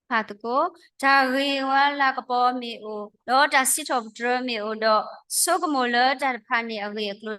ဖးသကိး, တၢ်ဂ့ၤဝါလၤကပီၤမ့ၢ်အိၣ်, ဒီးတၢ်စံးထီၣ်ပတြၢၤမ့ၢ်အိၣ်ဒီး, ဆိကမိၣ်လၢတၢ်တဖၣ်န့ၣ်အဂ့ၢ်အကျိၤ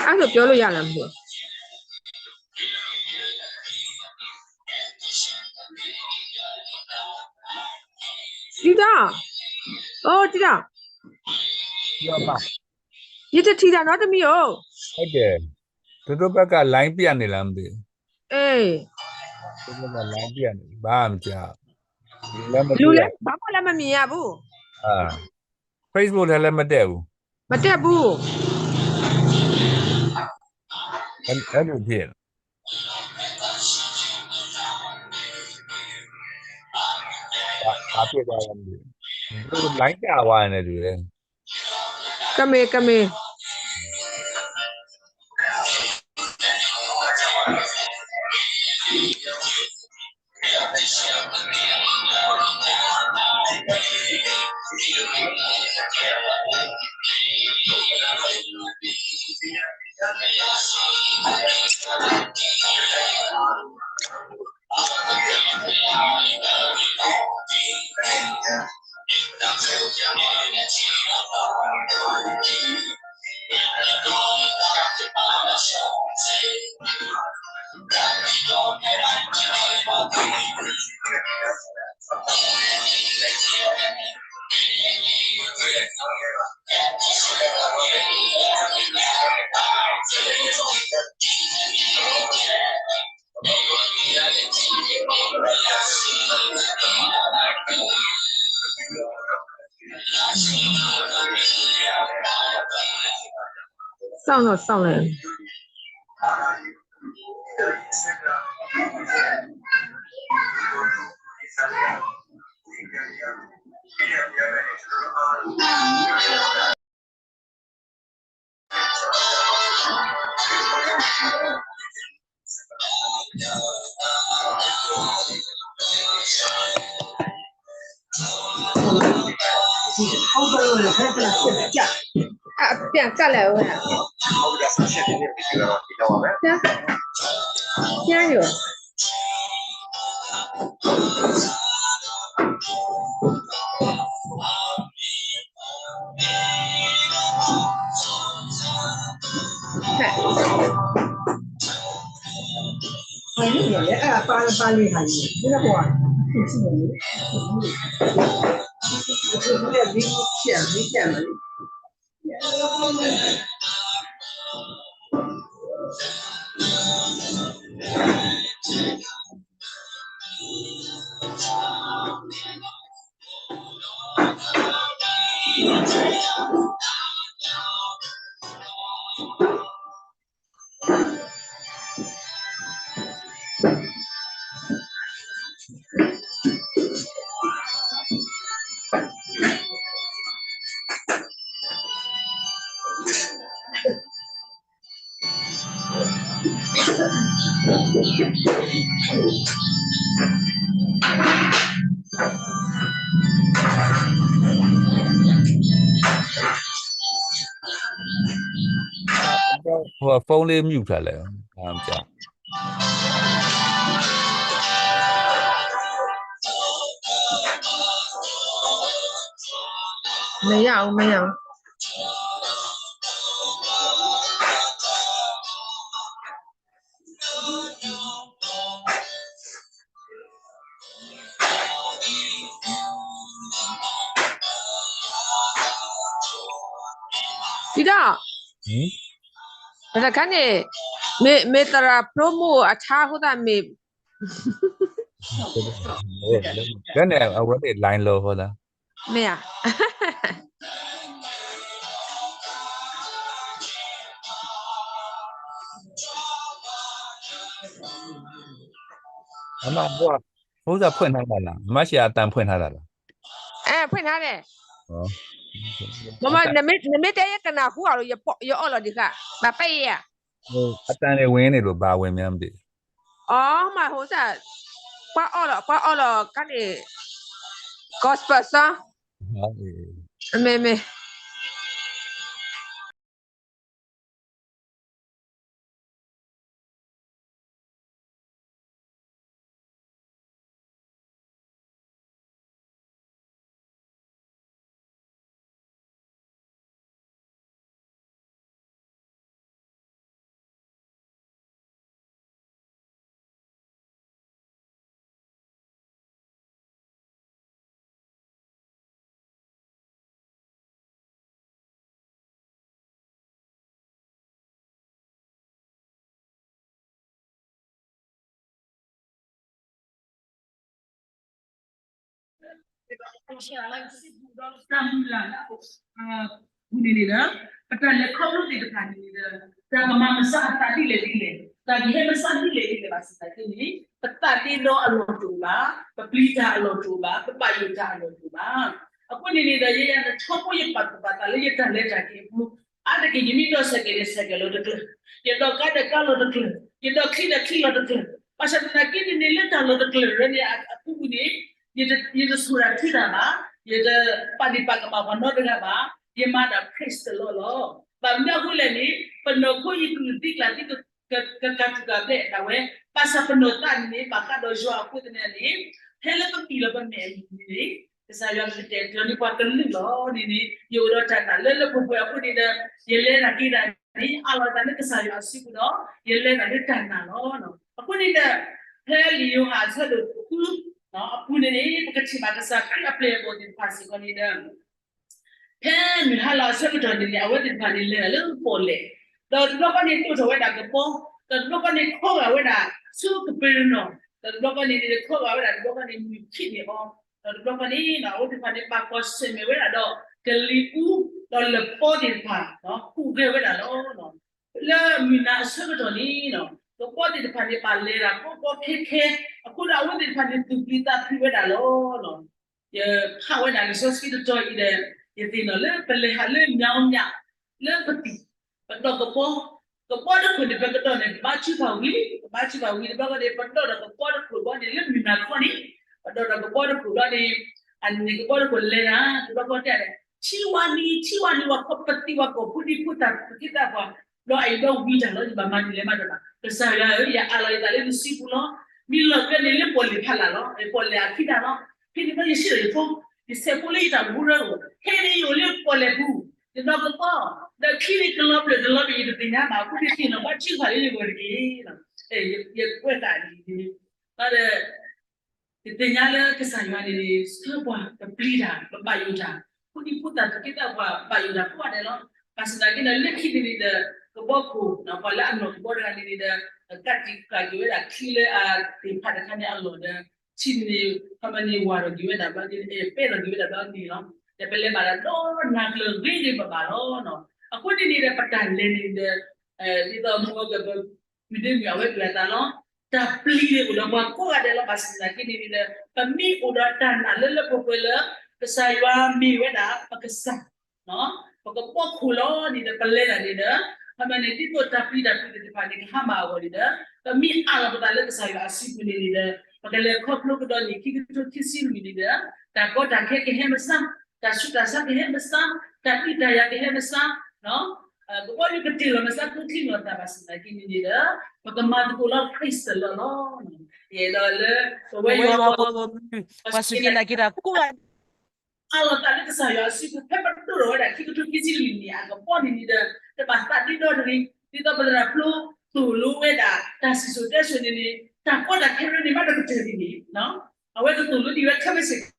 အဲဒါဆိုပြောလို့ရလားမသိဘူး။ တီတာ အိုတီတာ ယတထံၣ်တၢ်နီတမံၤအိၣ် ဟုတ်တယ် သူတို့ဘက်က line ပြတ်နေလားမသိဘူး အေး သူတို့က line ပြတ်နေ ဘာမှမကြား လူလည်းမတွေ့ရ လူလည်းဘာမှလည်းမမြင်ရဘူး အာ Facebook ထဲလည်းမတက်ဘူး မတက်ဘူး အဲ့အဲ့လိုဖြစ်နေ ဘာဘာဖြစ်သွားလဲမသိဘူးသူတို့ line ကျသွားတယ်တူတယ် ကမ့ၢ်ကမ့ၢ် စောင့်တော့စောင့်လိုက် အပြန်ကလဲၣ်ဝဲ ပြန် ပြန်ယူ ဟိုဖုန်းလေး mute ထားလိုက်အောင် ဘာမှမကြား မရဘူး မရဘူး ဒီး ဟမ် တခါန့ၣ် မ့ၢ် မ့ၢ်သရၣ် promo အဆါအဃိသတးမ့ၢ် ကဲန့ၣ် အဝဲန့ၣ် line လီၤဃိသတး မ့ၢ်ဧါ အမ ဘိ ဘိစၢ်ဖွင့်ထားတာလား အမ ရှေ့အသံ ဖွင့်ထားတာလား အဲ ဖွင့်ထားတယ် မမ နမ့ၢ် နမ့ၢ်တဲယကနၢ်ဟူအီၤလီၤ ယအီၣ်လီၤဒံးဃာ် ဘၣ်ပဲယဲၢ် အသံတွေဝင်နေလို့ ဘာဝင်မှန်းမသိ အီ မဟိစၢ် ပှၤအီၣ်လီၤ ပှၤအီၣ်လီၤ ကန့ၣ် gospel song မ့ၢ် မ့ၢ် ဒီးအလီၢ်စံးပူၤဒီးတၢ်မုၢ်လၢ်လၢအပူၤန့ၣ်န့ၣ်ဒီး ပတၢ်လဲၤခီဖျိသ့ၣ်တဖၣ်န့ၣ်န့ၣ်ဒီး တၢ်ကမၤကစၢ်အသးဒ်လဲၣ်ဒ်လဲၣ်, တၢ်ကဟဲမၤစၢ်ဒ်လဲၣ်ဒ်လဲၣ်ဘၣ်ဆၣ်သနာ်က့န့ၣ် ပသးဒ့ဒီအလီၢ်တအိၣ်ဘၣ်, ပပျံၤတၢ်အလီၢ်တအိၣ်ဘၣ်, ပဘၣ်ယိၣ်တၢ်အလီၢ်တအိၣ်ဘၣ်. အဃိန့ၣ်န့ၣ်ဒီး ယဲယၤနထီဘိယပာ်သူၣ်ပာ်သးလၢ ယတၢ်လဲၤတၢ်က့ၤအပူၤ အါတက့ၢ် ယမ့ၢ်ဒိးစဲးကဲးဒီးစဲးကဲးလီၤတကျၢၤ, ယဒိးကါဒီးကါလီၤတကျၢၤ, ယဒိးချံဒီးချံလီၤတကျၢၤ, ဘၣ်ဆၣ်သနာ်က့န့ၣ်န့ၣ် လၢတၢ်လီၤတကျၢၤရၢန့ၣ်အပူၤန့ၣ် ယတဆိၣ်တၢ်ထုတၢ်ဘၣ်, ယတပာ်ဒံးပာ်ကမၣ်ပှၤနီတဂၤဘၣ်, ယမၤဒၣ် praise the Lord လီၤ. ဘၣ်မနုၤအဃိလဲၣ်န့ၣ် ပနီၢ်ခိယကလုၢ်သံကျၢ်သံ ကကၤထူၣ်ကၤဘျဲးဒၣ်ဝဲ, ဘၣ်ဆၣ်ပနီၢ်သးန့ၣ်န့ၣ် ဘၣ်ဃးဒီးယွၤအဃိသတးန့ၣ် ဖဲလၢပပျံၤလီၤပမဲာ်အမုၢ်န့ၣ် ကစၢ်ယွၤကကတဲာ်ကတီၤန့ၢ်ပှၤကလုာ်လီၤန့ၣ်န့ၣ် ယအိၣ်ဒီးတၢ်နာ်လၢလၢပှဲၤပှဲၤအဃိန့ၣ်ဒီး ယလဲၤတၢ်က့ၤတၢ်န့ၣ် အးလီၤသးလၢကစၢ်ယွၤအစုပူၤဒီး ယလဲၤတၢ်လၢတၢ်နာ်လီၤ. အဃိန့ၣ်ဒီး ဖဲလံာ်ယိၤဟၣ်အဆၢဒိၣ်ဃုအပူၤန့ၣ်န့ၣ် ပကထံၣ်ဘၣ်ကစၢ်ခရံာ်အပျဲၢ်အဘီၣ်သ့ၣ်တဖၣ်စ့ၢ်ကီးန့ၣ်ဒီး ဖဲမုၢ်ဟါလီၤအဆၢကတီၢ်န့ၣ်န့ၣ် အဝဲသ့ၣ်တဖၣ်န့ၣ်လဲၤတၢ်လၢပီၣ်လဲၣ်, ဒီးတဘျီဃီန့ၣ်ဒိၣ်ထီၣ်ဝဲဒၣ်ကဘီ, ဒီးတဘျီဃီန့ၣ်ခီဂာ်ဝဲဒၣ်ဆူကပ့းရနီၣ်, ဒီးတဘျီဃီန့ၣ်န့ၣ်ခီဂာ်ဝဲဒၣ် တဘျီဃီန့ၣ်မုၢ်ခံးန့ၢ်အီၤ, ဒီးတဘျီဃီန့ၣ် အဝဲသ့ၣ်တဖၣ်န့ၣ် ဘၣ်ကွၢ်ဆၢၣ်မဲာ်ဝဲဒၣ်ဒီး ကလံၤအူ ဒီးလပီသ့ၣ်တဖၣ် ဟူးဂဲၤဝဲဒၣ်လီၤ. လၢမုၢ်နၤအဆၢကတီၢ်န့ၣ် ကဘီသ့ၣ်တဖၣ်န့ၣ် ဘၣ်လဲၤဒၣ်ကီကီခဲခဲ, အဃိဒီးအဝဲသ့ၣ်တဖၣ်န့ၣ် သူၣ်ပျံၤသးဖုးဝဲဒၣ်လီၤ. ယဖးဝဲဒၣ်လံာ်စီဆှံတတီၤအံၤဒီး ယသ့ၣ်နီၣ်လၢပလဲၤဟးလၢညါအီၤညါ လၢပသံၣ် ပဒီးကဘီ, ကဘီတခိၣ်န့ၣ် ပကဒီးန့ၣ် ပဘါထုကဖၣ်ဝံၤလံ, ပဘါထုကဖၣ်ဝံၤတဘျီဃီန့ၣ် ပဒီးဒီးကဘီတခိၣ်ဘျီန့ၣ် လၢမုၢ်နၤခီန့ၣ် ပဒီးဒီးကဘီတခိၣ်ဘျီန့ၣ် အန့ၣ်ကဘီတခိၣ်လဲၤတၢ် တဘျီဃီတဲဒၣ် ထံဝါနံၤ ထံဝါနံၤ ပှၤခီပသံၣ်ဝဲကိာ်ဖိဒံဖိသၣ် ပက့သးပှၢ်, ဒီးအအံၤဒီးဝံၤတၢ်လီၤ ယဘၣ်မၤဒ်လဲၣ်မးတဘၣ်, ကစၢ်ယွၤဧၢ ယအးလီၤယသးလၢနစုပူၤလီၤ. မ့ၢ်လီၢ်ကျဲန့ၣ်လၢပီၣ်လဲၣ်ဖးလာ်လီၤ, ပီၣ်လဲၣ်အခံတၢ်လီၤ. ဖဲန့ၣ်ဘျီယဆံးဒီးယဖိ, ယဆဲးဖိလၢယတၢ်အိၣ်မူရၢဧိၤ, ခဲအံၤန့ၣ်ယအိၣ်လၢပီၣ်လဲၣ်ပူၤ, ယဒီးကဘီ, ဒီးခံန့ၣ်ကလီၤဘျၢၣ်တလီၤဘျၢၣ် ယတသ့ၣ်ညါဘၣ်, အဃိန့ၣ်သ့ၣ်နီၣ်ဘါထုကဖၣ်လၢယဂီၢ်တက့ၢ်. ယကွဲးတၢ်အံၤန့ၣ် ဒီး ယသ့ၣ်ညါလၢကစၢ်ယွၤန့ၣ်န့ၣ် ဆှၢပှၤ ပပျံၤတၢ် ပဘၣ်ယိၣ်တၢ်, ဖိဒံဖိသၣ် ပက့သးပှၢ် ဘၣ်ယိၣ်တၢ်ကိးဂၤဒဲးလီၤ. ဘၣ်ဆၣ်သနာ်က့ဒီး လၢခံန့ၣ်န့ၣ်ဒီး ကဘီခိၣ် ပှၤလၢအနီၢ်ကဘီတဂၤန့ၣ်န့ၣ်ဒီး ကးတံာ်ဃာ်က့ၤဝဲဒၣ်ချံလၢအသ့ၣ်ဖးတခါန့ၣ်အလီၢ်ဒီး ထံန့ၣ် ခီမန့ၣ်ဝၤထီၣ်က့ၤဝဲဒၣ်ဘျီန့ၣ် ပဲၢ်ထီၣ်က့ၤဝဲဒၣ်ဘျီန့ၣ်လီၤ. ဒီးပလဲၤဘၣ်ဒၣ်ဒီးနၤကျၢၤဂ့ၤဂ့ၤဘၣ်ဘၣ်လီၤ. အဃိန့ၣ်န့ၣ်ဒီး ပတၢ်လဲၤန့ၣ်ဒီး ဒ်သိးမုၢ်ဂီၤကပ မုၢ်ဒ့မုၢ်အဝဲပှဲၤအသးလီၤ. တၢ်ပျံၤန့ၣ်အိၣ်ဒီးပှၤကိးဂၤဒဲးလီၤ. ဘၣ်ဆၣ်သနာ်က့န့ၣ်န့ၣ်ဒီး ပမ့ၢ်အိၣ်ဒီးတၢ်နာ်လၢလၢပှဲၤပှဲၤလၢ ကစၢ်ယွၤမ့ၢ်ဝဲဒၣ်ပကစၢ် ပကဘီခိၣ်လီၤန့ၣ်ဒီး ပလဲၤတၢ်န့ၣ်ဒီး ခီမန့ၣ် ဒ်သိးတၢ်ပျံၤတၢ်ဖုးသ့ၣ်တဖၣ်န့ၣ် ကဟါမၢ်အဂီၢ်န့ၣ်ဒီး ပမ့ၢ်အးလီၤပသးလၢကစၢ်ယွၤအစုပူၤန့ၣ်န့ၣ်ဒီး ပကလဲၤခီဖျိကဒီးန့ၣ် ခံကထိခံဆံလွံၢ်န့ၣ်ဒီး တၢ်ကီတၢ်ခဲကဟဲမစါ, တၢ်ဆူးတၢ်ဆါကဟဲမစါ, တၢ်ဒုးတၢ်ယၤကဟဲမစါ ကဘီယူၤကတ့ၢ်လီၤမစါ ကျိချံမျိာ်သၣ် ဘၣ်ဆၣ်သနာ်က့န့ၣ်န့ၣ်ဒီး ပကမၤသကိးလီၤ praise the Lord လီၤ. ယအဲၣ်ဒိးလၢ ပဝဲယွၤပှၤဂီၢ်မုၢ် ပှၤစူၢ်က့ၤနာ်က့ၤတၢ်ကိးဂၤဒဲး အးလီၤသးလၢကစၢ်ယွၤအစုပူၤ ဖဲပဒိၣ်ထီၣ်ဝဲဒၣ် ခံကထိခံဆံလွံၢ်န့ၣ် အကဘီန့ၣ်န့ၣ်ဒီး တဘၣ်သးဒ့ဒီတဂ့ၤ, ဒ်သိးပသရၣ်ဖျိသိၣ်လိဝဲဒၣ် တၢ်စံၣ်စိၤတဲစိၤန့ၣ်န့ၣ် တၢ်ကီတၢ်ခဲရၢန့ၣ် ဘၣ်တကတၢၢ်ဒ်န့ၣ် အဝဲကသိၣ်လိဒံးဝဲခဲမုၢ်ဆ့ၣ်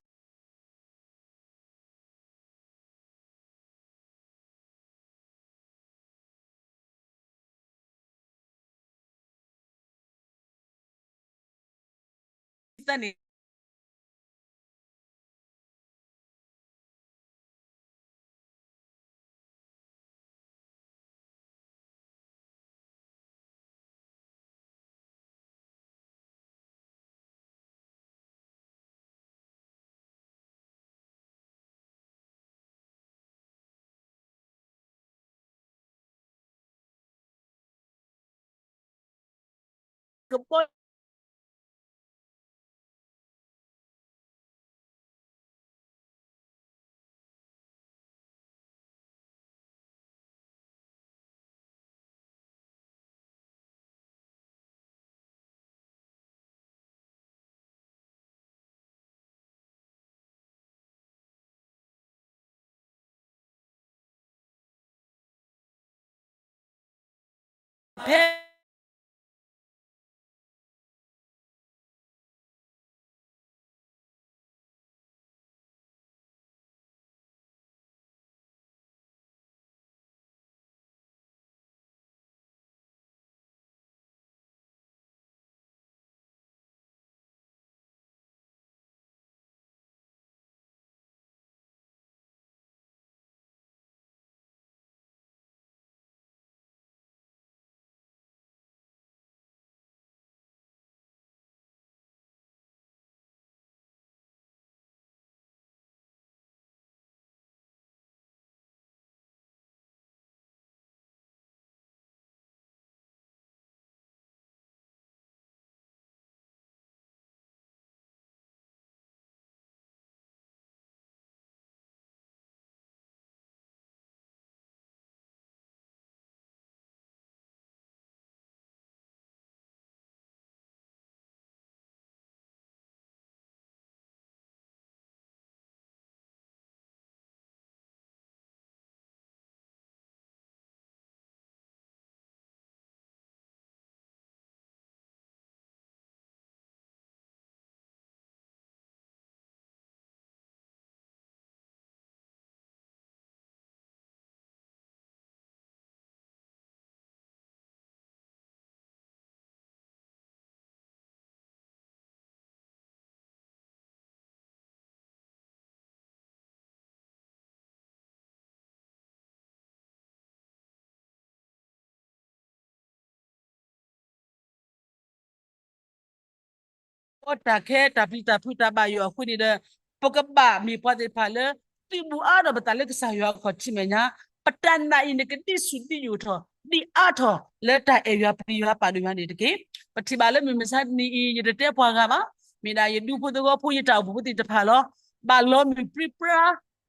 အီၣ်တၢ်ခဲ တၢ်ပျံၤတၢ်ဖုး တၢ်ဘၣ်ယိၣ်အဃိန့ၣ်ဒီး ပကဘၣ်မ့ၢ်ပှၤသ့ၣ်တဖၣ်လၢ သုးဘူးအါဒီးပသးလၢကစၢ်ယွၤအခီၣ်ထံးမဲာ်ညါ, ပတၢ်နာ်အံၤန့ၣ် ကဒံးဆူၣ်ဒံးယိာ်ထီၣ် ဒံးအါထီၣ်လၢတၢ်အဲၣ်ယွၤပျံၤယွၤပာ်ဒိၣ်ယွၤန့ၣ်တက့ၢ်. ပထံၣ်ဘၣ်လၢမုၢ်မဆါတနံၤအံၤ ယတတဲပှၤဂၤဘၣ်, မ့ၢ်ဒၣ်ယဒူဖိသဝီဖိ ယတၢ်အိၣ်ဖှိၣ်ဖိသ့ၣ်တဖၣ်လီၤ. ဘၣ်လီၤမုၢ်ပြံပြါ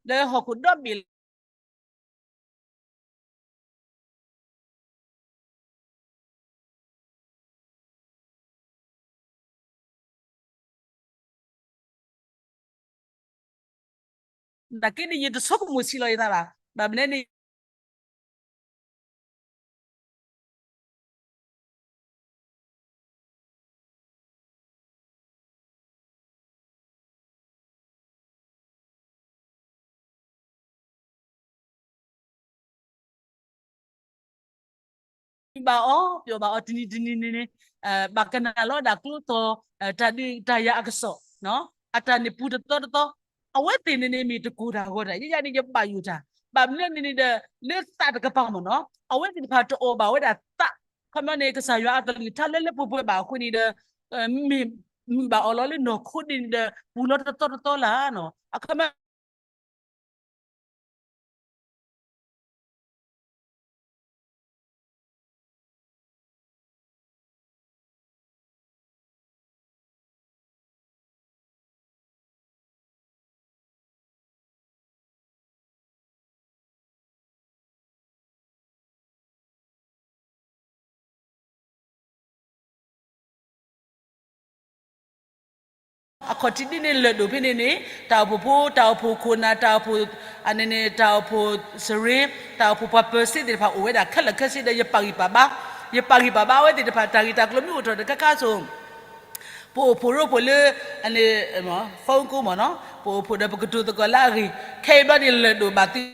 လၢဟီၣ်ခိၣ်ဒီဘ့ၣ်လီၤ. နာ်က့န့ၣ် ယတဆိကမိၣ်ဆံးလီၤယသးဘၣ်. ဘၣ်မနုၤန့ၣ် ဘၣ်အီၤ ပျီဘၣ်အီၤတနံၤတနံၤန့ၣ်န့ၣ် ဘၣ်ကနၣ်လီၤဒၣ်ကျိသီၣ် တၢ်ဒုးတၢ်ယၤအကစီၣ် အတၢ်န့ၣ်ပူၤတသီတသီ, အဝဲသ့ၣ်န့ၣ်န့ၣ်မ့ၢ်တကိၢ်တၢ်ဂီၤတၢ် ယဲယၤန့ၣ် ယဘၣ်ယိၣ်တၢ်, ဘၣ်မနုၤန့ၣ်န့ၣ်ဒီး လၢသးတကပၤမ့ၢ်နီၤ အဝဲသ့ၣ်တဖၣ်တအီၣ်ဘၣ်ဝဲဒၣ်သး, ခီပညီန့ၣ် ကစၢ်ယွၤအကလုၢ်ကထါလၢလၢပှဲၤပှဲၤဘၣ်အဃိန့ၣ်ဒီး မ့ၢ်မုာ်ဘၣ်အီၤလီၤလၢနီၢ်ခိန့ၣ်ဒီး ပူၤလီၤတသီတသီလၢ်နီၤ အခီပညီ အခီၣ်ထံးဒ်န့ၣ်လၢာ်ဒိၣ်ဖဲန့ၣ်န့ၣ် တၢ်အိၣ်ဖှိၣ်ဖိ တၢ်အိၣ်ဖှိၣ်ခိၣ်နၢ် တၢ်အိၣ်ဖှိၣ် အန့ၣ်န့ၣ် တၢ်အိၣ်ဖှိၣ်စရ့ တၢ်အိၣ်ဖှိၣ်ပှၤပၢၤစ့သ့ၣ်တဖၣ်အိၣ်ဝဲဒၣ်ခဲလၢာ်ခဲဆ့ဒီး ယပာ်ဂံၢ်ပာ်ဘါ, ယပာ်ဂံၢ်ပာ်ဘါအဝဲသ့ၣ်တဖၣ် တၢ်ဂ့ၢ်တၢ်ကျိၤမ့ၢ်အိၣ်ထီၣ်တခါခါဆိ ပအိၣ်ဖှိၣ်ရိဖှိၣ်လၢ အန့ၣ် phone call မ့ၢ်နီၤ ပအိၣ်ဖှိၣ်ဒီးပကတိၤသကိးလၢအဂ့ၢ် ခဲအံၤဘျီန့ၣ်လၢာ်ဒိၣ်ဘၣ်သု ပာ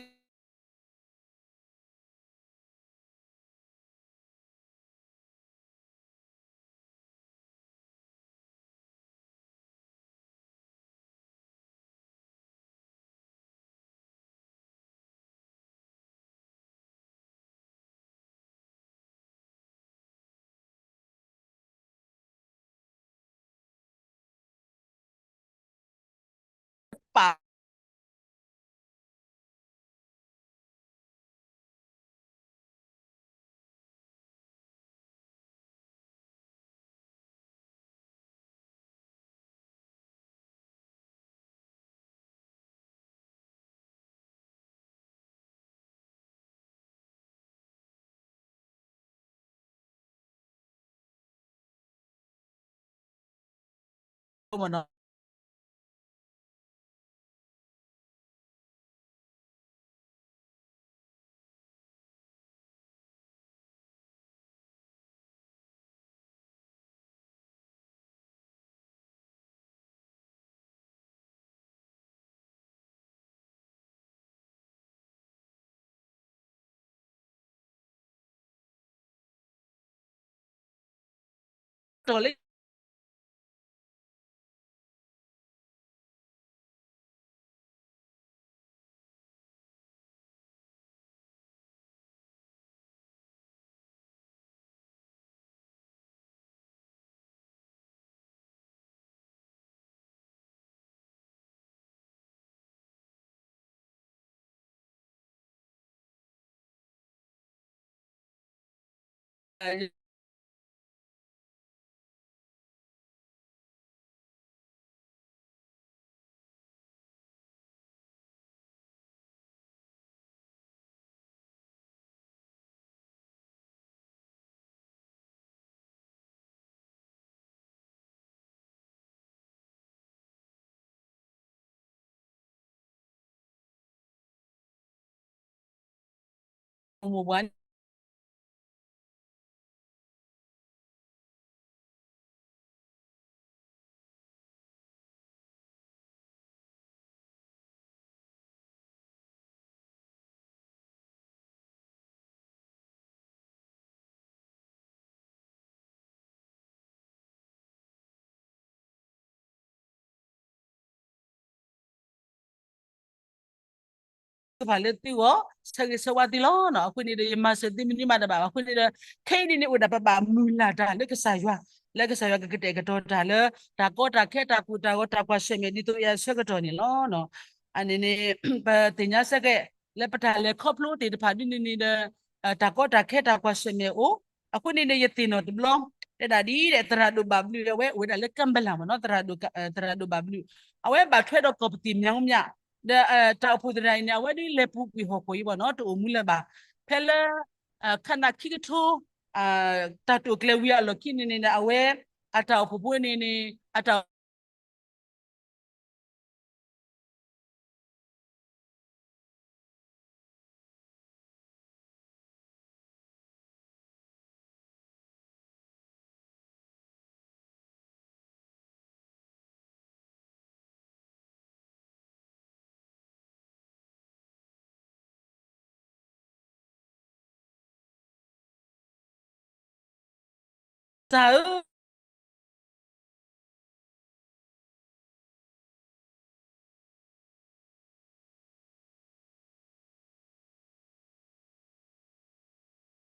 ် မ့ၢ်နီၤ တီၢ်လၢ မိၢ်ပှၢ် သ့ၣ်တဖၣ်လၢသုဂီၢ် ဆၢဂ့ၤဆၢဝါသုလီၤ. အဃိန့ၣ်ဒီး ယမၤစၢၤသုမနုၤမးတဘၣ်ဘၣ်. အဃိန့ၣ်ဒီး ခဲအံၤန့ၣ်န့ၣ် အိၣ်ဒၣ်ပဘၣ်မုၢ်လၢ်တၢ်လၢကစၢ်ယွၤ လၢကစၢ်ယွၤကကတဲာ်ကတီၤတၢ်လၢ တၢ်ကီတၢ်ခဲ တၢ်ကိၢ်တၢ်ဂီၤ တၢ်ကွၢ်ဆၢၣ်မဲာ် ဒ်သိးအဆၢကတီၢ်န့ၣ်လီၤ. အန့ၣ်န့ၣ် ပသ့ၣ်ညါစ့ၢ်ကီး လၢပတၢ်လဲၤခီဖျိသ့ၣ်တဖၣ်ဒ်န့ၣ်န့ၣ်ဒီး တၢ်ကီတၢ်ခဲ တၢ်ကွၢ်ဆၢၣ်မဲာ်အိၣ်, အဃိန့ၣ်န့ၣ် ယသ့ၣ်နီၣ်တဘျီ တဲဒၣ်ဒ်ဒီး သရၣ်ဒိၣ်ဘၣ်ဘျုး အဝဲအိၣ်ဝဲဒၣ်လၢကၢဘလၣ်မ့ၢ်နီၤ သရၣ်ဒိၣ် သရၣ်ဒိၣ်ဘၣ်ဘျုး အဝဲဘၣ်ထွဲဒီးကီၢ်ပသံၣ်မၠါမၠါ ဒီးတၢ်အိၣ်ဖှိၣ်သရၣ်အံၤန့ၣ် အဝဲဒ်လဲၤပူၤကွံာ်ဟီၣ်ခိၣ်အံၤဘၣ်နီၤ တအိၣ်မူလၢၤဘၣ်. ဖဲလၢ ခါနၢ်ခံကထိ တၢ်တိာ်ကျဲၤဝံၤအလီၢ်ခံန့ၣ်န့ၣ်ဒီး အဝဲ အတၢ်အိၣ်ဖှိၣ်ဖိန့ၣ်န့ၣ် အတၢ် တၢ်ဧ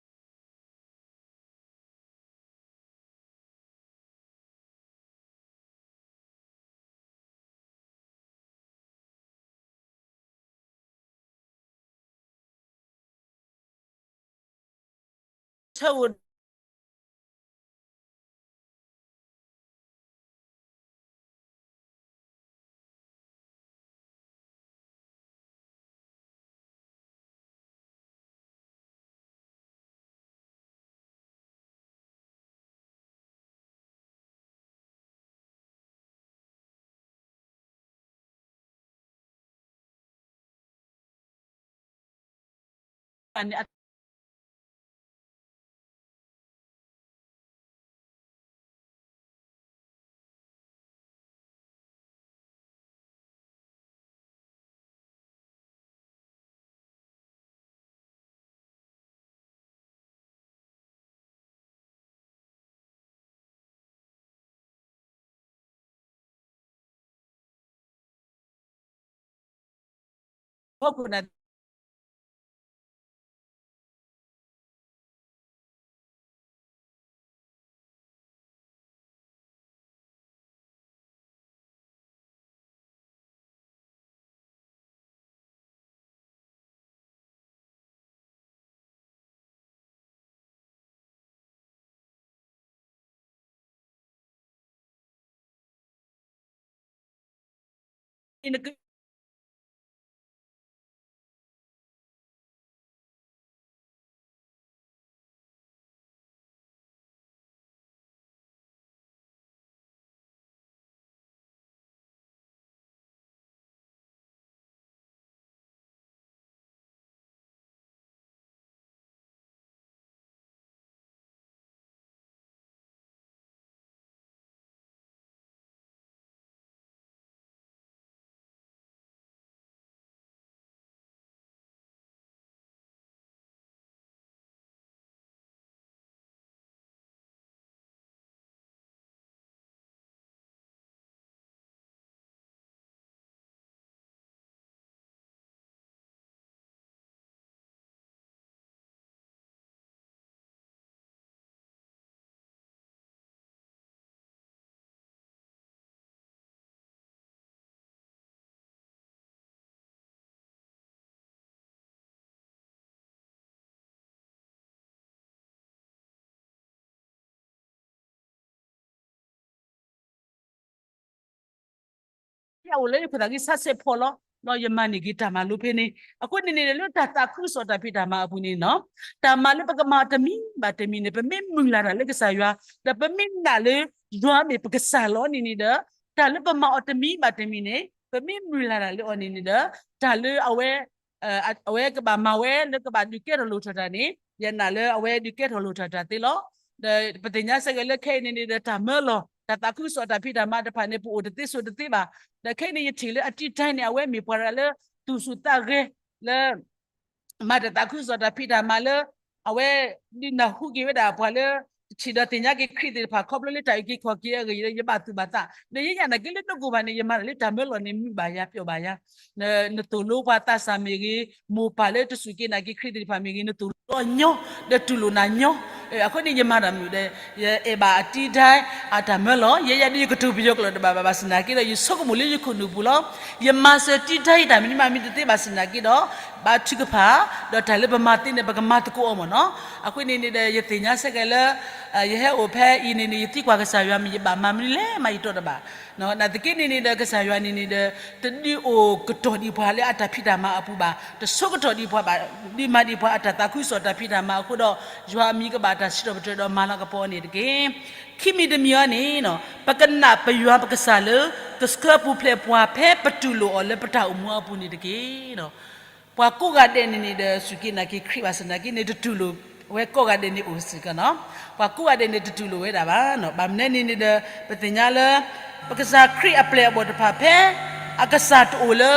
ၢ ဆၢဝဲ ဖီခိၣ်န့ၣ် ယအိၣ်လၢယဖိသၣ်ဂံၢ်စၢ်စဲးဖီလီၤ, ဒီးယမၤန့ၢ်က့ၤတၢ်မၤလိဖဲန့ၣ်. အဃိန့ၣ်န့ၣ် လၢတၢ်သးခုကစီၣ်တၢ်ဖံးတၢ်မၤအပူၤန့ၣ်နီၤ, တၢ်မၤလၢပကမၤအီၤတမံၤဘၣ်တမံၤန့ၣ် ပမ့ၢ်မုၢ်လၢ်တၢ်လၢကစၢ်ယွၤ, ဒီးပမ့ၢ်နာ်လၢယွၤမ့ၢ်ပကစၢ်လီၤန့ၣ်န့ၣ်ဒီး တၢ်လၢပမၤအီၤတမံၤဘၣ်တမံၤန့ၣ် ပမ့ၢ်မုၢ်လၢ်တၢ်လၢအီၤန့ၣ်န့ၣ်ဒီး တၢ်လၢအဝဲ အဝဲကဘၣ်မၤဝဲလၢကဘၣ်ဒုးကဲထီၣ်လိၣ်ထီၣ်တၢ်န့ၣ် ယနာ်လၢအဝဲဒုးကဲထီၣ်လိၣ်ထီၣ်တၢ်သ့လီၤ. ဒီးပသ့ၣ်ညါစ့ၢ်ကီးလၢခဲအံၤန့ၣ်န့ၣ်ဒီး တၢ်မၢလီၤ တၢ်သးခုကစီၣ်တၢ်ဖံးတၢ်မၤတဖၣ်န့ၣ် ပအိၣ်တသ့စိၤတသ့ဘၣ်. ဒီးခဲအံၤန့ၣ် ယထံၣ်လၢအတံၤတၢ်န့ၣ် အဝဲမ့ၢ်ပှၤတဂၤလၢ သူၣ်ဆူၣ်သးဂဲၤလၢ မၤတၢ်သးခုကစီၣ်တၢ်ဖံးတၢ်မၤလၢ အဝဲ ဒုးနၢ်ဟူက့ၤဝဲဒၣ်ပှၤလၢ ဆံးဒီးသ့ၣ်ညါက့ၤခရံာ်သ့ၣ်တဖၣ် ခီဖျိလၢတၢ်အုၣ်က့ၤခီၣ်က့ၤအဂ့ၢ်ဒီး ယဘၣ်သူၣ်ဘၣ်သး, ဒီးယဲယၤနာ်က့လၢနကိၣ်ဘၣ်န့ၣ် ယမၤတၢ်လၢတၢ်မၢလီၤန့ၣ် မုာ်ဘၣ်ယၤ ပျီၣ်ဘၣ်ယၤ, နသိၣ်လိပှၤသးစၢ်မ့ၢ်ဂ့ၤ, မိၢ်ပၢ်လၢတစူၢ်က့ၤနာ်က့ၤခရံာ်သ့ၣ်တဖၣ်မ့ၢ်ဂ့ၤ နသိၣ်လိညီ, ဒီးတူၢ်လိာ်နၤညီ, အဃိန့ၣ် ယမၤတၢ်မုာ်ဒီး ယအဲၣ်ဘၣ်အတံဒၢအတၢ်မၢလီၤ, ယဲယၤဒ်ယကတိၤပယီၤကျိာ်တဘၣ်ဘၣ် ဘၣ်ဆၣ်သနာ်က့ဒီး ယဆိကမိၣ်လၢယခိၣ်နူာ်ပူၤလီၤ. ယမၤစၢၤတံဒၢယတၢ်မနုၤမးမ့ၢ်တသ့ဘၣ်ဆၣ်သနာ်က့ဒီး ဘါထုကဖၣ်, ဒီးတၢ်လၢပမၤသ့န့ၣ် ပကမၤသကိးအီၤမ့ၢ်နီၤ. အဃိန့ၣ်န့ၣ်ဒီး ယသ့ၣ်ညါဆၢက့ၤလၢ ယဟဲအိၣ်ဖဲအံၤန့ၣ်န့ၣ် ယသံကွၢ်ကစၢ်ယွၤမ့ၢ်ယဘၣ်မၤမနုၤလဲၣ် မၤယတီၢ်တဘၣ်. နာ်သက့န့ၣ်န့ၣ်ဒီး ကစၢ်ယွၤန့ၣ်န့ၣ်ဒီး တဒုးအိၣ်ကတီၢ်ဒံးပှၤလၢအတၢ်ဖံးတၢ်မၤအပူၤဘၣ်, တဆိကတီၢ်ဒံးပှၤဘၣ်, ဒုးမၤဒံးပှၤအတၢ်သးခုကစီၣ်တၢ်ဖံးတၢ်မၤအဃိဒီး ယွၤအမံၤကဘၣ်တၢ်စံးထီၣ်ပတြၢၤဒီးမၤလၤကပီၤအီၤန့ၣ်တက့ၢ်. ခံမံၤတမံၤအံၤန့ၣ် ပကနၣ်ပယွၤပကစၢ်လၢ ကဆှၢပူၤဖျဲးပှၤဖဲပတူၢ်လိာ်အီၤလၢပတၢ်အိၣ်မူအပူၤန့ၣ်တက့ၢ်. ပှၤကိးဂၤဒဲးန့ၣ်န့ၣ်ဒီး စူၢ်က့ၤနာ်က့ၤခရံာ်ဘၣ်ဆၣ်သနာ်က့န့ၣ် တတူၢ်လိာ်ဝဲကိးဂၤဒဲးန့ၣ်အိၣ်စ့ၢ်ကီးနီၤ. ပှၤကိးဂၤဒဲးန့ၣ် တတူၢ်လိာ်ဝဲဒၣ်ဘၣ်. ဘၣ်မနုၤန့ၣ်န့ၣ်ဒီး ပသ့ၣ်ညါလၢ ပကစၢ်ခရံာ်အပျဲၢ်အဘီၣ်တဖၣ်ဖဲ အကစၢ်တအိၣ်လၢ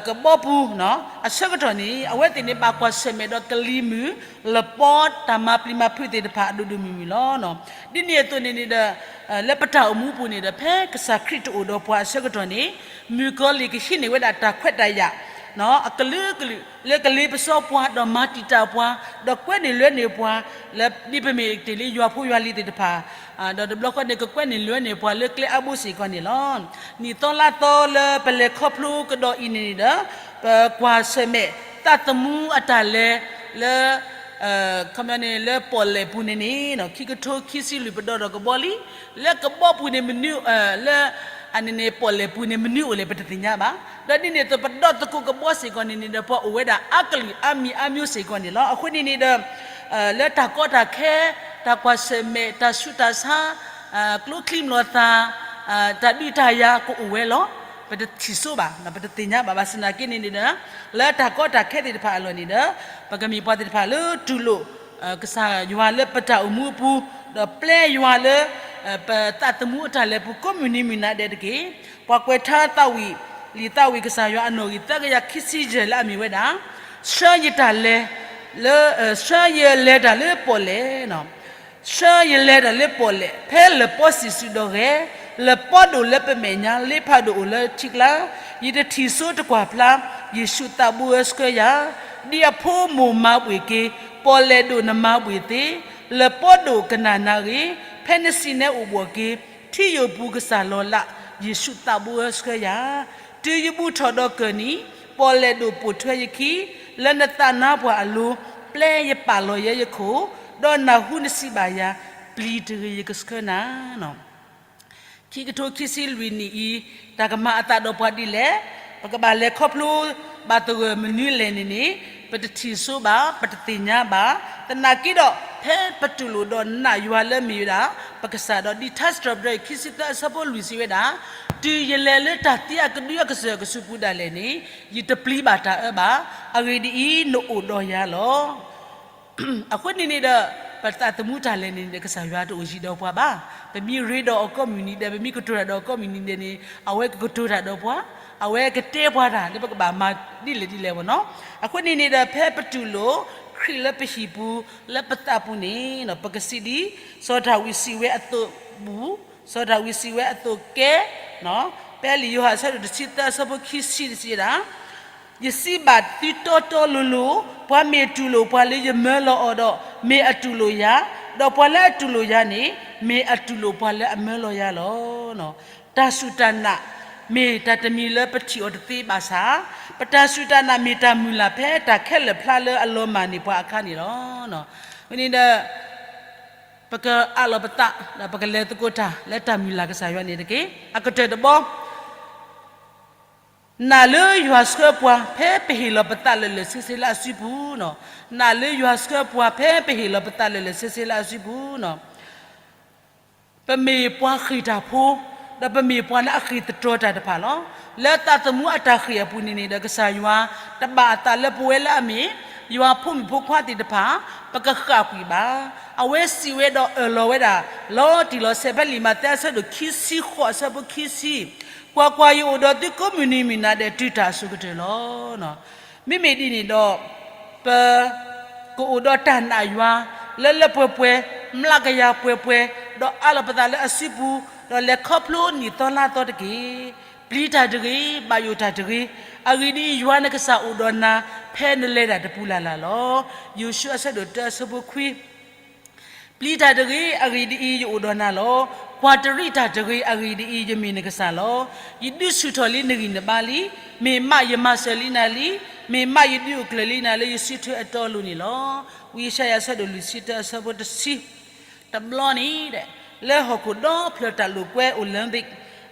ကဘီပူၤ အဆၢကတီၢ်န့ၣ် အဝဲသ့ၣ်န့ၣ်ဘၣ်ကွၢ်ဆၢၣ်မဲာ်ဒီးကလံၤမုၢ် လပီတၢ်မၤပျံၤမၤဖုးသ့ၣ်တဖၣ်အဒိၣ်ဒိၣ်မုၢ်မုၢ်လီၤ. ဒ်န့ၣ်အသိးန့ၣ်န့ၣ်ဒီး လၢပတၢ်အိၣ်မူအပူၤန့ၣ်ဒီး ဖဲကစၢ်ခရံာ်တအိၣ်ဒီးပှၤအဆၢကတီၢ်န့ၣ် မုၣ်ကီၤလံၢ်ကဟံးန့ၢ်ဝဲဒၣ်တၢ်ခွဲးတၢ်ယာ် အကလုာ်ကလုာ် လၢကလ့ပစီပှၤ ဒီးမၤတံာ်တာ်ပှၤ ဒီးကွဲန့ၢ်လွဲန့ၢ်ပှၤ လၢဒ်ပမ့ၢ်တ့ၢ်လံယွၤဖိယွၤလံၤသ့ၣ်တဖၣ် ဒီးတဘျီဃီန့ၣ် ကကွဲန့ၢ်လွဲန့ၢ်ပှၤလၢကျဲအါဘိစ့ၢ်ကီးန့ၣ်လီၤ. နံၣ်သီလါသီလၢပလဲၤခီဖျိကဒီးအံၤန့ၣ်န့ၣ်ဒီး ပကွၢ်ဆၢၣ်မဲာ် သးသမူအတၢ်လဲၤ လၢ ခီပညီန့ၣ် လၢပီၣ်လဲၣ်ပူၤန့ၣ်န့ၣ် ခံကထိခံဆံလွံၢ်ပဒီဒီးကဘီလံ, လၢကဘီပူၤန့ၣ်မနုၤ လၢ အန့ၣ်န့ၣ် ပီၣ်လဲၣ်ပူၤန့ၣ် မနုၤအိၣ်လဲၣ် ပတသ့ၣ်ညါဘၣ်. ဒီးဒ်န့ၣ်အသိး ပဒီသကိးကဘီစ့ၢ်ကီးန့ၣ်န့ၣ်ဒီး ပှၤအိၣ်ဝဲဒၣ်အါကလုာ်အါမံၤအါမံၤစ့ၢ်ကီးန့ၣ်လီၤ. အဃိန့ၣ်န့ၣ်ဒီး လၢတၢ်ကီတၢ်ခဲ တၢ်ကွၢ်ဆၢၣ်မဲာ် တၢ်ဆူးတၢ်ဆါ ကျိချံမျိာ်သၣ် တၢ်ဒုးတၢ်ယၤကအိၣ်ဝဲလီၤ. ပတထံၣ်ဆိဘၣ် ပတသ့ၣ်ညါဘၣ် ဘၣ်ဆၣ်သနာ်က့န့ၣ်န့ၣ်ဒီး လၢတၢ်ကီတၢ်ခဲသ့ၣ်တဖၣ်အလီၢ်န့ၣ်ဒီး ပကမ့ၢ်ပှၤသ့ၣ်တဖၣ်လၢတူၢ်လိာ် ကစၢ်ယွၤလၢပတၢ်အိၣ်မူအပူၤ, ဒီးပျဲယွၤလၢ ပသးသမူအတၢ်လဲၤပူၤကိးမုၢ်နံၤမုၢ်နၤဒဲးတက့ၢ်. ပှၤကွဲးထါသးဝံၣ် လံာ်သးဝံၣ်ကစၢ်ယွၤအနီၣ်ဂံၢ်သၢကယၤခံဆံယဲၢ်လၢအမ့ၢ်ဝဲဒၣ် ဆှၢယတၢ်လဲၤ လၢ ဆှၢယလဲၤတၢ်လၢပီၣ်လဲၣ် ဆှၢယလဲၤတၢ်လၢပီၣ်လဲၣ် ဖဲလပီစံၣ်စုၤဒီးဂဲၤ, လပီဒိၣ်လၢပမဲာ်ညါ လ့ဖးဒိၣ်အိၣ်လၢထံကျါ, ယတထံၣ်စိတကွၢ်ဖျါ, ယ့ၣ်ၡူးသးဘိဝဲဆှၢယၤ, ဒ်အဖိမိၢ်မၤဘှ့ၣ်က့ၤ, ပီၣ်လဲၣ်ဒိၣ်နမၤဘှ့ၣ်သ့, လပီဒိၣ်ကနၣ်နၤဂ့ၤ, ဖဲနစံးနဲအိၣ်ဘှီၣ်က့ၤ, ထံယိာ်ပူၤကစၢ်လီၤလး, ယ့ၣ်ၡူးသးဘိဝဲဆှၢယၤ, တုၤယဘူၣ်ထီၣ်ဒီးကၢၢ်နံၤ, ပီၣ်လဲၣ်ဒိၣ်ပိာ်ထွဲယခံ, လၢနသးနါပှၢ်အလိၤ, ပျဲယပာ်လီၤယဲယခိၣ်, ဒီးနၢ်ဟူနစံးဘၣ်ယၤ, ပျံၤတဂ့ၤ ယကဆှၢနၤ ခံကထိခံဆံလွံၢ်နံၣ်အံၤ တၢ်ကမၤအသးဒီးပှၤဒ်လဲၣ်, ပကဘၣ်လဲၤခီဖျိ ဘၣ်သဂၢၢ်မနုၤလဲၣ်န့ၣ်န့ၣ် ပတထံၣ်စိဘၣ် ပတသ့ၣ်ညါဘၣ်. သနာ်က့ဒီး ဖဲပတူၢ်လိာ်ဒီးနာ်ယွၤလၢမ့ၢ်ဝဲဒၣ် ပကစၢ်ဒီး ဒ်ထါစံးထီၣ်ပတြၢၤခံဆံသၢအဆၢဖိလွံၢ်စံးဝဲဒၣ်, တုၤယလဲၤလၢတၢ်သံအကဒုအကစၢၢ်အကဆူးပူၤဒၣ်လဲာ်န့ၣ် ယတပျံၤဘၣ်တၢ်အၢဘၣ်. အဂ့ၢ်ဒ်အံၤ, နအိၣ်ဒီးယၤလီၤ. အဃိန့ၣ်န့ၣ်ဒီး ပသးသမူတၢ်လဲၤန့ၣ်ဒီး ကစၢ်ယွၤတအိၣ်ယံၤဒီးပှၤဘၣ်. ပမ့ၢ်ရ့ဒီးအီၤကိးမုၢ်နံၤဒဲး, ပမ့ၢ်ကတိၤတၢ်ဒီးအီၤကိးမုၢ်နံၤဒဲးန့ၣ် အဝဲကကတိၤတၢ်ဒီးပှၤ, အဝဲကတဲပှၤတၢ်လၢပကဘၣ်မၤဒ်လဲၣ်ဒ်လဲၣ်မ့ၢ်နီၤ. အဃိန့ၣ်န့ၣ်ဒီး ဖဲပတူၢ်လိာ် ခရံာ်လၢပဟံၣ်ပူၤ လၢပသးပူၤန့ၣ် ပကစံးဒ် စီၤဒၤဝံးစံးဝဲအသိးပူၤ, စီၤဒၤဝံးစံးဝဲအသိးကဲ, ဖဲလံာ်ယိၤဟၣ်အဆၢဒိၣ်တဆံသၢအဆၢဖိခံဆံတဆံဒၣ် ယစံးဘၣ်သုတီတီလိၤလိၤ, ပှၤမ့ၢ်တူၢ်လိာ်ပှၤလၢယမၢလီၤအီၤဒီး မ့ၢ်အတူၢ်လိာ်ယၤ, ဒီးပှၤလၢအတူၢ်လိာ်ယၤန့ၣ် မ့ၢ်အတူၢ်လိာ်ပှၤလၢအမၢလီၤယၤလီၤ. တၢ်စူၢ်တၢ်နာ် မ့ၢ်တၢ်တမံၤလၢပထံၣ်အီၤတသ့ဘၣ်ဆၣ်, ပတၢ်စူၢ်တၢ်နာ်မ့ၢ်တၢ်မုၢ်လၢ်ဖဲတၢ်ခဲလၢာ်ဖျါလၢအလီၤမၢ်န့ၢ်ပှၤအခါန့ၣ်လီၤ. ဝဲန့ၣ်ဒီး ပကအးလီၤပသး ဒီးပကလဲၤသကိးတၢ်လၢတၢ်မုၢ်လၢ်ကစၢ်ယွၤန့ၣ်တက့ၢ်. အကတၢၢ်တဘီ နာ်လၢယွၤဆှၢပှၤဖဲပဟ့ၣ်လီၤပသးလၢာ်လၢာ်ဆ့ဆ့လၢအစုပူၤနီၤ. နာ်လၢယွၤဆှၢပှၤဖဲပဟ့ၣ်လီၤပသးလၢာ်လၢာ်ဆ့ဆ့လၢအစုပူၤနီၤ. ပမ့ၢ်ပှၤဃ့ၢ်တၢ်ဖိ, ဒီးပမ့ၢ်ပှၤလၢအဃ့ၢ်သတြီၤတၢ်တဖၣ်လီၤ. လၢသးသမူအတၢ်ဃ့ၢ်အပူၤန့ၣ်န့ၣ်ဒီး ကစၢ်ယွၤတဘၣ်အသးလၢပဝဲလၢအမ့ၢ် ယွၤဖိမုၣ်ဖိခွါသ့ၣ်တဖၣ် ပကဃၣ်ကွံာ်ဘၣ်. အဝဲစံးဝဲဒီးအၢၣ်လီၤဝဲဒၣ် လီၤတံၢ်လီၤဆဲးဖဲလံာ်မးသဲအဆၢဒိၣ်ခံဆံဃိးအဆၢဖိခံဆံ, ကွၢ်ကွၢ်, ယအိၣ်ဒီးသုကိးမုၢ်နံၤမုၢ်နၤဒဲးတုၤတၢ်အစိၤကတၢၢ်လီၤ. မ့မ့ၢ်ဒ်န့ၣ်ဒီး ပ ကအိၣ်ဒီးတၢ်နာ်ယွၤ လၢလၢပှဲၤပှဲၤ မျးကယၤပှဲၤပှဲၤ, ဒီးအးလီၤပသးလၢအစုပူၤ, ဒီးလဲၤခီဖျိနံၣ်သီလါသီတက့ၢ်. ပျံၤတၢ်တဂ့ၤ, ဘၣ်ယိၣ်တၢ်တဂ့ၤ, အဂ့ၢ်ဒ်အံၤ, ယွၤနကစၢ်အိၣ်ဒီးနၤ ဖဲနလဲၤတၢ်တပူၤလၢ်လၢ်လီၤ. ယိၤၡူအဆၢဒိၣ်တၢအဆၢဖိခွံ ပျံၤတၢ်တဂ့ၤ, အဂ့ၢ်ဒ်အံၤ, ယအိၣ်ဒီးနၤလီၤ. ကွၢ်တရံးတၢ်တဂ့ၤ, အဂ့ၢ်ဒ်အံၤ, ယမ့ၢ်နကစၢ်လီၤ. ယဒုးဆူၣ်ထီၣ်လံနဂံၢ်နဘါလံ. မ့ၢ်မးယမၤစၢၤလံနၤလံ. မ့ၢ်မးယဒုးအိၣ်ကျၢၤလံနၤလၢယစုထွဲအတီအလိၤန့ၣ်လီၤ. ဝံယၡါယၤအဆၢဒိၣ်လွံၢ်ဆံတၢအဆၢဖိတဆံ တဘျီန့ၣ်ဒီး လၢဟီၣ်ခိၣ်ဒီဖျၢၣ်တၢ်လိာ်ကွဲ Olympic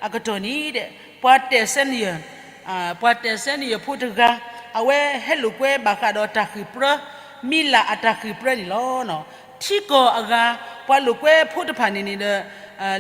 အကတီၢ်န့ၣ်ဒီး ပှၤတဲာ်စဲနယၢၢ်, ပှၤတဲာ်စဲနယၢၢ်ဖိတဂၤ အဝဲဟဲလိာ်ကွဲဘၣ်ဃးဒီးတၢ်ဃ့ၢ်ပြၢ, မံလၢ်အတၢ်ဃ့ၢ်ပြၢန့ၣ်လီၤ. ထံကီၢ်အဂၤ ပှၤလိာ်ကွဲဖိတဖၣ်န့ၣ်န့ၣ်ဒီး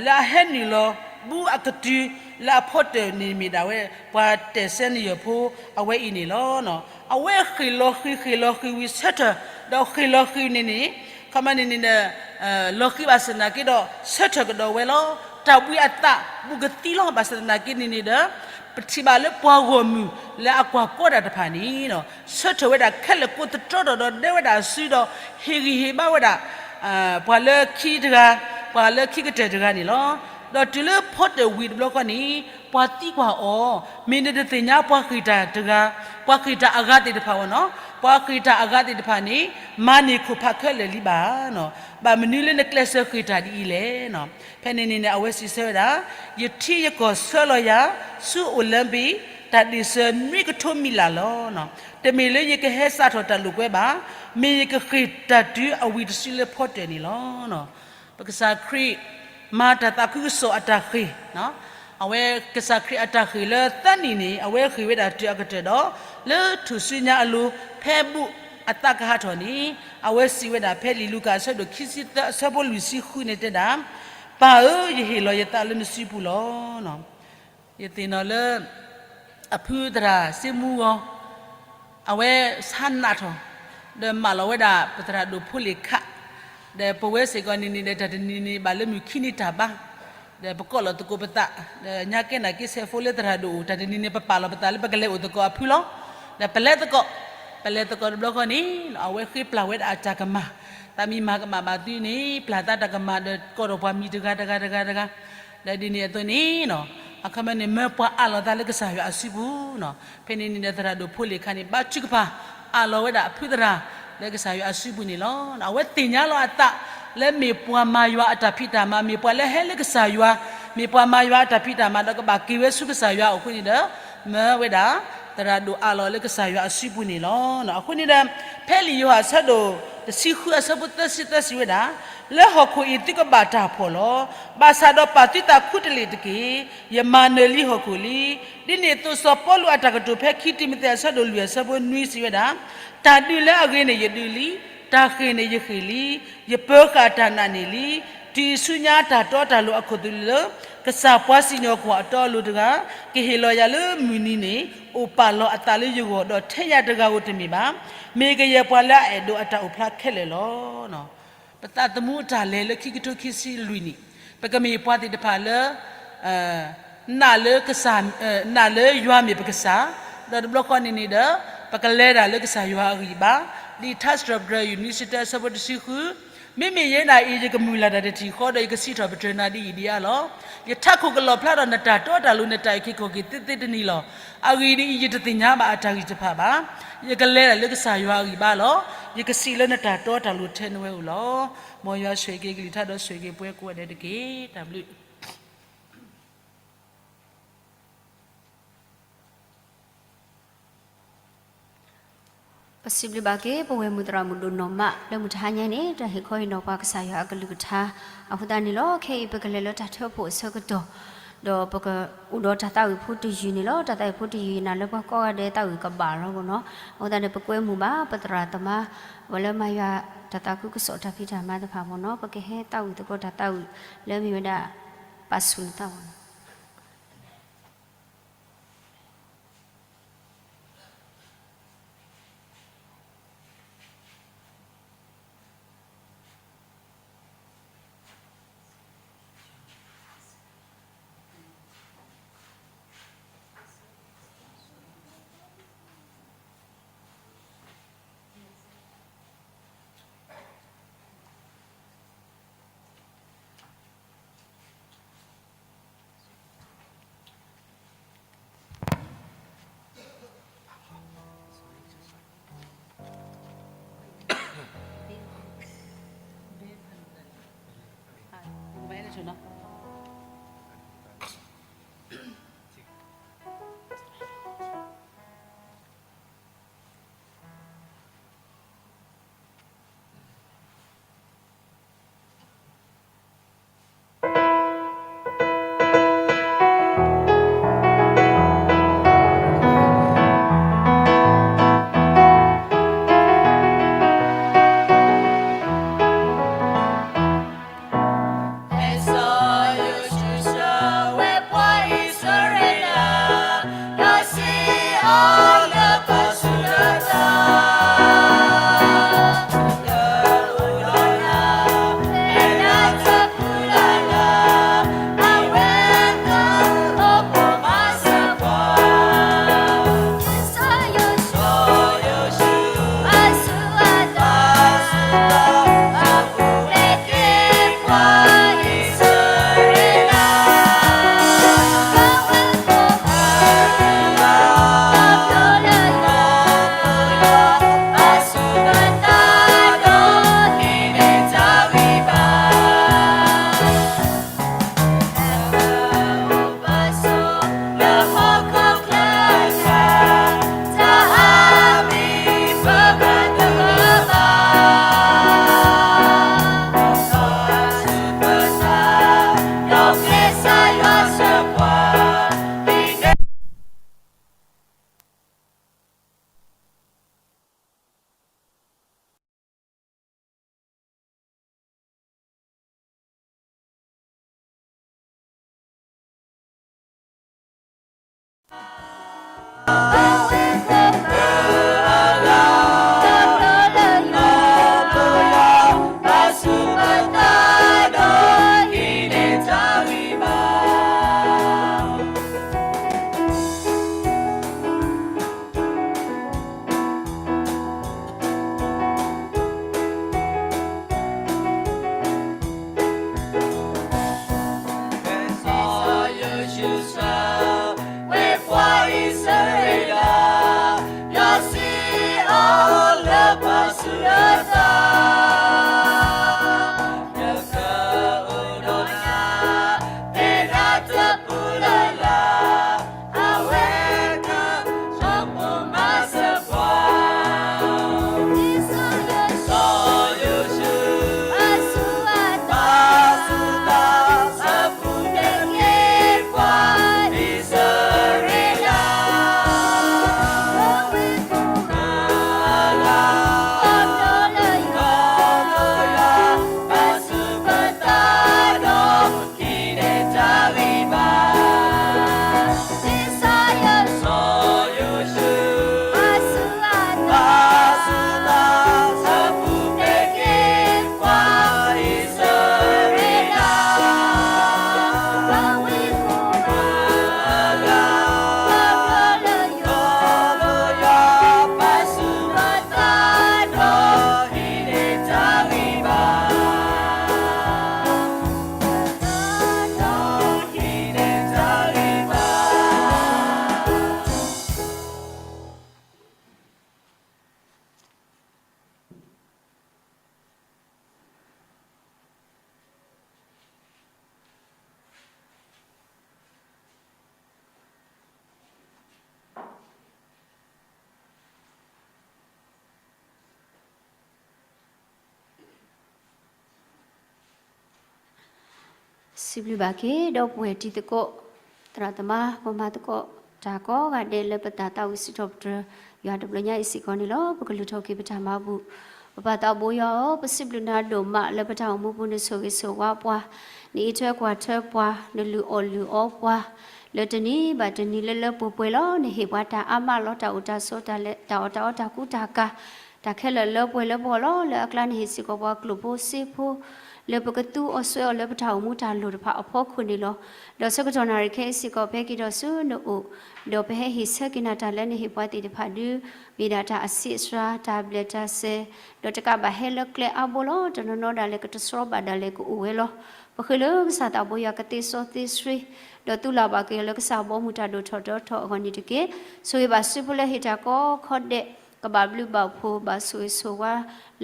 လၢအဟဲနုာ်လီၤ ဘူးအကတုၤ လၢအဖီတၢၣ်န့ၣ်မ့ၢ်ဒၣ်ဝဲ ပှၤတဲာ်စဲနယၢၢ်ဖိအဝဲအံၤန့ၣ်လီၤ. အဝဲဃ့ၢ်လီၤဃံၤ ဃ့ၢ်လီၤဃံၤဝံၤဆၢထၢၣ်, ဒီးဃ့ၢ်လီၤဃံၤန့ၣ်န့ၣ် ခီမ့ၢ်န့ၣ်န့ၣ်ဒီး လီၤဃံၤဘၣ်ဆၣ်သနာ်က့ဒီး ဆၢထၢၣ်ကဒီးဝဲလီၤ. တၢ်ဘှံးအသးဘူးကသံလီၤ. ဘၣ်ဆၣ်သနာ်က့န့ၣ်န့ၣ်ဒီး ပထံၣ်ဘၣ်လၢပှၤဂီၢ်မုၢ်လၢအကွၢ်ကီတၢ်တဖၣ်န့ၣ် ဆၢထၢၣ်ဝဲဒၣ်ခဲလၢာ် ကိးသတြီထီၣ်ဒီးဒဲဝဲဒၣ်အစုဒီး ဟ့ၣ်ဂံၢ်ဟ့ၣ်ဘါဝဲဒၣ် ပှၤလၢခံတဂၤ, ပှၤလၢခံကတၢၢ်တဂၤန့ၣ်လီၤ. ဒီးတုၤလၢဖီတၢၣ်ဝံၤတဘျီဃီန့ၣ် ပှၤသံကွၢ်အီၤ, မ့ၢ်နတသ့ၣ်ညါပှၤဃ့ၢ်တၢ်တဂၤ, ပှၤဃ့ၢ်တၢ်အဂၤသ့ၣ်တဖၣ်အီၤနီၤ, ပှၤဃ့ၢ်တၢ်အဂၤသ့ၣ်တဖၣ်န့ၣ် မၤန့ၢ်ခိၣ်ဖးခဲလၢာ်လံဘၣ်နီၤ. ဘၣ်မနုၤလၢနကျဲးစၢးဃ့ၢ်တၢ်ဒ်အံၤလဲၣ်နီၤ. ဖဲန့ၣ်န့ၣ်န့ၣ် အဝဲစံးဆၢဝဲဒၣ်, ယထံယကီၢ်ဆှၢလီၤယၤ ဆူအိၣ်လၢဘ့ၣ် တၢ်ဒ့ၣ်စၢၤနွံကထိမံလၢ်လီၤ. တမ့ၢ်လၢယကဟဲစးထီၣ်တၢ်လိာ်ကွဲဘၣ်, မ့ၢ်ယကဃ့ၢ်တၢ်တုၤအဝံၤတစုလၢဖီတၢၣ်န့ၣ်လီၤ. ပကစၢ်ခရံာ် မၤတၢ်သးခုကစီၣ်အတၢ်ဃ့ၢ်, အဝဲကစၢ်ခရံာ်အတၢ်ဃ့ၢ်လၢသၢနံၣ်န့ၣ် အဝဲဃ့ၢ်ဝဲဒၣ်တုၤအကတၢၢ်ဒီး လၢထူၣ်စုညါအလိၤ ဖဲဘူးအသးကဟးထီၣ်န့ၣ် အဝဲစံးဝဲဒၣ်ဖဲလံာ်လူၤကၣ် အဆၢဒိၣ်ခံဆံသၢ အဆၢဖိလွံၢ်ဆံဃုန့ၣ်တဲဒၣ်, ပၢ်ဧၢ, ယဟ့ၣ်လီၤယသးလၢနစုပူၤလီၤ. ယသ့ၣ်နီၣ်လၢ အဖုသရၣ်စ့မူဂီၤ အဝဲဆါနးထီၣ် ဒီးမၢလီၤဝဲဒၣ်ပသရၣ်ဒိၣ်ဖိလ့ၣ်ခး, ဒီးပဝဲစ့ၢ်ကီးန့ၣ်န့ၣ်ဒီး တၢ်တနံၤန့ၣ်ဘၣ်လၢမုၢ်ခံနံၤတၢ်ဘါ, ဒီးပကိးလီၤသကိးပသး, ဒီးညါကဲနာ်က့ ဆဲးဖိလၢသရၣ်ဒိၣ်အိၣ် တၢ်တနံၤန့ၣ် ပပာ်လီၤပသးလၢပကလဲၤအိၣ်သကိးအဖုလီၤ. ဒီးပလဲၤသကိး, ပလဲၤသကိးတဘျီဃီန့ၣ် အဝဲဃ့ပျၢ်ဝဲဒၣ်အတၢ်ကမၣ်, သးမံမၤကမၣ်ဘၣ်သုန့ၣ် ပျၢ်သးတၢ်ကမၣ်ဒီးကိးဒီးပှၤမံၤတဂၤတဂၤတဂၤတဂၤ ဒီးဒ်န့ၣ်အသိးန့ၣ် အခီပညီန့ၣ် မၢပှၤအးလီၤသးလၢကစၢ်ယွၤအစုပူၤနီၤ. ဖဲန့ၣ်န့ၣ်ဒီးသရၣ်ဒိၣ်ဖိလ့ၣ်ခးန့ၣ် ဘါထုကဖၣ် အးလီၤဝဲဒၣ်အဖုသရၣ် လၢကစၢ်ယွၤအစုပူၤန့ၣ်လီၤ. အဝဲသ့ၣ်ညါလီၤအသး လၢမ့ၢ်ပှၤမၤယွၤအတၢ်ဖံးတၢ်မၤ, မ့ၢ်ပှၤလၢဟဲလၢကစၢ်ယွၤ, မ့ၢ်ပှၤမၤယွၤအတၢ်ဖံးတၢ်မၤဒီးကဘၣ်က့ၤဝဲဆူကစၢ်ယွၤအအိၣ်အဃိန့ၣ်ဒီး မၢဝဲဒၣ် သရၣ်ဒိၣ်အးလီၤလၢကစၢ်ယွၤအစုပူၤန့ၣ်လီၤ. အဃိန့ၣ်ဒီး ဖဲလံာ်ယိၤဟၣ်အဆၢဒိၣ်တဆံဃုအဆၢဖိသၢဆံသၢစံးဝဲဒၣ်, လၢဟီၣ်ခိၣ်အံၤသုကဘၣ်တၢ်ဖှီၣ်လီၤ. ဘၣ်ဆၣ်ဒီးပာ်သုသးခူတလ့ၢ်တက့ၢ်. ယမၤနၢၤလံဟီၣ်ခိၣ်လံ. ဒ်န့ၣ်အသိးစီၤပီလူးအတၢ်ကတိၤဖဲခံတံၤမသ့း အဆၢဒိၣ်လွံၢ်အဆၢဖိနွံစံးဝဲဒၣ်, တၢ်ဒုးလၢအဂ့ၤန့ၣ်ယဒုးလံ, တၢ်ဃ့ၢ်န့ၣ်ယဃ့ၢ်လံ, ယပၢၤဃာ်တၢ်နာ်န့ၣ်လံ. တုၤအံၤဆူညါတၢ်တီတၢ်လိၤအခိၣ်သလုးလၢ ကစၢ်ပှၤစံၣ်ညီၣ်ကွီၢ်အတီအလိၤတဂၤ ကဟ့ၣ်လီၤယၤလၢမုၢ်နံၤန့ၣ် အိၣ်ပာ်လီၤအသးလၢယဂီၢ် ဒီးထဲယၤတဂၤဧိၤတမ့ၢ်ဘၣ်. မ့ၢ်ကယဲၢ်ပှၤလၢအအဲၣ်ဒိးအတၢ်အိၣ်ဖျါခဲလၢာ်လီၤ. ပသးသမူအတၢ်လဲၤလၢခံကထိခံဆံလွံၢ်နံၣ်, ပကမ့ၢ်ပှၤသ့ၣ်တဖၣ်လၢ နာ်လၢကစၢ်, နာ်လၢယွၤမ့ၢ်ပကစၢ်, ဒီးတဘျီဃီန့ၣ်န့ၣ်ဒီး ပကလဲၤဒၣ်လၢကစၢ်ယွၤအဂံၢ်ဘါ, ဒ်ထါစံးထီၣ်ပတြၢၤ ယုၢ်နွံဆံတၢ အဆၢဖိတဆံဃု, မ့မ့ၢ်ယဲဒၣ်အံၤ ယကမုၢ်လၢ်တၢ်တထံၣ်ဃီ ဒီးယကစံးထီၣ်ပတြၢၤနၤဒ်အံၤဒ်အါလီၤ. ယထးခိၣ်ကလီၣ်ဖျါဒီးနတၢ်တီတၢ်လိၤ နတၢ်အုၣ်က့ၤခီၣ်က့ၤသ့သ့တနံၤလီၤ. အဂ့ၢ်ဒ်အံၤ, ယတသ့ၣ်ညါဘၣ်အတၢ်ဂံၢ်တဖၣ်ဘၣ်. ယကလဲၤဒၣ်လၢကစၢ်ယွၤအဂံၢ်ဘါလီၤ. ယကစံးလၢနတၢ်တီတၢ်လိၤထဲနဝဲအိၣ်လီၤ. မ်ယွၤဆိၣ်ဂ့ၤက့ၤကလုၢ်ကထါဒီးဆိၣ်ဂ့ၤက့ၤပဝဲကိးဂၤဒဲးတက့ၢ်. တၢ်ဘျုး ပစံးဘျုးဘၣ်က့ၤ ပဝဲၢ်မုၢ်သရၣ်မုၣ်ဒိၣ်နီၢ်မး လၢမုၢ်တဟါညါအံၤန့ၣ် တၢ်ဟ့ၣ်ခီဟ့ၣ်နီၤပှၤကစၢ်ယွၤအကလုၢ်ကထါ အဃိသတးန့ၣ်လီၤ. ခဲအံၤပကလဲၤလၢတၢ်ထၢဖှိၣ်အဆၢကတီၢ်, ဒီးပကအိၣ်ဒီးတၢ်သးဝံၣ်ဖိတယုၢ်န့ၣ်လီၤ. တၢ်သးဝံၣ်ဖိတယုၢ်အံၤ နာ်လၢပှၤကိးဂၤဒဲးသးဝံၣ်ကဘၣ်လီၤဘၣ်နီၤ. အဃိသတးန့ၣ် ပကွဲမုာ်ဘၣ် ပသရၣ်သမါ ပှၤလၢမၤယွၤတၢ်သးခုကစီၣ်တၢ်ဖံးတၢ်မၤတဖၣ်ဘၣ်နီၤ. ပကဟဲသးဝံၣ်သကိးတၢ်သးဝံၣ်လၢမ့ၢ်ဝဲဒၣ် ပာ်ဆူၣ်နသးဘၣ်နီၤ. စံးဘျုးဘၣ်က့ၤ ဒီပုၢ်ဝဲၢ်တံၤသကိး သရၣ်သမါ ပှၤမၤသကိးတၢ်ကိးဂၤဒဲးလၢပသးသးဝံၣ်စံးထီၣ်ပတြၢၤ ယွၤတဘျီညါအံၤစ့ၢ်ကီးန့ၣ်လီၤ. ပကလုၢ်ထီၣ်က့ၤပတၢ်မၤဘူၣ် ပပၢ်သးဘိယွၤဧၢ, ပစံးဘျုးနၤဒိၣ်မးလၢပတၢ်အိၣ်မူပူၤနဆိၣ်ဂ့ၤဆိၣ်ဝါပှၤ, နအံးထွဲကွၢ်ထွဲပှၤ, နလုၢ်အီၣ်လုၢ်အီပှၤ လၢတနံၤဘၣ်တနံၤလၢလၢပှဲၤပှဲၤလီၤ. နဟ့ၣ်ပှၤတၢ်အါမးလီၤ, တၢ်အိၣ်တၢ်ဆိး တၢ်လဲၤတၢ်အီၣ်တၢ်အီတၢ်ကူတၢ်ကၤ တၢ်ခဲလၢာ်လၢပှဲၤလၢပဂီၢ်လီၤ. လၢအကျါနဟ့ၣ်စ့ၢ်ကီးပှၤကျိာ်ဖိစ့ဖိ လၢပကသူအီၤစွဲအီၤလၢပတၢ်အိၣ်မူတၢ်လိၣ်တဖၣ်အဖီခိၣ်န့ၣ်လီၤ. ဒီးဆၢကတီၢ်နၣ်ရံၣ်ခဲအံၤစ့ၢ်ကီး ပဟဲက့ၤထီၣ်ဆူနအိၣ်, ဒီးပဟဲဟ့ၣ်ဆၢက့ၤနၤတၢ်လၢနဟ့ၣ်ပှၤသ့ၣ်တဖၣ်ဒုး မ့ၢ်ဒၣ်တၢ်အဆံးအစှၤ တၢ်ဘျဲၣ်တၢ်စဲၤ, ဒီးတကးဘၣ်ဟဲလၢကျဲအါဘိလီၤ. တနီၤနီၤဒၣ်လဲာ်ကတြီဘၣ်ဒၣ်လဲာ်ကအိၣ်ဝဲလီၤ. ပဃ့လၢကစၢ်သးဘိယွၤကသ့စီသ့ဆှံ ဒီးသူၣ်လၢ်ဘၣ်က့ၤလၢကစၢ်ဘီမုၢ်တၢ်ဒိၣ်ထီၣ်ဒီထီၣ်အဂီၢ်န့ၣ်တက့ၢ်. ဆိၣ်ဂ့ၤဘၣ်စုဖိလၢဟ့ၣ်တၢ်ကိးခီဒဲး ကဘၣ်ဘျုးဘၣ်ဖှိၣ်ဘၣ်ဆိၣ်ဂ့ၤဆိၣ်ဝါ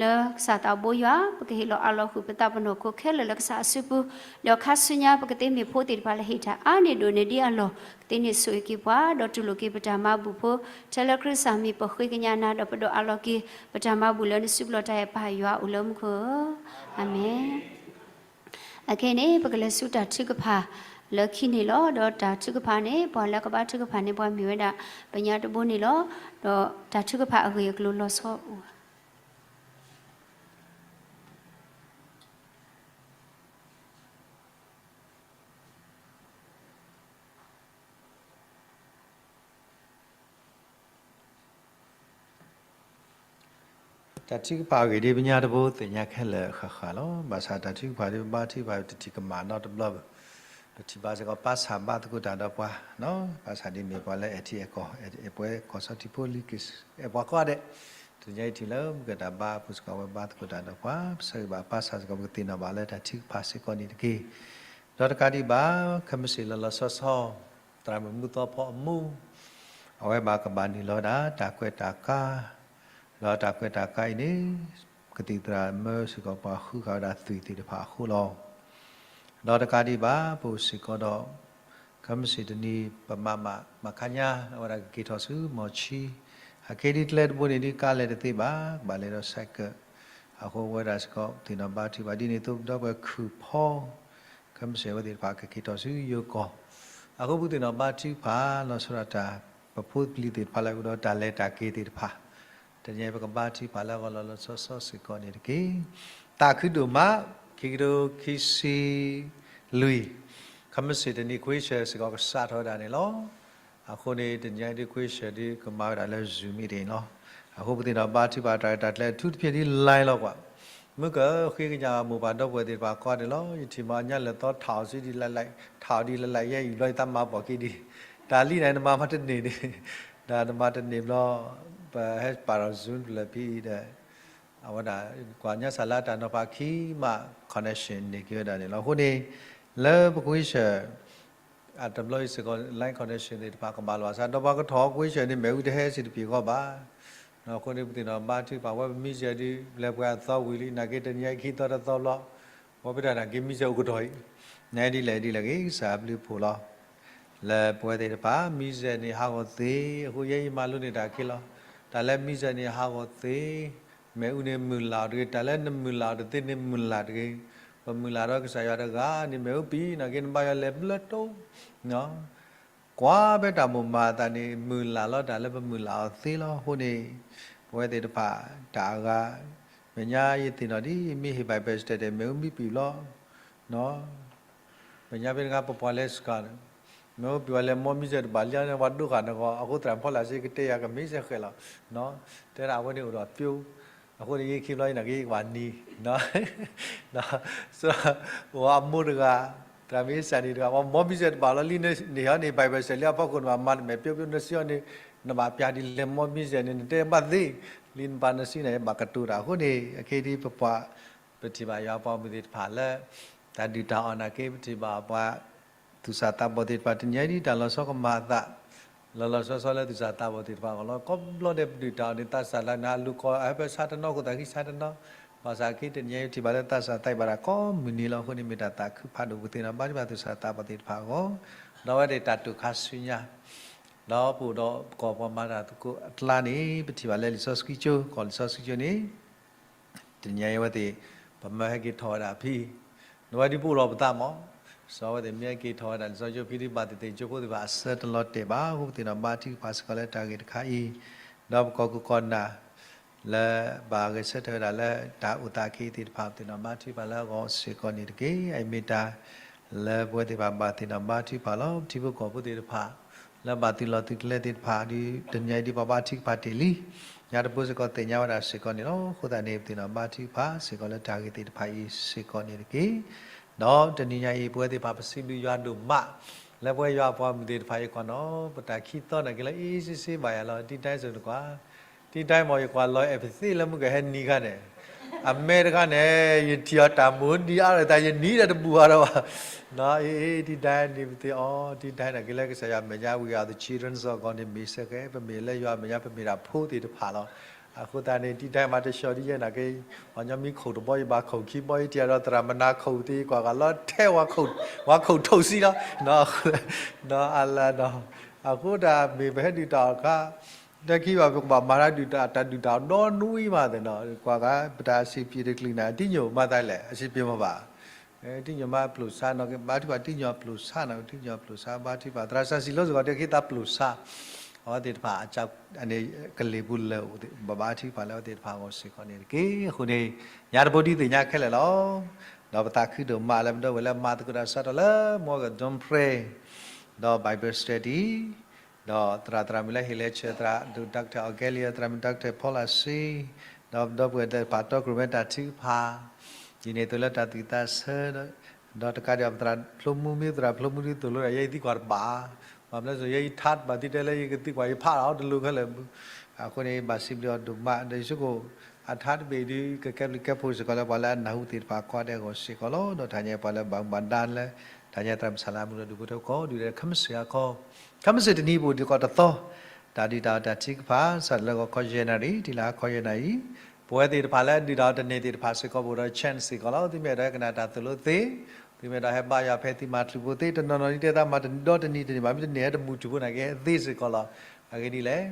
လၢကစၢ်သးဘိယွၤ ပကဟ့ၣ်လီၤအးလီၤဃုာ်ပသးပနီၢ်ခိခဲလၢာ်လၢကစၢ်အစုပူၤ, ဒီးခါဆူညါပကသ့မ့ၢ်ဖိသ့ၣ်တဖၣ်လၢဟ့ၣ်တၢ်အါန့ၢ်ဒိၣ်န့ၢ်ဒံးအလီၢ် ကသ့န့ၢ်ဆိၣ်ဂ့ၤက့ၤပှၤ ဒီးတူၢ်လိာ်က့ၤပတၢ်မၤဘူၣ်ဖိ ထဲလၢခရံာ်စၢ်မံၤပဃ့ကညးနၤ ဒီးပဒိးအးလီၤက့ၤ ပတၢ်မၤဘူၣ်လၢနစုပူၤလီၤတၢ်အဲၣ်ပၢ်ယွၤအိၣ်လၢမူခိၣ်ဧၢ, အၤမ့ၣ်. အခဲအံၤန့ၣ် ပကလဲၤဆူတၢ်ထုကဖၣ်လၢခံန့ၣ်လီၤ. ဒီးတၢ်ထုကဖၣ်န့ၣ် ပှၤလၢကဘါထုကဖၣ်န့ၣ် ပှၤမ့ၢ်ဝဲဒၣ် ပညါတဘိန့ၣ်လီၤ. ဒီးတၢ်ထုကဖၣ်အဂ့ၢ်အကျိၤလီၤဆီအိၣ် တၢ်ထုကဖၣ်အဂ့ၢ်ဒ်ပညါတဘိသ့ၣ်ညါခဲလၢာ်ဃၣ်ဃၣ်လီၤ. ဘၣ်ဆၣ်တၢ်ထုကဖၣ်ဒ်ပဘါထုကဖၣ်တထံၣ်ကမၣ်နီတဘျီဘၣ်. ပထံၣ်ဘၣ်စ့ၢ်ကီး ပၢ်ဆၣ်ဘါသကိးတၢ်ဒီးပှၤ, ပၢ်ဆၣ်ဒ်မ့ၢ်ပှၤလၢအဲၣ်ထံအဲၣ်ကီၢ် အဲၣ်ပှၤကီၢ်စၢ်ထံဖိလံၤက့ၤ အဲၣ်ပှၤကိးဂၤဒဲး, တနံၤအံၤထံၣ်လၢမုၢ်ကတၢ်ဘါအပူၤစ့ၢ်ကီး အဝဲဘါသကိးတၢ်ဒီးပှၤ, ပဆၢဂ့ၤဘၣ်ပၢ်ဆၣ်စ့ၢ်ကီး ပကသ့ၣ်နီၣ်ဘၣ်လၢတၢ်ထုကဖၣ်စ့ၢ်ကီးန့ၣ်တက့ၢ်. ဒီးတကးဒံးဘၣ် ခဲမုၢ်ဆ့ၣ်လီၤလီၤဆီဆီ သရၣ်မုၣ်မူသီဖီအမူ အဝဲဘၣ်ကဘၣ်နုာ်လီၤဝဲဒၣ် တၢ်ကွဲးတၢ်ကါ, ဒီးတၢ်ကွဲးတၢ်ကါအံၤန့ၣ် ကသံၣ်သရၣ်မၢစ့ၢ်ကီးပှၤဃုဃာ်ဝဲဒၣ်သွံၣ်သ့ၣ်တဖၣ်အဃိလီၤ. ဒီးတကးဒံးဘၣ် ပအိၣ်စ့ၢ်ကီးဒီး ခဲမုၢ်ဆ့ၣ်တနံၤ ပမၤမး မၤခါညါအဝဲဒၣ်ကက့ၤထီၣ်ဆူမီၢ်ဆံ, အခဲဒ်ကျဲတဘိန့ၣ်ဒ်ကါလဲၤတသ့ဘၣ် ကဘၣ်လဲၤဒီးဆဲးကၢး, အဃိဝဲဒၣ်စ့ၢ်ကီး သ့ၣ်နီၣ်ဘါထုကဖၣ်ဒ်န့ၣ်အသိး ဒီပုၢ်ဝဲၢ်ခုၣ်ဖီ ခဲမုၢ်ဆ့ၣ်ဝဲသ့ၣ်တဖၣ်ကက့ၤထီၣ်ဆူယိၤကီၢ်, အဃိပကသ့ၣ်နီၣ်ဘါထုကဖၣ်လီၤဆီဒၣ်တၢ် ပဖိပလံၤသ့ၣ်တဖၣ်လၢအိၣ်ဒီးတၢ်လဲၤတၢ်က့ၤသ့ၣ်တဖၣ်, တနံၤအံၤပကဘါထုကဖၣ်လၢအဂီၢ်လီၤလီၤဆီဆီစ့ၢ်ကီးန့ၣ်တက့ၢ်. သးခုဒိၣ်မး ခံကထိခံဆံလွံၢ် ခဲမုၢ်ဆ့ၣ်တနံၤ question စ့ၢ်ကီးကစးထီၣ်ဝဲဒၣ်န့ၣ်လီၤ. အဃိန့ၣ် တနံၤအံၤဒ် question ဒ်ကမၤဝဲဒၣ်လၢ Zoom meeting န့ၣ်လီၤ. အဃိပသ့ၣ်နီၣ်ဘါထုကဖၣ်တၢ်ရဲၣ်တၢ်ကျဲၤ အထူးသဖြင့်ဒ် line လီၤကွၢ်, မုၢ်ကဃ့ကညးမိၢ်ပၢ်ဒီပုၢ်ဝဲၢ်သ့ၣ်တဖၣ်ကိးဂၤဒဲးလီၤ. ယထံၣ်မးညါလဲၤသီထးအီၤဆူဒ်လဲၣ်လဲၣ်, ထးအီၤဒ်လဲၣ်လဲၣ် ယဲအံၤဘျီယသးမၤပိာ်က့ၤဒံး, တၢ်လံန့ၣ် နမၤမၤတန့ၢ်ဒံး, ဒီးနမၤတန့ၢ်ဘျီ ပဟဲပာ်ဒီး Zoom တလၢာ်ဖဲအံၤဒီး အဝဲဒၣ် ကွၢ်ညါစၢ်လၢတၢ်နီၤဖးခံမး connection န့ၢ်က့ၤဝဲဒၣ်န့ၣ်လီၤ. အဃိန့ၣ် လၢပ question အတဘျီအံၤစ့ၢ်ကီး line connection သ့ၣ်တဖၣ်ကဘၣ်လီၤဘၣ်ဆၣ် ဒီးပှၤကထီၣ် question န့ၣ် မ့ၣ်အူတဟဲစ့ၢ်တပျ့ၤဂီၢ်ဘၣ်. အဃိန့ၣ် ပသ့ၣ်နီၣ်ဘါထုကဖၣ် ဝဲပ message ဒ် လဲၤပှဲၤအသီဝံၤလံ နာ်က့တနံၤအံၤခံသီတသီဘျီ ဝဲပတၢ်နာ်က့ message အိၣ်ကတီၢ်အံၤ နဒ်လဲၣ်ဒ်လဲၣ်ဂ့ၤ ကစၢ်ဘျုးဖှိၣ်လီၤ. လၢပဝဲသ့ၣ်တဖၣ် message န့ၣ်ဟးဂီၤသ့, အဃိယဲယမၤလိန့ၢ်တၢ်ခံလီၤ. တၢ်လၢ message န့ၣ်ဟးဂီၤသ့, မ့ၣ်အူန့ၣ်မုၢ်လၢ်အီၤတဂ့ၤ, တၢ်လၢနမုၢ်လၢ်အီၤတသ့န့ၣ်မုၢ်လၢ်တဂ့ၤ. ပမုၢ်လၢ်ဒီးကစၢ်ယွၤတဂၤန့ၣ် မ့ၣ်အူပံၤ နာ်က့နဘါယွၤလဲၤဘျၢတိ ကွၢ်ဖဲတၢ်မိၣ်မၤအသးန့ၣ် မုၢ်လၢ်လီၤတၢ်လၢပမုၢ်လၢ်အီၤသ့လီၤ. အဃိန့ၣ် ပဝဲသ့ၣ်တဖၣ်တၢ်အဂၤ မဲာ်ညါယသ့ၣ်နီၣ်ဒ်မ့ၢ်ဟ့ၣ် Bible study မ့ၣ်အူမံပံၤဘျီ မဲာ်ညါဖဲတဂၤပပှၤလဲၤစှၤန့ၣ် မ့ၣ်အူပံၤဝဲလဲၤမီ message တဘၣ်လံန့ၣ် ပှၤဒိဃာ်နဂီၢ် အဃိသရၣ်ဖီလာ်စ့ကတဲယၤက message ဃဲၤလီၤ တဲဒၣ်အဝဲန့ၣ်အိၣ်ဒီးပျိ အဃိန့ၣ်ယခံဘျီအံၤနာ်က့ကဘၣ်နံၤ ပှၤအမိၢ်တဂၤ သရၣ်မ့ၢ်စၢ်နံၤတဂၤ ပှၤမီ message တဘၣ်လီၤလံန့ၣ်ဟီန့ၣ် Bible study လံအဖီခိၣ်န့ၣ် မၤတမဲာ်ပျီပျိနစံးအီၤန့ၣ် နဘၣ်ပျၢ်ဒ်လဲၣ်မီ message န့ၣ် နတဲဘၣ်သ့ လံနပၢ်နစံးန့ၣ် ဘၣ်ကတိၤတၢ်အဃိန့ၣ် အခဲဒ်ပပှၤ ပထံၣ်ဘၣ်ယွၤပှၤမုၢ်သ့ၣ်တဖၣ်လၢ တၢ်ဒုၣ်တၢ်အီၣ်နာ်က့ ပထံၣ်ဘၣ်ပှၤ သူၣ်စၢ်သးဘီၣ်သ့ၣ်တဖၣ် တနံၤအံၤဒ်တၢ်လီၤဆီကမၤအသး လီၤလီၤဆီဆီလၢသူၣ်စၢ်သးဘီၣ်သ့ၣ်တဖၣ်အဂီၢ်လီၤ. ကိးဘျီဒဲးပဒုၣ်တၢ်အီၣ်န့ၣ် သးစၢ်လၢနၤအလူၤကီၢ် အဟဲဖဲဆါတနီၤခိၣ်သးခံဆါတနီၤ ဘၣ်ဆၣ်အခဲတနံၤအံၤပထံၣ်ဘၣ်လၢသးစၢ်သးဘၣ်ဒၣ်ကိးမုၢ်နံၤလီၤ. အဃိန့ၣ်မ့ၢ်တၢ်သးခုဖးဒိၣ်ပသ့ၣ်နီၣ်ဘါထုကဖၣ်သူၣ်စၢ်သးဘီၣ်သ့ၣ်တဖၣ်အဂီၢ် ဒီးအဝဲဒၣ်တၢ်တိာ်ခါဆူညါ ဒီးပအိၣ်ဒီးကီၢ်ပှၤမၤတၢ်သကိးအကျါန့ၣ် ပထံၣ်ဘၣ်လၢလံာ်စီဆှံကၠိ ကီၢ်လံာ်စီဆှံကၠိန့ၣ် တနံၤအံၤအဝဲသ့ၣ် ပမၢဟဲက့ၤထီၣ်ဝဲဒၣ်ဖဲ နဝဲဒ်ပအိၣ်ဒီးပသးမး စီၤဝဲသ့ၣ်မ့ၢ်က့ၤထီၣ်ဝဲဒၣ်လံာ်စီဆှံကၠိဖံဒံးဘၣ်သ့ၣ်သ့ၣ်ကၠိဖိသ့ၣ်တဖၣ်အဆၢတလီၤတဲာ်ဘၣ်. အဃိပသ့ၣ်နီၣ်ဘါထုကဖၣ်စ့ၢ်ကီးလၢတၢ်ဂ့ၢ်တခါအံၤ, ဒီးပကီၢ်ခိၣ်ကီၢ်နၢ် လၢဘၣ်ဂဲၤဆၢထၢၣ်ဝဲဒၣ်လၢတၢ်အိၣ်သးခဲအံၤသ့ၣ်တဖၣ် ပသ့ၣ်နီၣ်ဘါထုကဖၣ်လၢအဂီၢ်စ့ၢ်ကီးန့ၣ်တက့ၢ်. အအံၤမ့ၢ်တၢ်လၢပဝဲသ့ၣ်တဖၣ်ဘၣ်သ့ၣ်နီၣ်ဘါထုကဖၣ်လီၤ. ပထံဖိကီၢ်ဖိသ့ၣ်တဖၣ် လၢဘၣ်သုးလီၢ်သုးကျဲသ့ၣ်တဖၣ်ဒီး တနံၤညါအံၤဒ်ပှၤဘါထုကဖၣ်တ့ၢ်လံ ညါတဘိစ့ၢ်ကီးသ့ၣ်ညါဝဲဒၣ်စ့ၢ်ကီးန့ၣ်လီၤ. အဃိသတးန့ၣ် ပသ့ၣ်နီၣ်ဘါထုကဖၣ်စ့ၢ်ကီးလၢတၢ်ဂ့ၢ်သ့ၣ်တဖၣ်အံၤစ့ၢ်ကီးန့ၣ်တက့ၢ်. ဒီးတနံၤညါအံၤ ပဝဲသ့ၣ်တဖၣ်ပစံးဘျုးယွၤဒိၣ်မး လၢပဝဲယွၤအပှၤမုၣ်သ့ၣ်တဖၣ် ယကွၢ်နီၣ် ပတၢ်ခံသီန့ၣ်က့ၤလၢ အ့စ့စ့ဘၣ်ယၤလီၤ. တံတၢ်စ့ၢ်နကွၢ် တံတၢ်မ့ၢ်ယကွၢ်လီၤ အဲၣ်ပသ့ၣ်လၢမုၢ်ကဟဲနံၤခါန့ၣ် အမဲတခါန့ၣ် ယထံၣ်အီၤတၢ်မူဒံးအါဒီးတၢ်ယနံၤဒီးတဘူၣ်အါဒီးဘၣ်. နီၣ် အ့ အ့ တံတၢ်န့ၣ်ပသ့ၣ်အီၤ တံတၢ်န့ၣ်က့ၤလၢကစၢ်ယွၤမဲာ်ညါ we are the children of God န့ၣ်မ့ၢ်စ့ၢ်ကီး ပမ့ၢ်လၢယွၤမဲာ်ညါ ပမ့ၢ်ဒၣ်ဖိသ့ၣ်တဖၣ်လီၤ. အဃိသတးန့ၣ် တံတၢ်မၤတဆှီဒ်ယဲနာ်က့ ပှၤညီမ့ၢ်ခိၣ်တဘီ ယဘၣ်ခိၣ်ခံဘီ ယထံၣ်အီၤဒီးသရၣ်မုၣ်နၤခိၣ်သ့ ကွၢ်ဂၤလီၤထဲ ပှၤခိၣ်ထိၣ်ဆံလီၤ. နီၣ် အလၢနီၣ် အဃိတၢ်မ့ၢ်ပဟဲဒုးတၢ်အီၣ်တခါ တၢ်ခံဘၣ် ပကဘၣ်မၤတၢ်ဒုးတၢ် တၢ်ဒုးတၢ်အီၣ်ဒီနွံမးသ့ၣ်နီၣ် ကွၢ်ဂၤ ပတၢ်အဆံးပျ့ၤတချုးန့ၣ် အတံညိၣ်မၤသးလဲၣ် အဆံးပျ့ၤမ့ၢ်ဘၣ် တံညိၣ်မၤပျိာ်ဆါနီၣ် ဘါထုကဖၣ်တံညိၣ်ပျိာ်ဆါနီၣ် တံညိၣ်ပျိာ်ဆါ ဘါထုကဖၣ် သရၣ်စၢ်စံးလိစ့ၢ်ကီး တၢ်ခံသးပျိာ်ဆါ အဝဲသ့ၣ်တဖၣ် ကလ့ၢ်ပူၤလၢာ် ဘၣ်ဘါထုကဖၣ်လၢအဝဲသ့ၣ်တဖၣ်အဂီၢ်စ့ၢ်ကီးန့ၣ်တက့ၢ်. အဃိန့ၣ် ညါတဘိဒ်သ့ၣ်ညါခဲလၢာ်လီၤ. ဒီးပသးခုဒိၣ်မးလၢပဒီပုၢ်ဝဲၢ်လၢမၤသကိးတၢ်ဆၢကတီၢ်လၢ Mortgage Don't Pray ဒီး Bible Study ဒီးသရၣ်သရၣ်မုၣ်လၢဟ့ၣ်လၢဆၢသရၣ် ဒုး Doctor Augelia သရၣ်မုၣ် Doctor Paula C ဒီးပဒီပုၢ်ဝဲၢ်သ့ၣ်တဖၣ်တီခိၣ်ရိၣ်မဲတၢ်ထုကဖၣ် ဒ်န့ၣ်အသိးလၢတၢ်သူၣ်သးဆၢ ဒီးတကးဒံး ပသရၣ်ဖျိမူမ့ၢ်သရၣ်ဖျိမူဒ်သိးလိာ်ဒီး ယဲယသံကွၢ်တဘၣ် ဘၣ်မနုၤစိၤ ယဲယထါတဘၣ်သံတဲလၢ ယကသံကွၢ်ယဖးလီၤတလိၤခဲလၢာ်ဘၣ်. အဃိန့ၣ် ဘၣ်စံးဘျုးအီၤဒိၣ်မး ဒီးယဆိကမိၣ် အထါတဘ့ၣ်ဒုး ကကဲဘျုးကဲဖှိၣ်စ့ၢ်ကီးလၢပှၤလၢအနၢ်ဟူသ့ၣ်တဖၣ်ကိးဂၤဒဲးအဂီၢ်စ့ၢ်ကီးလီၤ. ဒီးတၢ်ညါပှၤလၢဘၣ်မူဘၣ်ဒါလၢ တၢ်ညါသရၣ်မုၣ်ဆၣ်လၢအမုၢ်လၢဒူၣ်ဖိထၢဖိကီၢ်ဒုးဒီး ခဲမုၢ်ဆ့ၣ်အခီ ခဲမုၢ်ဆ့ၣ်တနံၤပူၤဒုးကီးတသီ တၢ်ဒုးတၢ်အီၣ်တၢ်ထုကဖၣ် စးထီၣ်လၢဂီၤခီယဲၢ်နၣ်ရံၣ် တုၤလၢဟါခီယဲၢ်နၣ်ရံၣ် ပဝဲသ့ၣ်တဖၣ်လၢဒုးတၢ်အီၣ်တန့ၢ်သ့ၣ်တဖၣ်စ့ၢ်ကီး ပအိၣ်ဒီး chance စ့ၢ်ကီးလီၤ. သုမ့ၢ်အဲၣ်ဒိးဟဲကနၣ်တၢ်သိၣ်လိသ့, သုမ့ၢ်အဲၣ်ဒိးဟဲဘါယွၤဖဲသုမၤချုးဖိသ့, တနီၤနီၤဒ်တဲသးမၤတနံၤဒီတနံၤတန့ၢ်ဘၣ်, မ့ၢ်တန့ၢ်ဟဲတမုာ်ထူၣ်ဖိနာ်က့ သ့စ့ၢ်ကီးလီၤ. အဂ့ၢ်ဒ်လဲၣ်,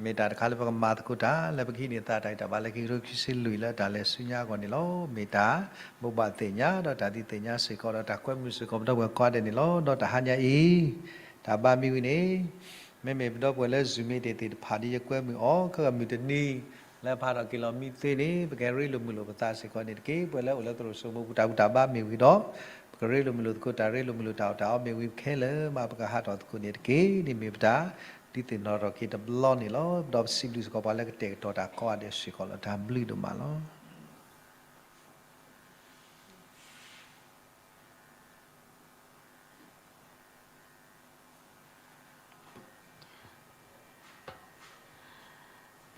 မ့ၢ်တၢ်တခါလၢပကမၤသကိးတၢ် လၢပကဟံးန့ၢ်သးတၢ်ဂံၢ်တၢ်ဘါလၢခံကထိခံဆံလွံၢ်လၢတၢ်လဲၤဆူညါအဂီၢ်န့ၣ်လီၤ. မ့ၢ်တၢ်ဘိးဘၣ်သ့ၣ်ညါ ဒီးတၢ်ဒုးသ့ၣ်ညါစ့ၢ်ကီး ဒီးတၢ်ကွဲမုာ်စ့ၢ်ကီး ပဒီပုၢ်ဝဲၢ်ကိးဂၤဒဲးန့ၣ်လီၤ. ဒီးတၢ်ဟါညါအံၤ တၢ်ဘါမ့ၢ်ဝံၤန့ၣ် မ့မ့ၢ်ပဒီပုၢ်ဝဲၢ်လၢ Zoom meeting သ့ၣ်တဖၣ်ဒီး ယကွဲမုာ်အီၤ ခဲကမုၢ်တနံၤ လၢဖးထီၣ်က့ၤလီၤမံသ့န့ၣ် ပကရ့လိာ်မုာ်လိာ်ပသးစ့ၢ်ကီးန့ၣ်တက့ၢ်. ပဝဲလၢအိၣ်လၢသရိာ်စိမိးပူၤ တၢ်ဘူၣ်တၢ်ဘါမ့ၢ်ဝံၤဒီး ပကရ့လိာ်မုာ်လိာ်သကိး တၢ်ရ့လိာ်မုာ်လိာ်တၢ်အီၣ်တၢ်အီမ့ၢ်ဝံၤခဲလၢာ်မး ပကဟးထီၣ်သကိးန့ၣ်တက့ၢ်. န့ၣ်မ့ၢ်ပတၢ်ဒုးသ့ၣ်နီၣ်ထီၣ်က့ၤတဘျီန့ၣ်လီၤ. ဒီးပစံးဘျုးစ့ၢ်ကီးပှၤလၢကတဲာ်ကတီၤတၢ်ကိးဂၤဒဲးစ့ၢ်ကီးလီၤ. တၢ်ဘျုးဒိၣ်မးလီၤ.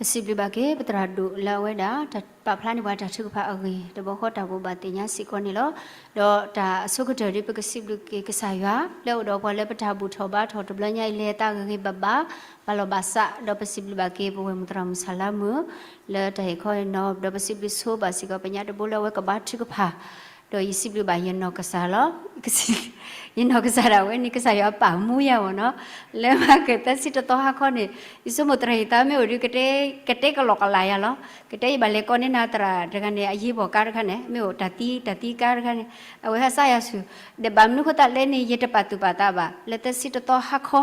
ပစံးဘျုးဘၣ်က့ၤ ပသရၣ်ဒိၣ်လၢအဝဲဒၣ် ပာ်ဖျါန့ၢ်ပှၤတၢ်ထုကဖၣ်အဂ့ၢ် တဘျီဃီတၢ်ဘိးဘၣ်သ့ၣ်ညါစ့ၢ်ကီးန့ၣ်လီၤ. ဒီးတၢ်အဆိကတၢၢ်ဒ်ပကစံးဘျုးက့ၤကစၢ်ယွၤ လၢအိၣ်ဒီးပှၤလၢပတၢ်ဘူၣ်ထီၣ်ဘါထီၣ်တဘျီညါအံၤ လဲၤသးဂ့ၤဂ့ၤဘၣ်ဘၣ် ဘၣ်လီၢ်ဘၣ်စး ဒီးပစံးဘျုးဘၣ်က့ၤ ပဝဲၢ်မုၣ်သရၣ်မုၣ်ဆၣ်လါမုၣ် လၢတၢ်ဟ့ၣ်ခီအံၤနီၤ ဒီးပစံးဘျုးဆိဘၣ်စ့ၢ်ကီး ပညါတဘိလၢအဝဲကဘါထုကဖၣ် ဒီးယစံးဘျုးဘၣ်ယနီၢ်ကစၢ်လီၤ. ယနီၢ်ကစၢ်ဒၣ်ဝဲန့ၣ် ကစၢ်ယွၤပာ်မူယၤအီၤနီၤ လၢမၤကသၢဆံတသီဟါခီန့ၣ် ယဆိကမိၣ်သရၣ်အံၤသးမ့ၢ်အိၣ်ဒီး ကတဲကလီၤကလာ်ယၤလီၤ. ကတဲယဘၣ်လဲၤကိးန့ၢ်နၤသရၣ်တဂၤန့ၣ် အရေးပေါ်ကါတခါန့ၣ် မ့ၢ်အိၣ်တၢ်သံ တၢ်သံကါတခါန့ၣ် အဝဲဟးစးယၤဆူၣ် ဒီးဘၣ်မနုၤဃိသတးလဲၣ်န့ၣ် ယတပာ်သူၣ်ပာ်သးဘၣ် လၢသၢဆံတသီဟါခီ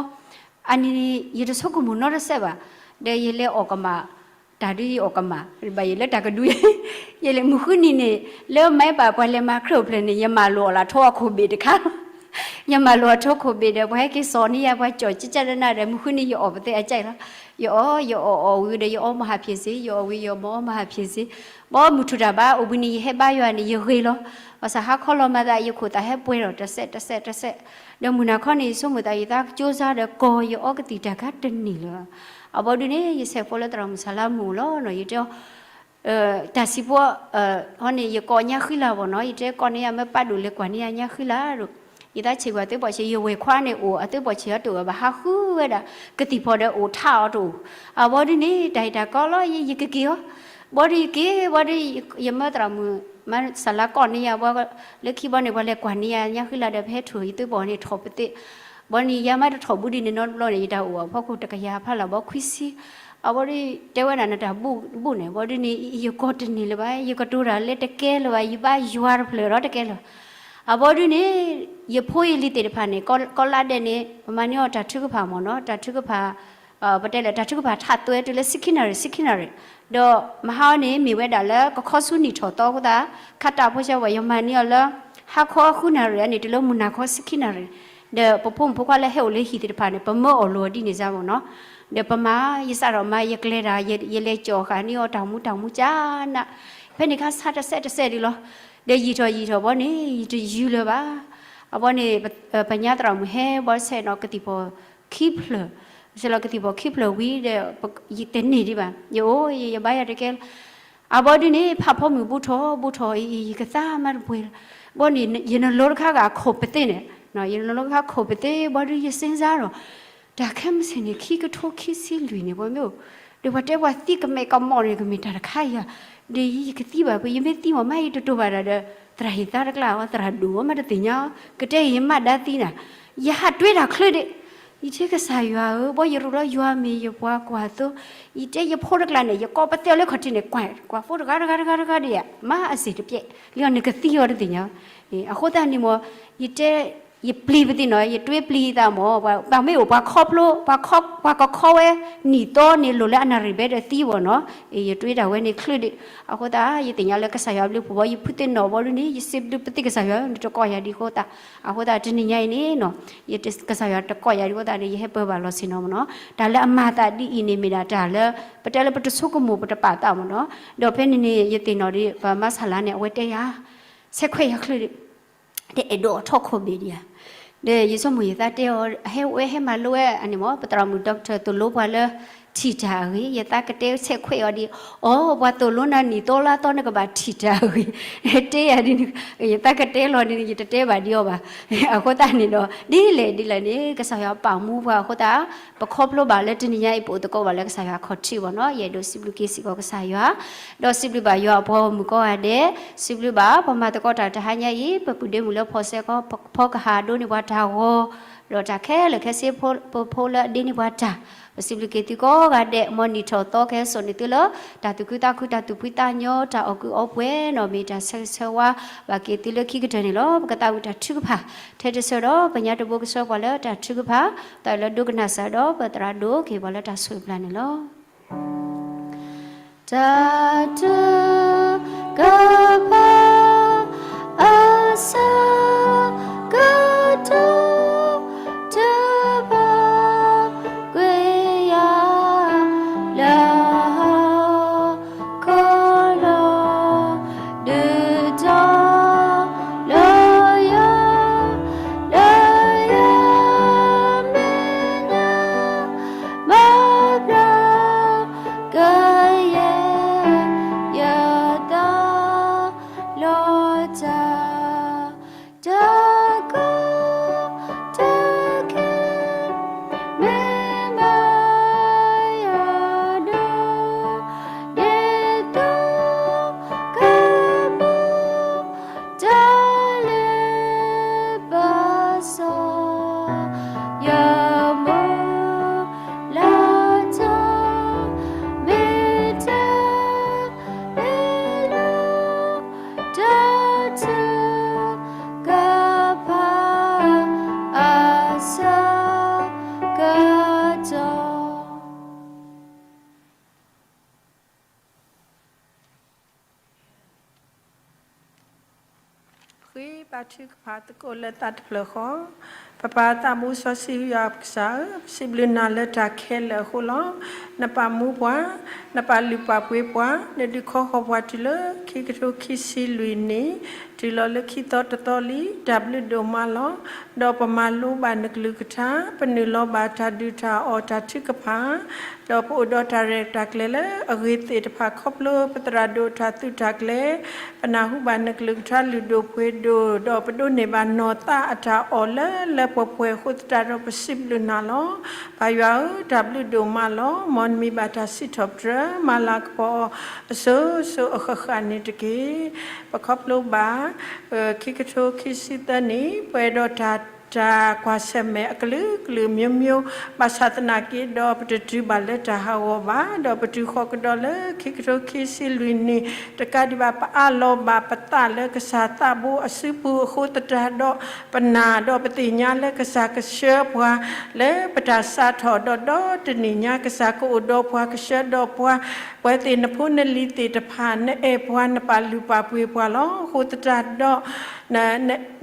အန့ၣ်န့ၣ် ယတဆိကမိၣ်နီတစဲးဘၣ်. ဒီးယလဲၤအီၣ်ကမၣ် တၢ်ဒုးယအီၣ်ကမၣ် ဘၣ်ယိၣ်လၢတၢ်ကဒု ယလဲၤမုၢ်ဃုနံၤန့ၣ် လၢမၤဘၣ်ပှၤလဲၤမၤခရံာ်အိၣ်ဖျဲၣ်န့ၣ် ယမၤလိာ်အီၤလၢထိအခိၣ်ဘ့ၣ်တခါလီၤ. ယမၤလိာ်အီၤထိခိၣ်ဘ့ၣ်ဒီး ပှၤဟဲက့ၤစိာ်န့ၢ်ယၤ ပှၤကၠီၣ်ကၠၢ်ကၠၢ်ဒၣ်နၤဒီး မုၢ်ဃုနံၤယအီၣ်ပသဲအကၢ်လီၤ. ယအီၣ် ယအီၣ်အီၣ်ဝံၤဒီး ယအီမဟးဖျိးစ့ ယအီၣ်ဝံၤယအီၣ်မအီမဟးဖျိးစ့ ဘီမုၢ်ထူၣ်တၢ်ဘါအိၣ်ဘှံးနံၤ ယဟဲဘါယွၤန့ၣ် ယဂ့ၤလီၤ. ဘၣ်ဆၣ်ဟါခီလီၤမၤသး ယခိၣ်သးဟဲပှဲၤဒီး တစဲး တစဲး တစဲး ဒီးမုၢ်နၤခီန့ၣ် ယဆိကမိၣ်သး ယသးကၠိစါဒီး ကီၢ်ယအီကသံၣ်တၢ်ကါတန့ၢ်လၢၤဘၣ်. အဘီဒုန့ၣ် ယဆဲးဖိလၢသရၣ်မုၣ်ဆၣ်လါမုၣ်လီၤနီၤ ယတဲ တၢ်စံးဖိ ဟီန့ၣ် ယကိးညါဃံလၤဘၣ်နီၤ ယတဲကိးန့ၢ်ယၤ မ့ၢ်ပာ်ဒိၣ်လဲၤကွၢ်န့ၢ်ယၤညါဃံလၤဒီး ယသးဆံးကွၢ်အသွံၣ်ပီၣ်ဆံး ယဝဲၢ်ခွါန့ၣ်အိၣ် အသွံၣ်ပီၣ်ဆံးအတအိၣ်ဘၣ် ဟးဃုဝဲဒၣ် ကသံၣ်ဖီဒီးအိၣ်ထးအီၤတအိၣ်. အဘီဒုန့ၣ် တၢ်ဟ့ၣ်တၢ်ကီလီၤ ယ ယကက့ၤအီၤ ဘီဒုယက့ၤ ဘီဒု ယမၢသရၣ်မုၣ် မၤစၢ်လါကိးန့ၢ်ယၤ ဘီ လၢခံဘီန့ၣ် ပှၤလဲၤကွၢ်န့ၢ်ယၤညါဃံလၤဒီး ပဟဲထီၣ်ယသွံၣ်ပီၣ်န့ၣ် ထီၣ်ပသ့ၣ် ဘီန့ၣ် ယၤမ့ၢ်တထီၣ်ဘူးဒ်န့ၣ်နီတဘျီန့ၣ် ယတၢ်အိၣ်အဖီခိၣ်တကယၤဖးလၢ်ဘီခွံဆံ အဘီဒု တဲဝဲဒၣ်နတၢ်ဘူၣ်န့ၣ် ဘီဒုန့ၣ် ယကိးတန့ၢ်လၢၤဘၣ် ယကတိၤတၢ်လၢတကဲလၢၤဘၣ် ယဘါယွၤတဖျၢၣ်ဒီးတကဲလၢၤဘၣ်. အဘီဒုန့ၣ် ယဖိယလံၤသ့ၣ်တဖၣ်န့ၣ် ကီလါဒဲးန့ၣ် ပမၤန့ၢ်အီၤတၢ်ထုကဖၣ်မ့ၢ်နီၤ, တၢ်ထုကဖၣ် ပတဲလၢတၢ်ထုကဖၣ်ထးသွဲတုၤလၢဆံခံနၣ်ရံၣ် ဆံခံနၣ်ရံၣ်, ဒီးမဟါအီၤန့ၣ် မ့ၢ်ဝဲဒၣ်လၢကခီဆူနံၣ်ထီၣ်သီအဃိသတး ခါတၢ်ဖိဆၢဝဲ ယမၤန့ၢ်အီၤလၢ ဟါခီဃုနၣ်ရံၣ်န့ၣ် တုၤလၢမုၢ်နၤခီဆံခံနၣ်ရံၣ်, ဒီးပဖိမုၣ်ဖိခွါလၢဟဲအိၣ်လၢဟံၣ်သ့ၣ်တဖၣ်န့ၣ် ပမၢအီၣ်လိာ်အီၤဒ်န့ၣ်စ့ၢ်မ့ၢ်နီၤ, ဒီးပမၤ ယစးထီၣ်မၤ ယကျဲၤတၢ် ယလဲၤကၠီၣ်ဃာ်န့ၢ်အီၤတၢ်မူတၢ်မူကၠနး, ဖဲန့ၣ်ခါဆါတစဲးတစဲးဒံးလီၤ, ဒီးယံာ်ထီၣ်ယံာ်ထီၣ်ဘီန့ၣ် ယတယုၢ်လၢၤဘၣ်, အဘီန့ၣ် ပညါသရၣ်မုၣ်ဟဲဘီဆဲးနီၤကသံၣ်ဖီၣ်ခံဖျၢၣ်, ဆဲးလီၤကသံၣ်ဖီၣ်ခံဖျၢၣ်ဝံၤဒီး ယတန့ၢ်ဒံးဘၣ်, ယအိၣ် ယဘါယွၤတကဲလၢၤ, အဘီဒုန့ၣ် ဖးဖီမုၢ်ဘူးထီၣ်ဘူးထီၣ်အံၤ ယကသါမါတပှဲၤလီၤ, ဘီန့ၣ် ယနလီၤတခါဂၤခိၣ်ပသ့န့ၣ်, ယနလီၤတခါခိၣ်ပသ့ ဘီဒုယစ့စါဒီး တၢ်ခဲမုၢ်ဆ့ၣ်န့ၣ် ခံကထိခံဆံလွံၢ်န့ၣ် ပှၤမ့ၢ်အိၣ်, ဒီးပှၤတဲပှၤသံကမဲာ်ကမီၤန့ၣ် ကမ့ၢ်တၢ်တခါအံၤဧါ, ဒီးယကသံဘၣ် ပယမ့ၢ်သံမ့ၢ်မး ယတတိာ်ဘၣ်တၢ်ဒီး သရၣ်ဟ့ၣ်သါတကျါအီၤ သရၣ်ဒိၣ်အီၤမးတသ့ၣ်ညါအီၤ ကတဲယမးဒါသံနၤ, ယဟးတွ့တၢ်ချုးဒံး, ယတဲကစၢ်ယွၤဧၢ ဘီယရူးလီၤယွၤမ့ၢ်ယပှၤကွၢ်သိ, ယတဲယဖိတကျါန့ၣ် ယကိးပသဲအီၤလၢခီၣ်ထံးန့ၣ် ကွၢ်ကွၢ်ဖိတဂၤတဂၤတဂၤတဂၤဒံးဧါ, မၤအစ့ၣ်တပျဲၢ်လံအီၤ နကသံအီၤတသ့ၣ်ညါအီၤ, အဃိသတးန့ၣ်မ့ၢ် ယတဲ ယပျံၤပသ့ၣ်နီၤ ယတွ့ပျံၤသးမ့ၢ် ပှၤမ့ၢ်အိၣ် ပှၤခီဖျိ ပှၤကခီဝဲ နံၣ်သီန့ၣ် လိၣ်လၢအနၣ်ရံၣ်ဘဲဒီးသံဝဲနီၤ, ယတွ့တၢ်ဝဲန့ၣ်ချုးဒံး, အဃိသတး ယသ့ၣ်ညါလၢကစၢ်ယွၤဘျုးဖှိၣ်ဘီ ယဖုသ့ၣ်နီၣ်ဘီဒုန့ၣ် ယစံးဘျုးပသ့ၣ်ကစၢ်ယွၤ နတကိးယၤဒံးအဃိသတး, အဃိသတး တနံၤညါအံၤန့ၣ်နီၤ ယကစၢ်ယွၤတကိးယၤဒံးအဃိသတးန့ၣ် ယဟဲပၢၤဘၣ်လီၤဆ့ၣ်နီၤမ့ၢ်နီၤ, တၢ်လၢအမၤသးဒ်အံၤန့ၣ်မ့ၢ်ဒၣ်တၢ်လၢ ပတဲလၢပတဆိကမိၣ်ပတပာ်သးမ့ၢ်နီၤ, ဒီးဖဲန့ၣ်န့ၣ် ယသ့ၣ်နီၣ်ဒံး ပှၤမါဆါလါန့ၣ် အဝဲတဲယၤ ဆဲးခွဲးယၤချုးဒံး တအဲၣ်ဒိးအထီခိၣ်ဘ့ၣ်ဒံးဧါ, ဒီးယဆိကမိၣ်ယသးတဲအီၤ ဟဲဝဲဟဲမၤလိဝဲအန့ၣ်မ့ၢ် ပသရၣ်မုၣ် doctor သိၣ်လိပှၤလၢ ထံၣ်တၢ်အဂ့ၤ, ယသးကတဲဆဲးခွဲးအီၤဒံး, အိ ပှၤသိၣ်လိနၤနံၣ်သီလါသီနကဘၣ်ထံၣ်တၢ်အဂ့ၤ, တဲယၤဒ်န့ၣ်, ယသးကတဲလီၤဒ်န့ၣ် ယတတဲဘၣ်ဒံးအီၤဘၣ်, အဃိသတးန့ၣ်ဒီး ဒ်လဲၣ်ဒ်လဲၣ်န့ၣ် ကစၢ်ယွၤပာ်မူပှၤအဃိသတး ပခီဖျိဘၣ်လၢတနံၤညါအံၤ ပအိၣ်သကိးဘၣ်လၢကစၢ်ယွၤအခီၣ်ထံးဘၣ်နီၤ, ယအဲၣ်ဒိးစံးဘျုးက့ၤစ့ၢ်ကီးကစၢ်ယွၤ, ဒီးစံးဘျုးဘၣ်ယွၤအပှၤဂီၢ်မုၢ်ကိးဂၤဒဲး, စံးဘျုးဘၣ်ပှၤမၤသကိးတၢ်တဟါညါအံၤ ပပုၢ်ဒ့မုၣ်လၢဖီၣ်စဲကီး ဖီကဟၣ်ဒိးန့ၢ်ပှၤတၢ်ဂီၤ, ဒီးတၢ်ခဲလၢာ်ခဲဆ့ ပဖိလၢအဒ့န့ၢ်ပှၤတၢ်, ပစံးဘျုးက့ၤသုကိးဂၤဒဲး, မ်နံၣ်ထီၣ်သီကဟဲစိာ်န့ၢ်သုလၢ တၢ်သူၣ်ခုသးခု တၢ်သူၣ်ဖှံသးညီ တၢ်အီၣ်ကုးအီပှဲၤနီၤ, မ့ၢ်တၢ်ဆၢဂ့ၤဆၢဝါဘၣ်က့ၤသုလၢခံကတၢၢ်န့ၣ်လီၤ. ပကသးဝံၣ်တၢ်ထုကဖၣ် ထဲတဆၢဒီး ပညါတဘိကဆှၢပှၤလၢတၢ်ထုကဖၣ်, သးလၢဒိကနၣ်စၢ်ဒီး ပသရၣ်ဒိၣ်က့ၤပှၤလၢတၢ်ဆိၣ်ဂ့ၤပျၢ်န့ၣ်လီၤ. တၢ်ထုကဖၣ် အဆၢကတီၢ် ထုကဖၣ်ကွံာ်ယၤ လၢဟီၣ်ခိၣ်လီၤ ဒုးတီၤ လၢယၤ လၢယၤမဲာ်ညါ မၤဘျါကယဲၢ် ယသးလီၤတၢ် တၢ်ကီတၢ်ခဲ မ့ၢ်ဘၣ်ယၤဒီး ဒ်သိးကဘၣ် တၢ်လၢပစီၤ ယမိၢ်လၢ်တၢ် မ့ၢ်တၢ်မ့ၢ်လၢ တၢ်ထုကဖၣ် အဆၢကတီၢ် ပဃ့ဘါထုကဖၣ်သကိးလၢသးတဖျၢၣ်ဃီ, ပပၢ်သးဘိစီဆှံယွၤပကစၢ်ဧၢ, ပစံးဘျုးနၤလၢတၢ်ခဲလၢာ်အဃိလီၤ. နပာ်မူပှၤ, နပာ်လုၢ်ပာ်ပှ့ၤပှၤ, နဒုးခီဃီၤပှၤတုၤလၢခံကထိခံဆံလွံၢ်နံၣ်, တုၤလီၤလၢခံသီတသီလံ, တၢ်ဘျုးဒိၣ်မးလီၤ. ဒီးပမၤလိဘၣ်နကလုၢ်ကထါ, ပနုာ်လီၤဘၣ်တၢ်ဒုးတၢ်အီၣ်တၢ်ထုကဖၣ် ဒီးပအိၣ်ဒီးတၢ်ရဲၣ်တၢ်ကျဲၤလၢအဂ့ၤသ့ၣ်တဖၣ် ခီဖျိပသရၣ်ဒိၣ်တၢ်သုးတၢ်ကျဲၤ, ပနၢ်ဟူဘၣ်နကလုၢ်ကထါလုၢ်ဒိၣ်ပှ့ၤဒိၣ်, ဒီးပဒိးန့ၢ်ဘၣ်နီၢ်သးအတၢ်အီၣ်လၢလၢပှဲၤပှဲၤအဃိသတးဒီး ပစံးဘျုးနၤလီၤ. ပၢ်ယွၤဧၢ, တၢ်ဘျုးဒိၣ်မးလီၤ. မ်နမံၤဘၣ်တၢ်စံးထီၣ်ပတြၢၤ မၤလၤကပီၤအီၤအစိၤစိၤအဃၣ်ဃၣ်န့ၣ်တက့ၢ်. ပခီဖျိဘၣ် ခံကထိခံဆံသၢနံၣ် ပှဲၤဒီးတၢ် တၢ်ကွၢ်ဆၢၣ်မဲာ်အကလုာ်ကလုာ် မျိုးမျိုး ဘၣ်ဆၣ်သနာ်က့ဒီး ပတတုၤဘၣ်လၢတၢ်ဟးဂီၤဘၣ်, ဒီးပတုၤဃီၤကဒီးလၢခံကထိခံဆံလွံၢ်နံၣ် တကးဒံးဘၣ် ပအးလီၤဘၣ်ပသးလၢကစၢ်သးဘိအစုပူၤအဃိသတးဒီး ပနာ်ဒီးပသ့ၣ်ညါလၢကစၢ်ကဆှၢပှၤ လၢပတၢ်စးထီၣ်ဒီး ဒီးတနံၤညါကစၢ်ကအိၣ်ဒီးပှၤ ကဆှၢဒီးပှၤ, ပဝဲသ့ၣ်နဖိနလံၤသ့ၣ်တဖၣ် နအဲၣ်ပှၤ နပာ်လုၢ်ပာ်ပှ့ၤပှၤလီၤ. အဃိသတး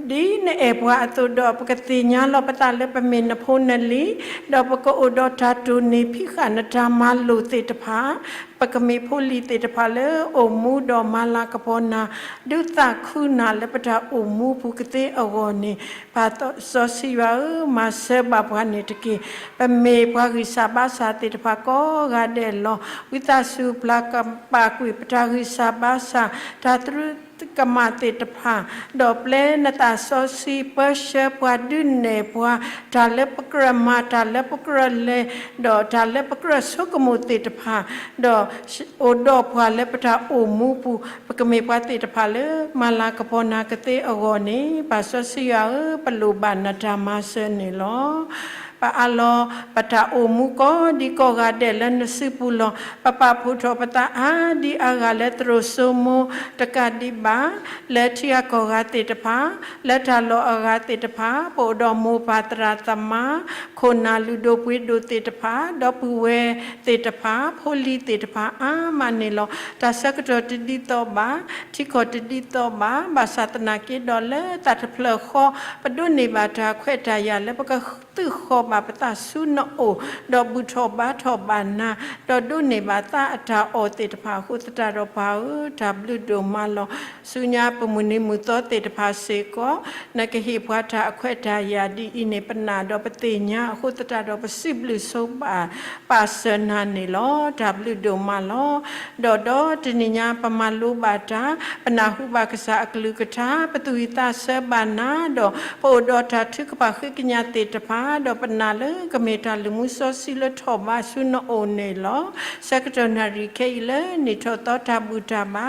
ဒီး ဒ်နအဲၣ်ပှၤအသိးဒီး ပကသ့ၣ်ညါလီၤပသးလၢပမ့ၢ်နဖိနလံၤ, ဒီးပကအိၣ်ဒီးတၢ်တိၢ်နီၣ်ဖံးဃာ်နတၢ်မၤလိာ်သ့ၣ်တဖၣ်, ပကမ့ၢ်ဖိလံၤသ့ၣ်တဖၣ်လၢအိၣ်မူဒီးမၤလၤကပီၤနၤ, ဒုးသးခုနၤလၢပတၢ်အိၣ်မူပူၤကသ့အဂီၢ်န့ၣ်, ပၢ်စီဆှံယွၤဧၢ, မၤစၢၤဘၣ်ပှၤန့ၣ်တက့ၢ်. ပမ့ၢ်ပှၤဂံၢ်စၢ်ဘါစၢ်သ့ၣ်တဖၣ်ကိးဂၤဒဲးလီၤ. ဝံသးစူၤပျၢ်ပာ်ကွံာ်ပတၢ်ဂံၢ်စၢ်ဘါစၢ် တၢ်သရူးကမၣ်သ့ၣ်တဖၣ်, ဒီးပျဲနသးစီဆှံပၢဆှၢပှၤဒုးနဲၣ်ပှၤ တၢ်လၢပကြၢးမၤ တၢ်လၢပကြၢးလဲၤ, ဒီးတၢ်လၢပကြၢးဆိကမိၣ်သ့ၣ်တဖၣ်, ဒီးအိၣ်ဒီးပှၤလၢပတၢ်အိၣ်မူပူၤ, ပကမ့ၢ်ပှၤသ့ၣ်တဖၣ်လၢမၤလၤကပီၤနၤကသ့အဂီၢ်န့ၣ်, ပၢ်စီဆှံယွၤဧၢ, ပလိၣ်ဘၣ်နတၢ်မၤစၢၤန့ၣ်လီၤ. ပအးလီၤပတၢ်အိၣ်မူကိးဒံကိးဂၤဒဲးလၢနစုပူၤလီၤ. ပပာ်ဖှိၣ်ထီၣ်ပသးအါဒံအါဂၤလၢသရိာ်စိမိၤတကးဒံးဘၣ်, လၢထံဂၤကီၢ်ဂၤသ့ၣ်တဖၣ်, လၢတၢ်လီၢ်အဂၤသ့ၣ်တဖၣ်, ပအိၣ်ဒီးမိၢ်ပၢ်သရၣ်သမါ, ခိၣ်နၢ်လုၢ်ဒိၣ်ပှ့ၤဒိၣ်သ့ၣ်တဖၣ်, ဒီပုၢ်ဝဲၢ်သ့ၣ်တဖၣ်, ဖိလံၤသ့ၣ်တဖၣ်အါမးန့ၣ်လီၤ. တၢ်ဆၢကတီၢ်တဒ်သိးဘၣ်, ထံကီၢ်တဒ်သိးဘၣ်, ဘၣ်ဆၣ်သနာ်က့ဒီးလၢသးတဖျၢၣ်ဃီ ပဒိးန့ၢ်ဘၣ်တၢ်ခွဲးတၢ်ယာ်လၢပကသုးဃီၤဘၣ်ပသးဆူနအိၣ်, ဒီးဘူၣ်ထီၣ်ဘါထီၣ်ဘၣ်နၤ, ဒီးဒိးန့ၢ်ဘၣ်သးအတၢ်အီၣ်သ့ၣ်တဖၣ်အဃိသတးဒီး ပၢ်ဧၢ, တၢ်ဘျုးဒိၣ်မးလီၤ. ဆူညါပမုၢ်နံၤမုၢ်သီသ့ၣ်တဖၣ်စ့ၢ်ကီး, နကဟ့ၣ်ပှၤတၢ်အခွဲးတၢ်ယာ်ဒ်အံၤန့ၣ် ပနာ်ဒီးပသ့ၣ်ညါအဃိသတးဒီး ပစံးဘျုးဆိဘၣ်ပၢ်စၢၤနၤန့ၣ်လီၤ. တၢ်ဘျုးဒိၣ်မးလီၤ. ဒီးဒီးတနံၤညါပမၤလိဘၣ်တၢ်, ပနၢ်ဟူဘၣ်ကစၢ်အကလုၢ်ကထါ, ပသူၣ်ဝံၣ်သးဆၢဘၣ်နၤ, ဒီးပအိၣ်ဒီးတၢ်ထုကဖၣ်ဃ့ကညးသ့ၣ်တဖၣ်, ဒီးပနာ်လၢကမ့ၢ်တၢ်လုၢ်မူစီဆှံလၢထီၣ်ဘးဆူနအိၣ်န့ၣ်လီၤ. ဆၢကတီၢ်နၣ်ရံၣ်ခဲအံၤလၢနံၣ်ထီၣ်သီတၢ်ဘူၣ်တၢ်ဘါ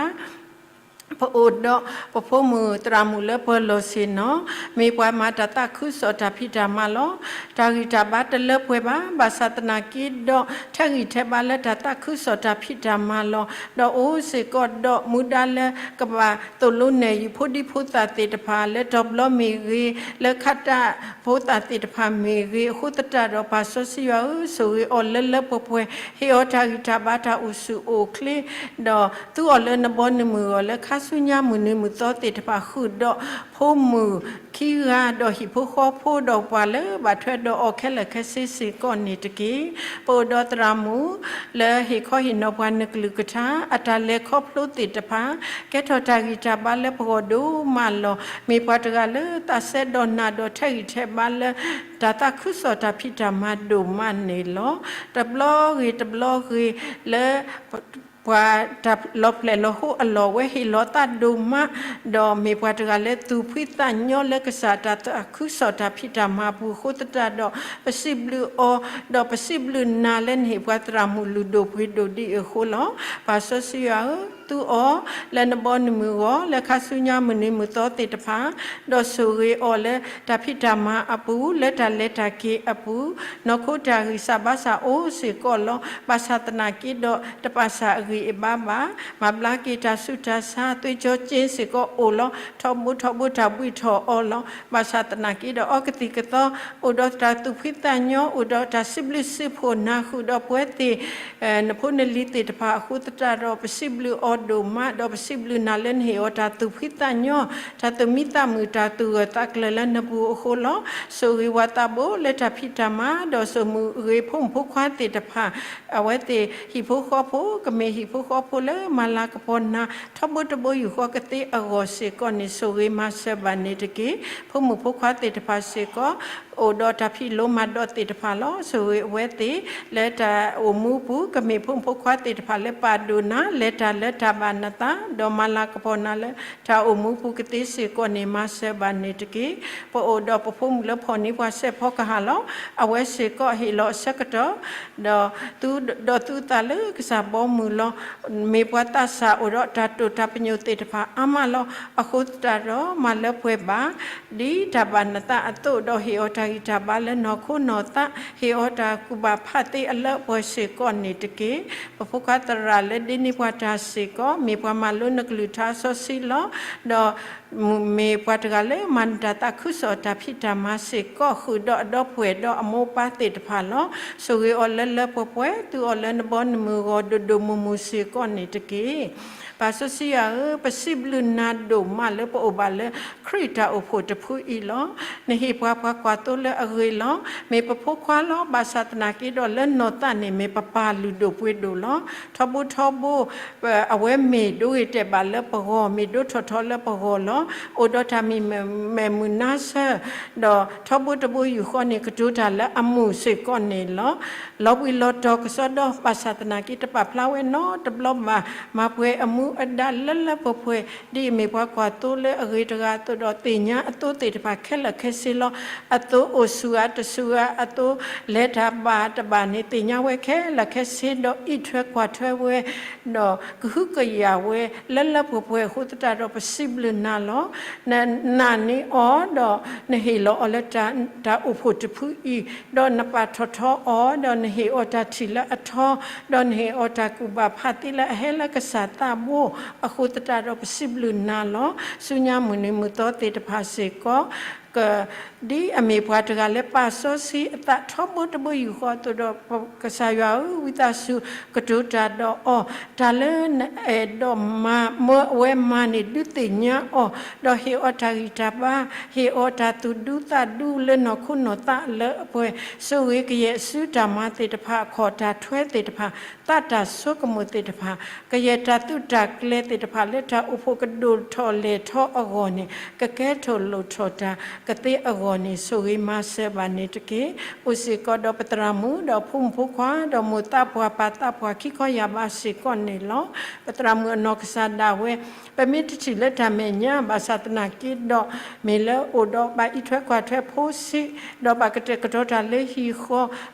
ပအိၣ်ဒီးပဖိမုၣ်သရၣ်မုၣ်လၢပှၤလီၢ်ဆ့ၣ်နီၤ, မ့ၢ်ပှၤမၤတၢ်သးခုကစီၣ်တၢ်ဖံးတၢ်မၤလီၤ. တၢ်ဂံၢ်တၢ်ဘါတလၢပှဲၤဘၣ်, ဘၣ်ဆၣ်သနာ်က့ဒီး ထဲးဂံၢ်ထဲးဘါလၢတၢ်သးခုကစီၣ်တၢ်ဖံးတၢ်မၤလီၤ. ဒီးအိၣ်စ့ၢ်ကီးဒီးမူဒါလၢကဘၣ်သိၣ်လိနဲၣ်ယုာ်ဖိဒံဖိသၣ်သ့ၣ်တဖၣ် လၢတီၤဘျီမ့ၢ်ဂ့ၤ, လၢခးတၢ်ဖိသၣ်သ့ၣ်တဖၣ်မ့ၢ်ဂ့ၤ, အဃိသတးဒီးပၢ်စီဆှံယွၤဧၢ, ဆိၣ်ဂ့ၤအီၤလၢလၢပှဲၤပှဲၤ, ဟ့ၣ်အီၤတၢ်ဂံၢ်တၢ်ဘါတၢ်အိၣ်ဆူၣ်အိၣ်ချ့, ဒီးသူအီၤလၢနဘီနမုၢ်ဂီၤ လၢခါဆူညါမုၢ်နံၤမုၢ်သီသ့ၣ်တဖၣ် ဃုာ်ဒီးဖိမုၣ်ခံဂၤ ဒီးဟံၣ်ဖိဃီဖိ ဒီးပှၤလၢဘၣ်ထွဲဒီးအီၤခဲလၢာ်ခဲဆ့စ့ၢ်ကီးန့ၣ်တက့ၢ်. ပအိၣ်ဒီးသရၣ်မုၣ်လၢဟ့ၣ်ခီဟ့ၣ်နီၤပှၤနကလုၢ်ကထါ အတၢ်လဲၤခီဖျိသ့ၣ်တဖၣ်, ကဲထီၣ်တၢ်ဂံၢ်တၢ်ဘါလၢပဂီၢ်ဒိၣ်မးလီၤ. မ့ၢ်ပှၤတဂၤလၢသးစဲဒီးနၤဒီးထဲးဂံၢ်ထဲးဘါလၢ တၢ်သးခုကစီၣ်တၢ်ဖံးတၢ်မၤဒိၣ်မးန့ၣ်လီၤ. တဘျီဂ့ၤတဘျီဂ့ၤလၢ ပှၤတၢ်လီၤဖျဲၣ်လီၤဟိအလီၢ်ဝဲဟ့ၣ်လီၤသးဒိၣ်မး, ဒီးမ့ၢ်ပှၤတဂၤလၢသူၣ်ဖှံသးညီလၢကစၢ်တၢ်သးခုကစီၣ်တၢ်ဖံးတၢ်မၤပူၤအဃိသတးဒီး ပစံးဘျုးအီၤ, ဒီးပစံးဘျုးနၤလၢနဟ့ၣ်ပှၤသရၣ်မုၣ်လုၢ်ဒိၣ်ပှ့ၤဒိၣ်ဒ်အံၤအဃိလီၤ. ပၢ်စီဆှံယွၤဧၢ, သူအီၤလၢနဘီနမုၢ်ဂီၤ လၢခါဆူညါမုၢ်နံၤမုၢ်သီသ့ၣ်တဖၣ်, ဒီးဆိၣ်ဂ့ၤအီၤလၢတၢ်ဖံးတၢ်မၤအပူၤ လၢတၢ်လဲၤတၢ်က့ၤအပူၤ, နီၢ်ခိတၢ်ဂံၢ်စၢ်ဘါစၢ်အိၣ်စ့ၢ်ကီးလီၤ. ဘၣ်ဆၣ်သနာ်က့ဒီး တပာ်စၢ်အဂံၢ်အဘါဘၣ်. မၤဘျါက့ၤတၢ်ဆူးတၢ်ဆါ သွေးကြောကျိန်း စ့ၢ်ကီးအိၣ်လီၤ. ထီဘိထီဘိတၢ်ဘှံးထီၣ်အီၤလီၤ. ဘၣ်ဆၣ်သနာ်က့ဒီး အီကသံၣ်ကသီ အိၣ်ဒီးတၢ်သူၣ်ဖှံသးညီ အိၣ်ဒီးတၢ်စံးဘျုးစံးဖှိၣ်နၤ ဃုာ်ဒီးပဝဲသ့ၣ် နဖိနလံၤသ့ၣ်တဖၣ်အဃိသတးဒီး ပစံးဘျုးအီၤဒိၣ်မး ဒီးပစံးဘျုးနၤလၢနဟ့ၣ်အီၤတၢ်သူၣ်ဖှံသးညီ တၢ်သူၣ်မံသးမုာ် တၢ်သူၣ်ဂၢၢ်သးကျၢၤလၢနပူၤအဃိလီၤ. ဆိၣ်ဂ့ၤဝၤသးဘိလၢတၢ်ဖံးတၢ်မၤ ဒီးဆိၣ်မုၢ်ဂ့ၤဖိမုၣ်ဖိခွါသ့ၣ်တဖၣ် အဝဲသ့ၣ်ဟံၣ်ဖိဃီဖိ ကမ့ၢ်ဟံၣ်ဖိဃီဖိလၢမၤလၤကပီၤနၤ ထီဘိတဘိယူၢ်ဃီကသ့အဂီၢ်စ့ၢ်ကီးန့ၣ် ဆိၣ်ဂ့ၤမၤစၢၤဘၣ်န့ၣ်တက့ၢ်. ဖိမုၣ်ဖိခွါသ့ၣ်တဖၣ်စ့ၢ်ကီး အိၣ်ဒီးတၢ်ဖံးလိမၤဒိးသ့ၣ်တဖၣ်လီၤ. ဆိၣ်ဂ့ၤအဝဲသ့ၣ်လၢတၢ်အိၣ်မူပူၤ ကမ့ၢ်ဖိမုၣ်ဖိခွါသ့ၣ်တဖၣ်လၢပာ်ဒိၣ်နၤ လဲၤတၢ်လၢတၢ်ဘၣ်နသး ဒီးမၤလၤကပီၤနၤလၢတၢ်အိၣ်မူပူၤကသ့စ့ၢ်ကီးန့ၣ် မၤစၢၤဘၣ်န့ၣ်တက့ၢ်. ပအိၣ်ဒီးပဖိမုၣ်လၢဖီၣ်န့ၢ်ပှၤစဲးဖီကဟၣ်လီၤ. အဝဲစ့ၢ်ကီးဟ့ၣ်လီၤအဆၢကတီၢ် ဒီးသူၣ်ဒီးသူၣ်သးလၢကစၢ်ဘီမုၢ်လီၤ. မ့ၢ်ပှၤသးစၢ်အိၣ်ဒီးတၢ်တိာ်တၢ်ပညိၣ်သ့ၣ်တဖၣ်အါမးလီၤ. အဃိသတးဒီးမၤလၢပှဲၤဘၣ် ဒ်တၢ်ဘၣ်နသးအသိး ဒီးဟ့ၣ်အီၤတၢ်ဂံၢ်တၢ်ဘါလၢနီၢ်ခိနီၢ်သး ဟ့ၣ်အီၤတၢ်ကူၣ်ဘၣ်ဖးသ့အလၢအပှဲၤစ့ၢ်ကီးန့ၣ်တက့ၢ်. ပဖိခွါသရၣ်လၢဒ့န့ၢ်ပှၤတၢ်စ့ၢ်ကီး မ့ၢ်ပှၤမၤလိနကလုၢ်ထါစီဆှံလီၤ. ဒီးမ့ၢ်ပှၤတဂၤလၢမၤနၢၤတၢ်သးခုကစီၣ်တၢ်ဖံးတၢ်မၤစ့ၢ်ကီး ဃုာ်ဒီးအဒီပုၢ်ဝဲၢ်ဒီးအမိၢ်ပၢ်သ့ၣ်တဖၣ်လီၤ. ဆိၣ်ဂ့ၤအီၤလၢလၢပှဲၤပှဲၤ သူအီၤလၢနဘီနမုၢ်ဂီၤ ဒိၣ်ဒိၣ်မုၢ်မုၢ်စ့ၢ်ကီးန့ၣ်တက့ၢ်. ပၢ်စီဆှံယွၤဧၢ, ပစံးဘျုးနၤဒိၣ်မးလၢပအိၣ်ဘၣ်လၢခရံာ်တၢ်အိၣ်ဖှိၣ်တဖုအံၤလီၤ. နဟ့ၣ်ပှၤပှၤကွၢ်သိလၢအဂ့ၤလီၤ. မ့ၢ်ပဖိခွါလီၤ. ဘၣ်ဆၣ်သနာ်က့ဒီးလၢနီၢ်သးန့ၣ် မ့ၢ်ပပၢ်လုၢ်ဒိၣ်ပှ့ၤဒိၣ်လီၤ. ထီဘိထီဘိ အဝဲမ့ၢ်ဒိဂ့ၤတဲာ်ဘၣ်လၢပဂီၢ် မ့ၢ်ဒိထီၣ်ထီလၢပဂီၢ်လီၤ. အိၣ်ဒီးတၢ်မံၤမဲာ်မုာ်နါဆၢ ဒီးထီဘိတဘိယူၢ်ဃီန့ၣ် ကတိၤတၢ်လၢအမုာ်စ့ၢ်ကီးန့ၣ်လီၤ. လီၤဘှံးလီၤတီၤကစီဒီ ဘၣ်ဆၣ်သနာ်က့ တပာ်ဖျါဝဲနီတဘျီဘၣ်. မၤပှဲၤအမူအဒါလၢလၢပှဲၤပှဲၤ ဒ်အမ့ၢ်ပှၤကွၢ်သိလၢအဂ့ၤတဂၤအသိးဒီး သ့ၣ်ညါအသိသ့ၣ်တဖၣ်ခဲလၢာ်ခဲဆ့လီၤ. အသိအိၣ်ဆူၣ်ဧါတဆူၣ်ဧါ အသိလဲၤတၢ်ဘၣ်တဘၣ်န့ၣ် သ့ၣ်ညါဝဲခဲလၢာ်ခဲဆ့ဒီး အံးထွဲကွၢ်ထွဲဝဲ ဒီးကဟုကယာ်ဝဲ လၢလၢပှဲၤပှဲၤအဃိသတးဒီး ပစံးဘျုးနၤလီၤ. နနာ်န့ၢ်အီၤ ဒီးနဟ့ၣ်လီၤအီၤလၢတၢ်အိၣ်ဖှိၣ်တဖုအံၤ, ဒီးနပာ်ထီၣ်ထီအီၤ, ဒီးနဟ့ၣ်အီၤတၢ်ထံၣ်လၢအထီ, ဒီးနဟ့ၣ်အီၤတၢ်ကူၣ်ဘၣ်ဖးသ့လၢအဟဲလၢကစၢ်သးဘိ, အဃိသတးဒီးပစံးဘျုးနၤလီၤ. ဆူညါမုၢ်နံၤမုၢ်သီသ့ၣ်တဖၣ်စ့ၢ်ကီး က ဒ်အမ့ၢ်ပှၤတဂၤလၢပာ်စီဆှံအသးထီဘိတဘိယူၢ်ဃီအသိးဒီး ကစၢ်ယွၤဧၢ, ဝံသးစူၤကတိၤတၢ်ဒီးအီၤ, တၢ်လၢနအဲၣ်ဒိးမၤ မၢအဝဲမၤန့ၣ် ဒုးသ့ၣ်ညါအီၤ, ဒီးဟ့ၣ်အီၤတၢ်ဂံၢ်တၢ်ဘါ, ဟ့ၣ်အီၤတၢ်သူၣ်ဒူသးဒူလၢနီၢ်ခိနီၢ်သးလၢအပှဲၤ, ဆိၣ်ဂ့ၤကယဲၢ်အစုတၢ်မၤသ့ၣ်တဖၣ်, အခီၣ်တၢ်ထွဲသ့ၣ်တဖၣ်, သးတၢ်ဆိကမိၣ်သ့ၣ်တဖၣ်, ကယဲၢ်တၢ်သုးတၢ်ကျဲၤသ့ၣ်တဖၣ်လၢတၢ်အိၣ်ဖှိၣ်ကဒိၣ်ထီၣ်လဲၢ်ထီၣ်အဂီၢ်န့ၣ်, ကကဲထီၣ်လိၣ်ထီၣ်တၢ်ကသ့အဂီၢ်န့ၣ်, ဆိၣ်ဂ့ၤမၤစၢၤဘၣ်န့ၣ်တက့ၢ်. အိၣ်စ့ၢ်ကီးဒီးပသရၣ်မုၣ်, ဒီးဖိမုၣ်ဖိခွါ, ဒီးမိၢ်သးပှၢ်ပၢ်သးပှၢ်ခံခီယာ်ဘးစ့ၢ်ကီးန့ၣ်လီၤ. ပသရၣ်မုၣ်အနီၢ်ကစၢ်ဒၣ်ဝဲ, ပမ့ၢ်တထံၣ်လၢတၢ်မဲာ်ညါ ဘၣ်ဆၣ်သနာ်က့ဒီး, မ့ၢ်လၢအိၣ်ဒီးဘၣ်အံးထွဲကွၢ်ထွဲဖိဆံး, ဒီးဘၣ်ကတဲာ်ကတီၤတၢ်လၢဟံၣ်ဃီ,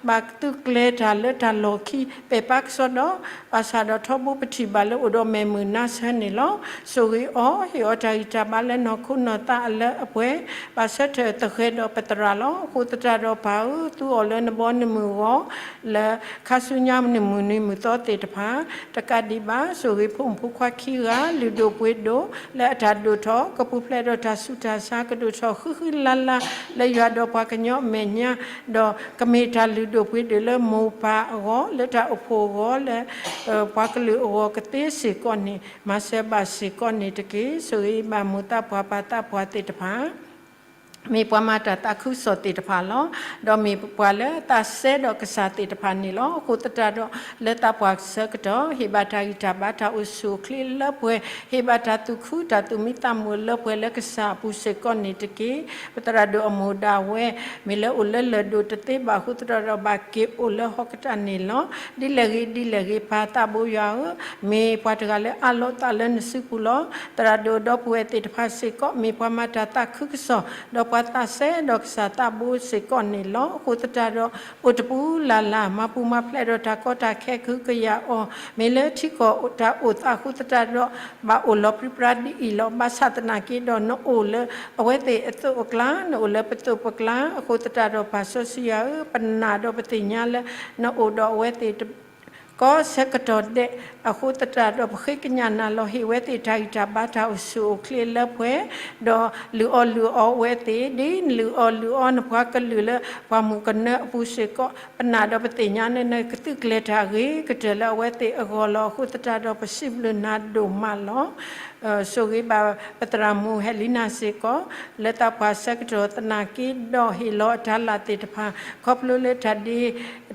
ဘၣ်သုးကျဲၤတၢ်လၢတၢ်လီၢ်ခံ, ပဲာ်ပာ်ကစီဒီ, ဘၣ်ဆၣ်ဒီးထီဘိပထံၣ်ဘၣ်လၢအိၣ်ဒီးမဲာ်မုာ်နါဆၢန့ၣ်လီၤ. ဆိၣ်ဂ့ၤအီၤ, ဟ့ၣ်အီၤတၢ်ဂံၢ်တၢ်ဘါလၢနီၢ်ခိနီၢ်သးအလၢအပှဲၤ, ဘၣ်ဆၢထၢၣ်သဃဲၤဒီးပသရၣ်လီၤ. အဃိသတးဒီးပၢ်ဧၢ, သူအီၤလၢနဘီနမုၢ်ဂီၤ, လၢခါဆူညါမုၢ်နံၤမုၢ်သီသ့ၣ်တဖၣ်, တကးဒံးဘၣ် ဆိၣ်ဂ့ၤဖိမုၣ်ဖိခွါခံဂၤ, လုၢ်ဒိၣ်ပှ့ၤဒိၣ်, လၢအတၢ်ဒိၣ်ထီၣ် ကပူၤဖျဲးဒီးတၢ်ဆူးတၢ်ဆါ ကဒိၣ်ထီၣ်ဃံဃံလၤလၤ လၢယွၤဒီးပှၤကညီအမဲာ်ညါ, ဒီးကမ့ၢ်တၢ်လုၢ်ဒိၣ်ပှ့ၤဒိၣ်လၢမိၢ်ပၢ်အဂီၢ်, လၢတၢ်အိၣ်ဖှိၣ်အဂီၢ်, လၢပှၤကလုာ်အဂီၢ်ကသ့စ့ၢ်ကီးန့ၣ်, မၤစၢၤဘၣ်စ့ၢ်ကီးန့ၣ်တက့ၢ်. ဆိၣ်ဂ့ၤဘၣ်မိၢ်သးပှၢ်ပၢ်သးပှၢ်သ့ၣ်တဖၣ် မ့ၢ်ပှၤမၤတၢ်သးခုကစီၣ်သ့ၣ်တဖၣ်လီၤ. ဒီးမ့ၢ်ပှၤလၢသးစဲဒီးကစၢ်သ့ၣ်တဖၣ်န့ၣ်လီၤ. အဃိသတးဒီး လၢသးပှၢ်ဆၢကတီၢ် ဟ့ၣ်ဘၣ်တၢ်ဂံၢ်တၢ်ဘါ တၢ်အိၣ်ဆူၣ်အိၣ်ချ့လၢပှဲၤ, ဟ့ၣ်ဘၣ်တၢ်သူၣ်ခုတၢ်သူၣ်မံသးမုာ်လၢပှဲၤလၢကစၢ်အပူၤစ့ၢ်ကီးန့ၣ်တက့ၢ်. ပသရၣ်ဒိၣ်အမိၢ်ဒၣ်ဝဲ မ့ၢ်လၢအိၣ်လၢလၢၢ်ဒိၣ်တသ့ဘၣ်အဃိသတးဒီး ဘၣ်က့ၤအိၣ်လၢဟီၣ်ကတၢၢ်န့ၣ်လီၤ. ဒ်လဲၣ်ဂ့ၤဒ်လဲၣ်ဂ့ၤ ပၢ်သးဘိယွၤဧၢ, မ့ၢ်ပှၤတဂၤလၢအးလီၤသးလၢနစုပူၤလီၤ. သရၣ်ဒိၣ်ဒီပုၢ်ဝဲၢ်သ့ၣ်တဖၣ်စ့ၢ်ကီး မ့ၢ်ပှၤမၤတၢ်သးခုကစီၣ်, ဒီးပှၤသးစဲဒီးကစၢ်သးဘိစ့ၢ်ကီးန့ၣ်လီၤ. အဃိသတးဒီး အိၣ်တပူၤလၢ်လၢ် မၤပူၤမၤဖျဲးဒီးတၢ်ကီတၢ်ခဲ ကဟုကယာ်အီၤ, မ့ၢ်လၢထံကီၢ်တၢ်အိၣ်သးအဃိသတးဒီး ဘၣ်အိၣ်လီၤပြံပြါဒ်အံၤလီၤ. ဘၣ်ဆၣ်သနာ်က့ဒီး နအိၣ်လၢအဝဲသ့ၣ်အသိးအကျါ, နအိၣ်လၢပသိးပကျါ, အဃိသတးဒီး ပၢ်စီဆှံယွၤဧၢ, ပနာ်ဒီးပသ့ၣ်ညါလၢ နအိၣ်ဒီးအဝဲသ့ၣ် ကိးဆၢကတီၢ်ဒဲး, အဃိသတးဒီး ပဃ့ကညးနၤလီၤ. ဟ့ၣ်ဝဲသ့ၣ်တၢ်ဂံၢ်တၢ်ဘါ တၢ်အိၣ်ဆူၣ်အိၣ်ချ့လၢပှဲၤ, ဒီးလုၢ်အီၣ်လုၢ်အီဝဲသ့ၣ်, ဒ်နလုၢ်အီၣ်လုၢ်အီနပှၤကလုာ်လၢ ပှၢ်မုၢ်ကနၢအပူၤစ့ၢ်ကီး, ပနာ်ဒီးပသ့ၣ်ညါလၢ နကသုးကျဲၤတၢ်ဂ့ၤကတၢၢ်လၢအဝဲသ့ၣ်အဂီၢ်လီၤ. အဃိသတးဒီး ပစံးဘျုးနၤဒိၣ်မးလီၤ. ဆိၣ်ဂ့ၤဘၣ်ပသရၣ်မုၣ်ဟဲလံနၤစ့ၢ်ကီး, လၢသးပှၢ်ဆၢကတီၢ်သနာ်က့ဒီး ဟ့ၣ်လီၤအတၢ်လၢ်သ့ၣ်တဖၣ်, ခီဖျိလၢတၢ်ဒ့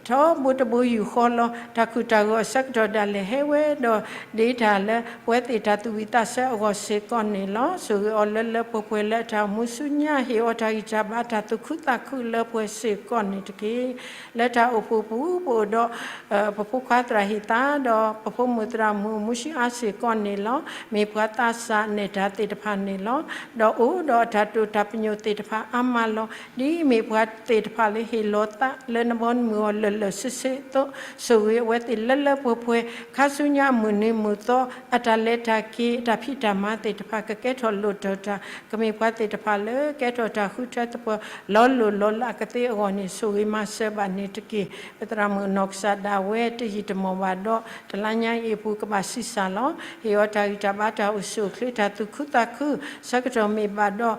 ထီဘိတဘိယူၢ်ဃီလီၤ. တၢ်ခုၣ်တၢ်ဂီၤအဆၢကတီၢ်ဒၣ်လဲာ်ဟဲဝဲ ဒီးဒ့တၢ်လၢပဝဲသ့ၣ်တၢ်သူၣ်ဝံၣ်သးဆၢအဂီၢ်စ့ၢ်ကီးန့ၣ်လီၤ. ဆိၣ်ဂ့ၤအီၤလၢလၢပှဲၤပှဲၤလၢအတၢ်အိၣ်မူဆူညါ ဟ့ၣ်အီၤတၢ်ဂံၢ်တၢ်ဘါတၢ်သူၣ်ခုသးခုလၢပှဲၤစ့ၢ်ကီးန့ၣ်တက့ၢ်. လၢတၢ်အိၣ်ဖှိၣ်ပူၤ ပအိၣ်ဒီး ပဖိခွါသရၣ်ဟ့ၣ်သး ဒီးပဖိမုၣ်သရၣ်မုၣ်မူဆှံအါစ့ၢ်ကီးန့ၣ်လီၤ. မ့ၢ်ပှၤသးစၢ်နဲၣ်တၢ်သ့ၣ်တဖၣ်န့ၣ်လီၤ. ဒီးအိၣ်ဒီးအတၢ်တိာ်တၢ်ပညိၣ်သ့ၣ်တဖၣ်အါမးလီၤ. ဒ်အမ့ၢ်ပှၤသ့ၣ်တဖၣ်လၢဟ့ၣ်လီၤသးလၢနဘီနမုၢ်အဂီၢ်လၢာ်လၢာ်ဆ့ဆ့အသိး, ဆိၣ်ဂ့ၤအဝဲသ့ၣ်လၢလၢပှဲၤပှဲၤ ခါဆူညါအမုၢ်နံၤမုၢ်သီ အတၢ်လဲၤတၢ်က့ၤ အတၢ်ဖံးတၢ်မၤသ့ၣ်တဖၣ် ကကဲထီၣ်လိၣ်ထီၣ်တၢ်, ကမ့ၢ်ပှၤသ့ၣ်တဖၣ်လၢကဲထီၣ်တၢ်ဃုထၢသပှၢ် လီၤလိၢ်လီၤလးကသ့အဂီၢ်န့ၣ် ဆိၣ်ဂ့ၤမၤစၢၤဘၣ်န့ၣ်တက့ၢ်. ပသရၣ်မုၣ်အနီၢ်ကစၢ်ဒၣ်ဝဲတယံာ်တမီၢ်ဘၣ်ဒီး တလါညါအံၤအပူၤကဘၣ်ဆံးစၢ်လီၤ. ဟ့ၣ်အီၤတၢ်ဂံၢ်တၢ်ဘါတၢ်အိၣ်ဆူၣ်အိၣ်ချ့တၢ်သူၣ်ခုသးခု, ဆၢကတီၢ်မ့ၢ်ဘၣ်ဒီး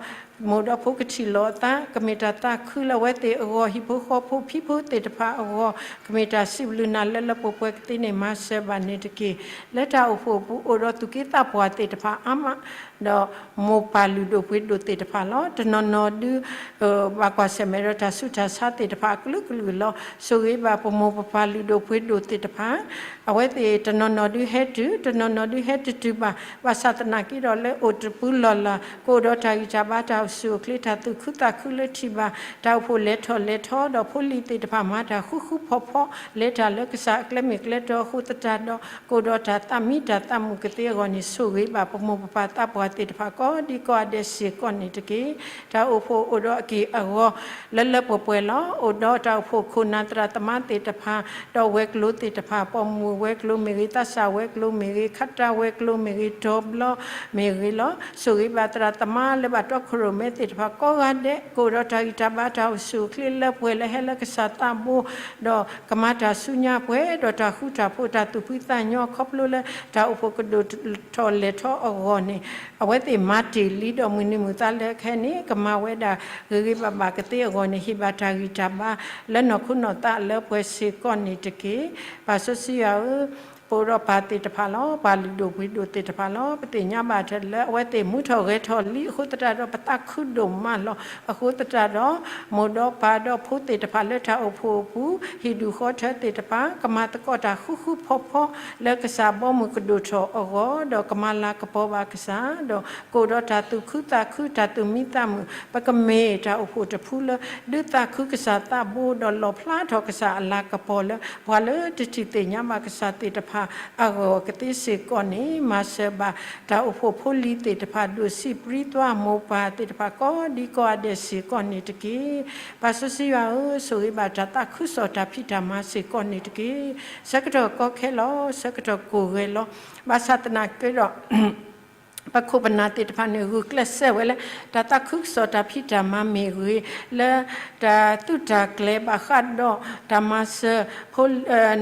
မိၢ်ဒီးဖိကထံၣ်လိာ်အသး ကမ့ၢ်တၢ်သးခုလၢအဝဲသ့ၣ်အဂီၢ် ဟံၣ်ဖိဃီဖိဖံဖိသ့ၣ်တဖၣ်အဂီၢ် ကမ့ၢ်တၢ်စံးဘျုးနၤလၢလၢပှဲၤပှဲၤကသ့န့ၣ် မၤစၢၤဘၣ်န့ၣ်တက့ၢ်. လၢတၢ်အိၣ်ဖှိၣ်အပူၤအိၣ်ဒီးသူၣ်က့သးပှၢ်သ့ၣ်တဖၣ်အါမး ဒီးမိၢ်ပၢ်လုၢ်ဒိၣ်ပှ့ၤဒိၣ်သ့ၣ်တဖၣ်လီၤ. တနီၤနီၤဒု ဘၣ်ကွၢ်ဆၢၣ်မဲာ်ဒီးတၢ်ဆူးတၢ်ဆါသ့ၣ်တဖၣ်အကလုာ်ကလုာ်လီၤ. ဆိၣ်ဂ့ၤဘၣ်ပမိၢ်ပပၢ်လုၢ်ဒိၣ်ပှ့ၤဒိၣ်သ့ၣ်တဖၣ် အဝဲသ့ၣ်တနီၤနီၤဒုဟဲတုၤ တနီၤနီၤဒုဟဲတတုၤဘၣ်. ဘၣ်ဆၣ်သနာ်က့ဒီးလၢအိၣ်တပူၤလီၢ်လၢ် ကအိၣ်ဒီးတၢ်ဂံၢ်တၢ်ဘါတၢ်အိၣ်ဆူၣ်အိၣ်ချ့တၢ်သူၣ်ခုသးခုလၢထံၣ်ဘၣ် တၢ်အိၣ်ဖှိၣ်လဲၤထီၣ်လဲၤထီဒီးဖိလံၤသ့ၣ်တဖၣ်မၤတၢ်ဃူဃူဖိးဖိး လဲၤတၢ်လၢကစၢ်အကျဲမ့ၢ်ကျဲတီအဃိသတးဒီး ကအိၣ်ဒီးတၢ်သးမံတၢ်သးမုာ်ကသ့အဂီၢ်န့ၣ် ဆိၣ်ဂ့ၤဘၣ်ပမိၢ်ပပၢ်သးပှၢ်သ့ၣ်တဖၣ်ကိးဒံကိးဂၤဒဲးစ့ၢ်ကီးန့ၣ်တက့ၢ်. တၢ်အိၣ်ဖှိၣ်အိၣ်ဒီးအက့ၢ်အဂီၤ လၢလၢပှဲၤပှဲၤလီၤ. အိၣ်ဒီးတၢ်အိၣ်ဖှိၣ်ခိၣ်နၢ်သရၣ်သမါသ့ၣ်တဖၣ် ဒီးဝဲၤကျိၤသ့ၣ်တဖၣ် ပိာ်မုၣ်ဝဲၤကျိၤမ့ၢ်ဂ့ၤ သးစၢ်ဝဲၤကျိၤမ့ၢ်ဂ့ၤ ခးတၢ်ဝဲၤကျိၤမ့ၢ်ဂ့ၤ တီၤဘျီမ့ၢ်ဂ့ၤလီၤ. ဆိၣ်ဂ့ၤဘၣ်သရၣ်သမါလၢဘၣ်တီခိၣ်ရိၣ်မဲသ့ၣ်တဖၣ်ကိးဂၤဒဲး ကအိၣ်ဒီးတၢ်ဂံၢ်တၢ်ဘါတၢ်အိၣ်ဆူၣ်အိၣ်ချ့လၢပှဲၤလၢဟဲလၢကစၢ်သးဘိ ဒီးကမၤတၢ်ဆူညါပှဲၤဒီးတၢ်ဃူတၢ်ဖိးတၢ်သူၣ်ဖှံသးညီခီဖျိလၢတၢ်အိၣ်ဖှိၣ်ကဒိၣ်ထီၣ်လဲၤထီအဂီၢ်န့ၣ် အဝဲသ့ၣ်မၤတ့ၢ်လံဒီးမုၢ်နံၤမုၢ်သီလၢခဲအံၤန့ၣ် ကမၤဝဲဒၣ်ဂ့ၤဂ့ၤဘၣ်ဘၣ်ကသ့အဂီၢ်န့ၣ် ဟ့ၣ်ဘၣ်တၢ်ဂံၢ်တၢ်ဘါလၢနီၢ်ခိနီၢ်သးလၢပှဲၤစ့ၢ်ကီးန့ၣ်တက့ၢ်. ပၢ်စီဆှံယွၤဧၢ, ပအိၣ်ဒီးပၢ်သ့ၣ်တဖၣ်လီၤ. ပၢ်လုၢ်ဒိၣ်ပှ့ၤဒိၣ်သ့ၣ်တဖၣ်လီၤ. ပသ့ၣ်ညါဘၣ်ထဲလၢအဝဲသ့ၣ်မူထီၣ်ဂဲၤထီၣ်လံအဃိသတးဒီး ပသးခုဒိၣ်မးလီၤ. အဃိသတးဒီး မိၢ်ဒီးပၢ်ဒီးဖိသ့ၣ်တဖၣ်လၢတၢ်အိၣ်ဖှိၣ်အပူၤ ဟံၣ်ဒူၣ်ဃီထၢသ့ၣ်တဖၣ် ကမၤသကိးတၢ်ဃူဃူဖိးဖိး လၢကစၢ်ဘီမုၢ်ကဒိၣ်ထီၣ်အဂီၢ် ဒီးကမၤလၤကပီၤဘၣ်ကစၢ် ဒီးကအိၣ်ဒီးတၢ်သူၣ်ခုသးခု တၢ်သူၣ်မံသးမုာ် ပကမ့ၢ်တၢ်အိၣ်ဖှိၣ်တဖုလၢ ဒုးသးခုကစၢ်သးဘိ ဒီးလီၣ်ဖျါထီၣ်ကစၢ်အလၤကပီၤလၢ ပှၤလၢတထံၣ်သ့ၣ်ညါဘၣ်ကစၢ်သ့ၣ်တဖၣ်အဂီၢ်ကသ့စ့ၢ်ကီးန့ၣ် မၤစၢၤဘၣ်တၢ်အိၣ်ဖှိၣ်ဖိလံၤသ့ၣ်တဖၣ် ဒိၣ်စံးပြံသွါမိၢ်ပၢ်သ့ၣ်တဖၣ်ကိးဒံကိးဂၤဒဲးစ့ၢ်ကီးန့ၣ်တက့ၢ်. ပၢ်စီဆှံယွၤဧၢ, ဆိၣ်ဂ့ၤဘၣ်တၢ်သးခုကစီၣ်တၢ်ဖံးတၢ်မၤစ့ၢ်ကီးန့ၣ်တက့ၢ်. ဆၢကတီၢ်ကီခဲလီၤ. ဆၢကတီၢ်ကိၢ်ဂဲၤလီၤ. ဘၣ်ဆၣ်သနာ်က့ဒီး ပခိၣ်ပနၢ်သ့ၣ်တဖၣ်န့ၣ် ဂုာ်ကျဲးစၢးဝဲလၢ တၢ်သးခုကစီၣ်တၢ်ဖံးတၢ်မၤမ့ၢ်ဂ့ၤ, လၢတၢ်သူၣ်တၢ်ကျဲၤဘၣ်ဃးဒီး တၢ်မၤစၢၤ ဖိ,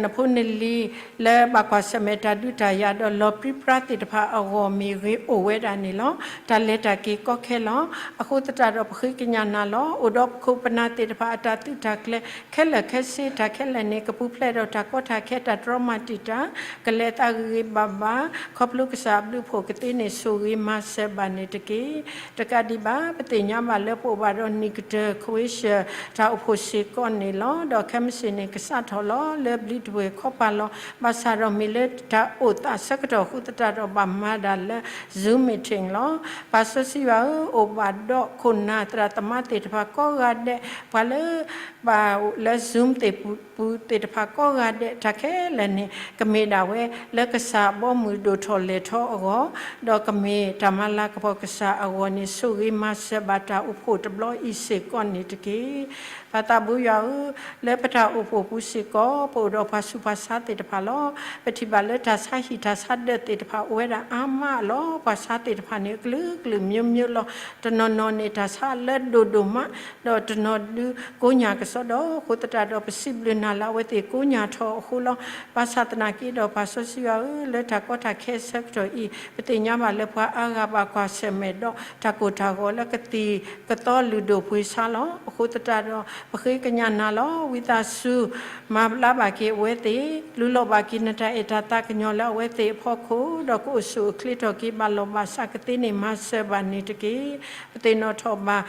နဖိနလံၤ လၢဘၣ်ကွၢ်ဆၢၣ်မဲာ်တၢ်ဒုးတၢ်ယၤဒီးလီၤပြံပြါသ့ၣ်တဖၣ်အဂီၢ်မ့ၢ်ဂ့ၤ အိၣ်ဝဲဒၣ်န့ၣ်လီၤ. တၢ်လဲၤတၢ်က့ၤကီခဲလီၤ. အဃိသတးဒီးပဃ့ကညးနၤလီၤ. အိၣ်ဒီးပခိၣ်ပနၢ်သ့ၣ်တဖၣ်အတၢ်သုးတၢ်ကျဲၤ ခဲလၢာ်ခဲဆ့ တၢ်ခဲလၢာ်န့ၣ် ကပူၤဖျဲးဒီးတၢ်ကီတၢ်ခဲ တၢ်တြီမၤတံာ်တာ် ကလဲၤသးဂ့ၤဂ့ၤဘၣ်ဘၣ် ခီဖျိကစၢ်အဘျုးအဖှိၣ်ကသ့န့ၣ် ဆိၣ်ဂ့ၤမၤစၢၤဘၣ်န့ၣ်တက့ၢ်. တကးဒံးဘၣ် ပသ့ၣ်ညါဘၣ်လၢပအိၣ်ဘၣ်ဒီးနံၣ်ကတၢၢ် ခွဲးရှၢၣ် တၢ်အိၣ်ဖှိၣ်စ့ၢ်ကီးန့ၣ်လီၤ. ဒီးခဲမုၢ်ဆ့ၣ်န့ၣ် ကစးထီၣ်လီၤလၢဘျံးတဝဲၢ်ခီပၤလီၤ. ဘၣ်ဆၣ်ဒီးမ့ၢ်လၢတၢ်အိၣ်သးဆၢကတီၢ်အဃိသတးဒီး ဘၣ်မၤဒၣ်လၢ Zoom meeting လီၤ. ပၢ်စီဆှံယွၤဧၢ, အိၣ်ဘၣ်ဒီးခိၣ်နၢ်သရၣ်သမါသ့ၣ်တဖၣ်ကိးဂၤဒဲး ပှၤလၢ ဘၣ်လၢ Zoom သ့ၣ်ပူၤသ့ၣ်တဖၣ်ကိးဂၤဒဲး တၢ်ခဲလၢာ်န့ၣ် ကမ့ၢ်ဒၣ်ဝဲလၢကစၢ်ဘီမုၢ်ဒိၣ်ထီၣ်လဲၤထီအဂီၢ်, ဒီးကမ့ၢ်တၢ်မၤလၤကပီၤကစၢ်အဂီၢ်န့ၣ် ဆိၣ်ဂ့ၤမၤစၢၤဘၣ်တၢ်အိၣ်ဖှိၣ်တဘျီအံၤစ့ၢ်ကီးန့ၣ်တက့ၢ်. ပၢ်သးဘိယွၤဧၢ, လၢပတၢ်အိၣ်ဖှိၣ်ပူၤစ့ၢ်ကီး ပအိၣ်ဒီးပှၤဆူးပှၤဆါသ့ၣ်တဖၣ်လီၤ. ပထံၣ်ဘၣ်လၢတၢ်ဆါဟံၣ်တၢ်ဆါဒၢးသ့ၣ်တဖၣ်အိၣ်ဝဲဒၣ်အါမးလီၤ. ပှၤဆါသ့ၣ်တဖၣ်န့ၣ် အကလုာ်ကလုာ်မျိုးမျိုးလီၤ. တနီၤနီၤန့ၣ် တၢ်ဆါလၢဒိၣ်ဒိၣ်မး, ဒီးတနီၤဒုးကိညၢ်ကစီဒီ အဃိသတးဒီး ပစံးဘျုးနၤလၢအဝဲသ့ၣ်ကိညၢ်ထီၣ်အဃိလီၤ. ဘၣ်ဆၣ်သနာ်က့ဒီး ပၢ်စီဆှံယွၤဧၢ, လၢတၢ်ကီတၢ်ခဲဆၢကတီၢ်အံၤ ပသ့ၣ်ညါဘၣ်လၢပှၤအါဂၤဘၣ်ကွၢ်ဆၢၣ်မဲာ်ဒီး တၢ်ကိၢ်တၢ်ဂီၤလၢကသံၣ်ကသီလုၢ်ဒိၣ်ပှ့ၤဆါလီၤ. အဃိသတးဒီး ပဃ့ကညးနၤလီၤ. ဝံသးစူၤ မၤဘျါဘၣ်က့ၤအဝဲသ့ၣ်, လူလီၤဘၣ်က့ၤနတၢ်အဲၣ်တၢ်သးကညီၤလၢအဝဲသ့ၣ်အဖီခိၣ်, ဒီးကအိၣ်ဆူၣ်အိၣ်ချ့ထီၣ်က့ၤ ဘၣ်လီၤဘၣ်ဆးကသ့န့ၣ် မၤစၢၤဘၣ်န့ၣ်တက့ၢ်. ပသ့ၣ်နီၣ်ထီၣ်ဘၣ်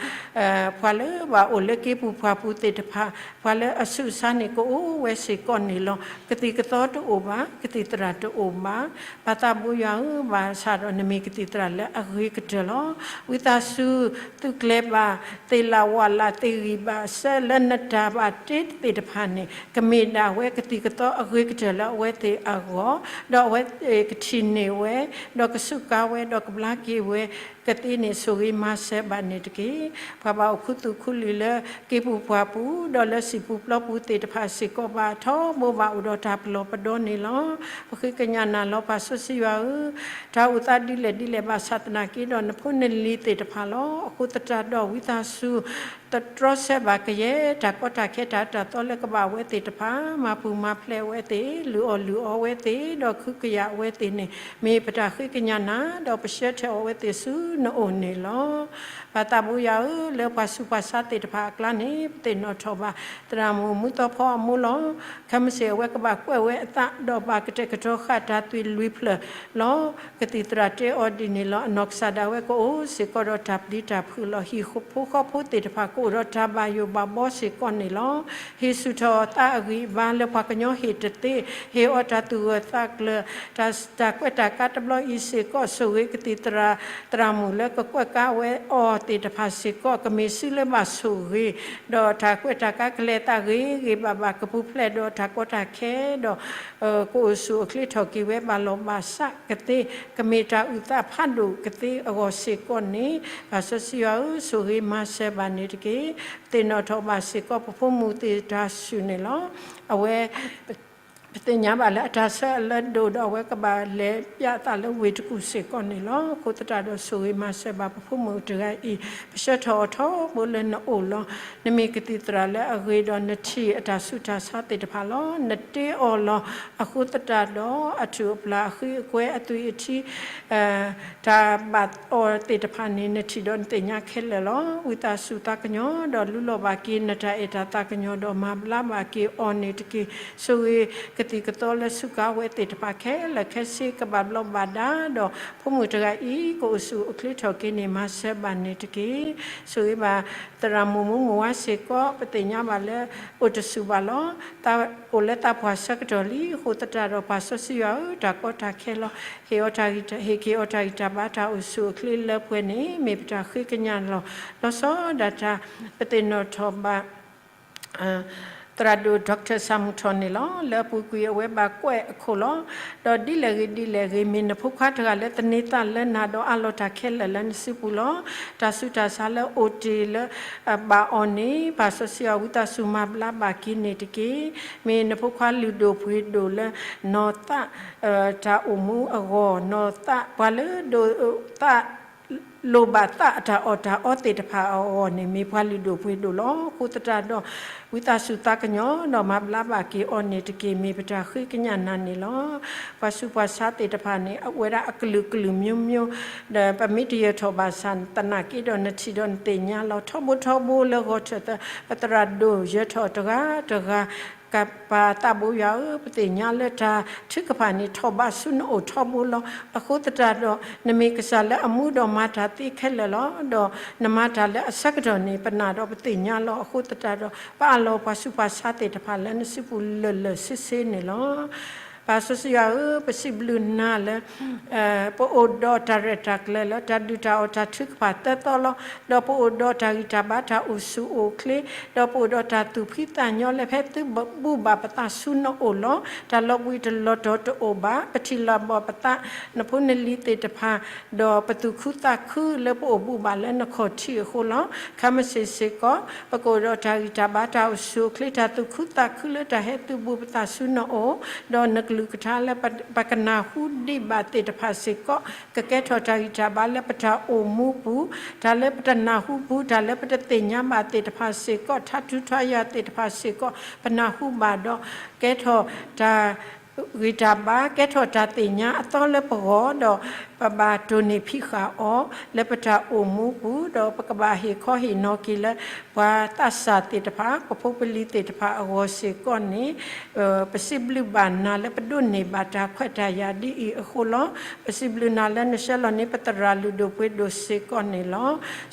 ပှၤလၢဘၣ်အိၣ်လၢက့ၤပူၤပှၢ်ပူၤသ့ၣ်တဖၣ်, ပှၤလၢအဆူးအဆါန့ၣ် ကအိၣ်ဝဲစ့ၢ်ကီးန့ၣ်လီၤ. ကသံၣ်ကသီတအိၣ်ဘၣ်, ကသံၣ်သရၣ်တအိၣ်ဘၣ်. ပၢ်သးဘိယွၤဧၢ, ဘၣ်ဆၣ်ဒီးနမ့ၢ်ကသံၣ်သရၣ်လၢအဂ့ၤကတၢၢ်လီၤ. ဝံသးစူၤ သုးကျဲၤဘၣ် သ့ၣ်လၣ်ဝၣ်လၣ် သ့ၣ်ဂံၢ်ဘၣ်ဆၢလၢနတၢ်ဘၣ်တ့သ့ၣ်တဖၣ်န့ၣ် ကမ့ၢ်ဒၣ်ဝဲကသံၣ်ကသီအဂ့ၤကတၢၢ်လၢအဝဲသ့ၣ်အဂီၢ်, ဒီးအဝဲသ့ၣ်ကထံၣ်န့ၢ်ဝဲ, ဒီးကစူးကါဝဲ, ဒီးကဘျါက့ၤဝဲ ကသ့န့ၣ် ဆိၣ်ဂ့ၤမၤစၢၤဘၣ်န့ၣ်တက့ၢ်. ပှၤဘၣ်အိၣ်ခူသူၣ်ခူလံာ်လၢ က့ၤပူၤပှၢ်ပူၤ, ဒီးလၢစံာ်ပူၤပျီပူၤသ့ၣ်တဖၣ်စ့ၢ်ကီးဘၣ် ထီဘိဘၣ်အိၣ်ဒီးတၢ်ပလီၢ်ပဒီန့ၣ်လီၤ. ပဃ့ကညးနၤလီၤ ပၢ်စီဆှံယွၤဧၢ, တၢ်အိၣ်သးဒ်လဲၣ်ဒ်လဲၣ်ဘၣ်ဆၣ်သနာ်က့ဒီး နဖိနလံၤသ့ၣ်တဖၣ်လီၤ. အဃိသတးဒီးဝံသးစူၤ တတြီဆၢဘၣ်ကယဲၢ် တၢ်ကီတၢ်ခဲတၢ်အၢတၢ်သီလၢကဘၣ်အဝဲသ့ၣ်တဖၣ်, မၤပူၤမၤဖျဲးအဝဲသ့ၣ်, လုၢ်အီၣ်လုၢ်အီအဝဲသ့ၣ်, ဒီးခုကယာ်အဝဲသ့ၣ်န့ၣ် မ့ၢ်ပတၢ်ဃ့ကညးနၤ, ဒီးပဆှၢထၢၣ်အဝဲသ့ၣ်ဆူနအိၣ်န့ၣ်လီၤ. ပၢ်သးဘိယွၤဧၢ, လၢပှၤဆူးပှၤဆါသ့ၣ်တဖၣ်အကျါန့ၣ် ပသ့ၣ်နီၣ်ထီၣ်ဘၣ် သရၣ်မုၣ်မူသီဖီအမိၢ်လီၤ. ခဲမုၢ်ဆ့ၣ်အဝဲကဘၣ်ကွဲးဝဲအသး ဒီးဘၣ်ကတဲာ်ကတီၤဃာ်တၢ်သွံၣ်လွံၢ်ဖျၢၣ်လီၤ. ကသံၣ်သရၣ်တဲအီၤဒ်န့ၣ်လီၤ. အနီၢ်ကစၢ်ဒၣ်ဝဲကအိၣ်စ့ၢ်ကီးဒီးတၢ်ပျံၤတၢ်ဖုးလီၤ. ဟံၣ်ဖိဃီဖိသ့ၣ်တဖၣ်ကအိၣ်ဒီးတၢ်ဘၣ်ယိၣ်ဘၣ်ဘီစ့ၢ်ကီးန့ၣ်လီၤ. ဟ့ၣ်ဆူၣ်ထီၣ်သးအဂံၢ်အဘါလၢပှၤကညီဟ့ၣ်တသ့, ဟ့ၣ်အီၤတၢ်သူၣ်ဂၢၢ်သးကျၢၤ, တၢ် တၢ်ကွဲးတၢ်ကါတဘျီအံၤစ့ၢ်ကီး ဆိၣ်ဂ့ၤကသံၣ်သရၣ် သရၣ်မုၣ်လၢကကွဲးကါဝဲအီၤသ့ၣ်တဖၣ်စ့ၢ်ကီး ကမ့ၢ်စုလၢဘၣ်ဆိၣ်ဂ့ၤ, ဒီးတၢ်ကွဲးတၢ်ကါကလဲၤသးဂ့ၤဂ့ၤဘၣ်ဘၣ် ကပူၤဖျဲးဒီးတၢ်ကီတၢ်ခဲဒီး ကအိၣ်ဆူၣ်အိၣ်ချ့ထီၣ်က့ၤဝဲ ဘၣ်လီၤဘၣ်ဆးကသ့, ကမ့ၢ်တၢ်အုၣ်သးဖးဒိၣ်ကသ့အဂီၢ်စ့ၢ်ကီးန့ၣ် ပၢ်စီဆှံယွၤဧၢ, ဆိၣ်ဂ့ၤမၤစၢၤဘၣ်န့ၣ်တက့ၢ်. ပသ့ၣ်နီၣ်ထီၣ်ဘၣ်စ့ၢ်ကီး ပဖိမုၣ်သ့ၣ်တဖၣ်ဆူၣ်န့ၣ်လီၤ. အဝဲ ပသ့ၣ်ညါဘၣ်လၢအတၢ်ဆၢအလၢဒိၣ်ဒီး အဝဲကဘၣ်လဲၤပျးအသးလၢဝ့ၢ်တကူၣ်စ့ၢ်ကီးန့ၣ်လီၤ. အဃိသတးဒီး ဆိၣ်ဂ့ၤမၤစၢၤဘၣ်ပဖိမုၣ်တဂၤအံၤ, ပဆှၢထီၣ်အီၤထီဘိလၢနအိၣ်လီၤ. နမ့ၢ်ကသံၣ်သရၣ်လၢအဂ့ၤဒီး နထံၣ်အတၢ်ဆူးတၢ်ဆါသ့ၣ်တဖၣ်လီၤ. နတ့အီၤလီၤ. အဃိသတးဒီး အထူၣ်အပျၢ် အဃံအကွဲ အသွံၣ်အထံ တၢ်ဘၣ်အီၤသ့ၣ်တဖၣ်န့ၣ် နထံၣ်ဒီးနသ့ၣ်ညါခဲလၢာ်လီၤ. ဝံသးစူၤသးကညီၤ ဒီးလူလီၤဘၣ်က့ၤနတၢ်အဲၣ်တၢ်သးကညီၤ ဒီးမၤဘျါဘၣ်က့ၤအီၤန့ၣ်တက့ၢ်. ဆိၣ်ဂ့ၤကသံၣ်ကသီလၢစူးကါဝဲသ့ၣ်တဖၣ်ခဲလၢာ်ခဲဆ့ ကဘၣ်ဘျီးဘၣ်ဒါ ဒီးဖိမုၣ်တဂၤအံၤ ကအိၣ်ဆူၣ်အိၣ်ချ့ထီၣ်က့ၤန့ၣ် မၤစၢၤဘၣ်န့ၣ်တက့ၢ်. ဆိၣ်ဂ့ၤဘၣ်သရၣ်မုၣ်မူမူဝါစ့ၢ်ကီး ပသ့ၣ်ညါဘၣ်လၢ အိၣ်တဆူၣ်ဘၣ်လီၤ. အိၣ်လၢသးပှၢ်ဆၢကတီၢ်လံ. အဃိသတးဒီး ပၢ်စီဆှံယွၤဧၢ, တၢ်ကီတၢ်ခဲလီၤ. ဟ့ၣ်အီၤတၢ်ဂံၢ်, ဟ့ၣ်က့ၤအီၤတၢ်ဂံၢ်တၢ်ဘါ တၢ်အိၣ်ဆူၣ်အိၣ်ချ့လၢပှဲၤန့ၣ် မ့ၢ်ပတၢ်ဃ့ကညးလီၤ. လီၤဆီဒၣ်တၢ် ပသ့ၣ်နီၣ်ထီၣ်ဘၣ် သရၣ်ဒိၣ် Doctor ဆၣ်မုၢ်ထီၣ်န့ၣ်လီၤ. လၢအပူၤကွံာ်အဝဲဘၣ်ကွဲးအခိၣ်လီၤ. ဒီးဒ်လဲၣ်ဂ့ၤဒ်လဲၣ်ဂ့ၤ မ့ၢ်နဖိခွါတဂၤလၢသန့ၤသးလၢနၤ ဒီးအးလီၤတၢ်ခဲလၢာ်လၢနစုပူၤလီၤ. တၢ်ဆူးတၢ်ဆါလၢအိၣ်တ့ၢ်လၢ ဘၣ်အီၤန့ၣ် ပၢ်စီဆှံယွၤ ဝံသးစူၤမၤဘျါဘၣ်က့ၤန့ၣ်တက့ၢ်. မ့ၢ်နဖိခွါလုၢ်ဒိၣ်ပှ့ၤဒိၣ်လၢ နီၢ်သး တၢ်အိၣ်မူအဂီၢ်, နီၢ်သး ပှၤလၢဒိးသး လိၣ်ဘၣ်သးအတၢ်အီၣ်တၢ်အီသ့ၣ်တဖၣ်အဂီၢ်န့ၣ် မ့ၢ်ပှၤလုၢ်ဒိၣ်ပှ့ၤဒိၣ်လီၤ. အဃိသတးဒီး ဝံသးစူၤသးကညီၤ ဒီးမၤဘျါဘၣ်က့ၤအီၤန့ၣ်တက့ၢ်. မ့ၢ်ပတၢ်ဃ့ကညးနၤန့ၣ်လီၤ. ပှၤဆူးပှၤဆါသ့ၣ်တဖၣ်န့ၣ် အဝဲဒၣ်အကလုာ်ကလုာ်မျိုးမျိုး ဒီးပမ့ၢ်တယၢၤထီၣ်ဘၣ်ဆၣ်သနာ်က့ဒီး နထံၣ်ဒီးနသ့ၣ်ညါလီၤ. ထီဘိထီဘိလၢဂီၤထၢၣ်သၢ ပသရၣ်ဒိၣ်ယၢၤထီၣ်တဂၤတဂၤ ကပၢ်သးဘိယွၤဧၢ, ပသ့ၣ်ညါလၢတၢ်ထုကဖၣ်န့ၣ် ထီၣ်ဘးဆူနအိၣ်ထီဘိလီၤ. အဃိသတးဒီး နမ့ၢ်ကစၢ်လၢအမူဒီးမၤတၢ်သ့ခဲလၢာ်လီၤ. ဒီးနမၤတၢ်လၢအဆၢကတီၢ်န့ၣ် ပနာ်ဒီးပသ့ၣ်ညါလီၤ. အဃိသတးဒီး ပအးလီၤပှၤဆူးပှၤဆါသ့ၣ်တဖၣ်လၢနစုပူၤလၢာ်လၢာ်ဆ့ဆ့န့ၣ်လီၤ. ပၢ်စီဆှံယွၤဧၢ, ပစံးဘျုးနၤလၢ ပအိၣ်ဒီးတၢ်ရဲၣ်တၢ်ကျဲၤလၢ တၢ်ဒုၣ်တၢ်အီၣ်တၢ်ထုကဖၣ်သၢသီလီၤ. ဒီးပအိၣ်ဒီးတၢ်ဂံၢ်တၢ်ဘါတၢ်အိၣ်ဆူၣ်အိၣ်ချ့, ဒီးပအိၣ်ဒီးတၢ်သူၣ်ဖှံသးညီလၢ ဖဲသုဘူၣ်ဘၣ်ပသးဆူနအိၣ်လီၤ. တၢ်လီၤဘှံးတလီၤတီၤတအိၣ်ဘၣ်. ပထံၣ်လီၤဘၣ်ပသး နဖိနလံၤသ့ၣ်တဖၣ် ဒီးပသူၣ်ခုသးခုလၢပအိၣ်ဘူးဘၣ်လၢနခီၣ်ထံးအဃိလီၤ. ခဲမုၢ်ဆ့ၣ်စ့ၢ်ကီး ပကအိၣ်ဒီးတၢ်ဂံၢ်တၢ်ဘါတၢ်အိၣ်ဆူၣ်အိၣ်ချ့ တၢ်သူၣ်ခုသးခုလၢတၢ်ဟဲသုးဘူးပသးဆူနအိၣ်, ဒီးနကလုၢ်ကထါလၢပကနၢ်ဟူဒံးဘၣ်သ့ၣ်တဖၣ်စ့ၢ်ကီး ကကဲထီၣ်တၢ်ဂံၢ်တၢ်ဘါလၢပတၢ်အိၣ်မူပူၤ, တၢ်လၢပတနၢ်ဟူပူၤ, တၢ်လၢပတသ့ၣ်ညါဘၣ်သ့ၣ်တဖၣ်စ့ၢ်ကီး, ထါထူထါယွၤသ့ၣ်တဖၣ်စ့ၢ်ကီး ပနၢ်ဟူဘၣ်ဒီး ကဲထီၣ်တၢ် ဂံၢ်တၢ်ဘါ ကဲထီၣ်တၢ်သ့ၣ်ညါအသီလၢပဂီၢ် ဒီးပဘၣ်တိၢ်န့ၢ်ဖံးဃာ်အီၤ လၢပတၢ်အိၣ်မူပူၤ ဒီးပကဘၣ်ဟ့ၣ်ခီဟ့ၣ်နီၤက့ၤလၢ ပှၤသးစၢ်သ့ၣ်တဖၣ် ပဖိပလံၤသ့ၣ်တဖၣ်အဂီၢ်စ့ၢ်ကီးန့ၣ် ပစံးဘျုးဘၣ်နၤလၢပဒိးန့ၢ်ဘၣ်တၢ်ခွဲးတၢ်ယာ်ဒ်အံၤအဃိလီၤ. ပစံးဘျုးနၤလၢနဆှၢလီၤန့ၢ်ပသရၣ်လုၢ်ဒိၣ်ပှ့ၤဒိၣ်စ့ၢ်ကီးန့ၣ်လီၤ.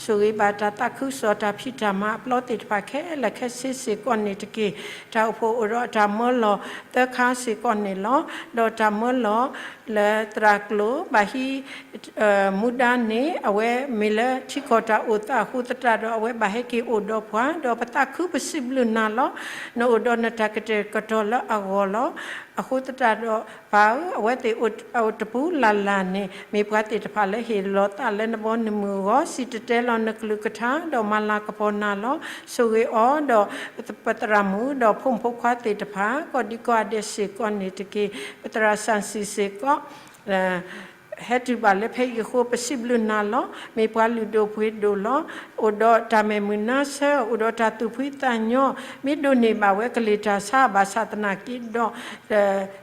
ဆိၣ်ဂ့ၤဘၣ်တၢ်သးခုကစီၣ်တၢ်ဖံးတၢ်မၤအပျီသ့ၣ်တဖၣ်ခဲလၢာ်ခဲဆ့စ့ၢ်ကီးန့ၣ်တက့ၢ်. တၢ်အိၣ်ဖှိၣ်အိၣ်ဒီးတၢ်မၢလီၤသၢခါစ့ၢ်ကီးန့ၣ်လီၤ. ဒီးတၢ်မၢလီၤလၢသရၣ်ကျိၤဘၣ်ဟံး မူဒါန့ၣ် အဝဲမ့ၢ်လၢထံကီၢ်တၢ်အိၣ်သးအဃိသတးဒီး အဝဲဘၣ်ဟဲက့ၤအိၣ်ဒီးပှၤ ဒီးပသးခုပစံးဘျုးနၤလီၤ. နအိၣ်ဒီးနတၢ်ကတဲာ်ကတီၤလၢအဂီၢ်လီၤ. အဃိသတးဒီး ပၢ်ဧၢ အဝဲသ့ၣ်အိၣ်တပူၤလၢ်လၢ်န့ၣ် မ့ၢ်ပှၤသ့ၣ်တဖၣ်လၢဟ့ၣ်လီၤသးလၢနဘီနမုၢ်အဂီၢ် စံၣ်တဲၤတဲလီၤနကလုၢ်ကထါ ဒီးမၤလၤကပီၤနၤလီၤ. ဆိၣ်ဂ့ၤအီၤဒီး ပသရၣ်မုၣ် ဒီးဖိမုၣ်ဖိခွါသ့ၣ်တဖၣ် ကိးဒံကိးဂၤဒဲးစ့ၢ်ကီးန့ၣ်တက့ၢ်. ပသရၣ်စၣ်စံၣ်စ့ၢ်ကီး ဟဲတုၤဘၣ်လၢဖဲအံၤအဃိ ပစံးဘျုးနၤလီၤ. မ့ၢ်ပှၤလုၢ်ဒိၣ်ပှ့ၤဒိၣ်လီၤ. အိၣ်ဒီးတၢ်မဲာ်မုာ်နါဆၢ, အိၣ်ဒီးတၢ်သူၣ်ဖှံသးညီ, မ့ၢ်ဒိးန့ၢ်ဘၣ်ဝဲကလံၤတၢ်ဆါဘၣ်ဆၣ်သနာ်က့ဒီး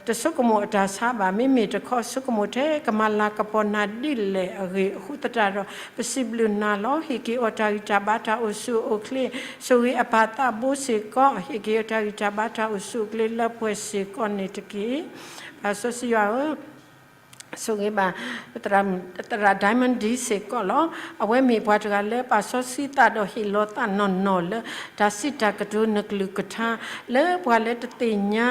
တဆိကမိၣ်အတၢ်ဆါဘၣ်, မ့မ့ၢ်တခီ ဆိကမိၣ်ထဲကမၤလၤကပီၤနၤဒ်လဲၣ်အဂ့ၢ်အဃိသတးဒီး ပစံးဘျုးနၤလီၤ. ဟ့ၣ်က့ၤအီၤတၢ်ဂံၢ်တၢ်ဘါတၢ်အိၣ်ဆူၣ်အိၣ်ချ့, ဆိၣ်ဂ့ၤအပၢ်သးဘိစ့ၢ်ကီး, ဟ့ၣ်က့ၤအီၤတၢ်ဂံၢ်တၢ်ဘါတၢ်အိၣ်ဆူၣ်အိၣ်ချ့လၢပှဲၤစ့ၢ်ကီးန့ၣ်တက့ၢ်. ပၢ်စီဆှံယွၤဧၢ, ဆိၣ်ဂ့ၤဘၣ် သရၣ် Diamond D စ့ၢ်ကီးလီၤ. အဝဲမ့ၢ်ပှၤတဂၤလၢပာ်စီဆှံသးဒီးဟ့ၣ်လီၤသးနီၢ်နီၢ်လၢ တၢ်စံးတၢ်ကတိၤနကလုၢ်ကထါ လၢပှၤလၢတသ့ၣ်ညါ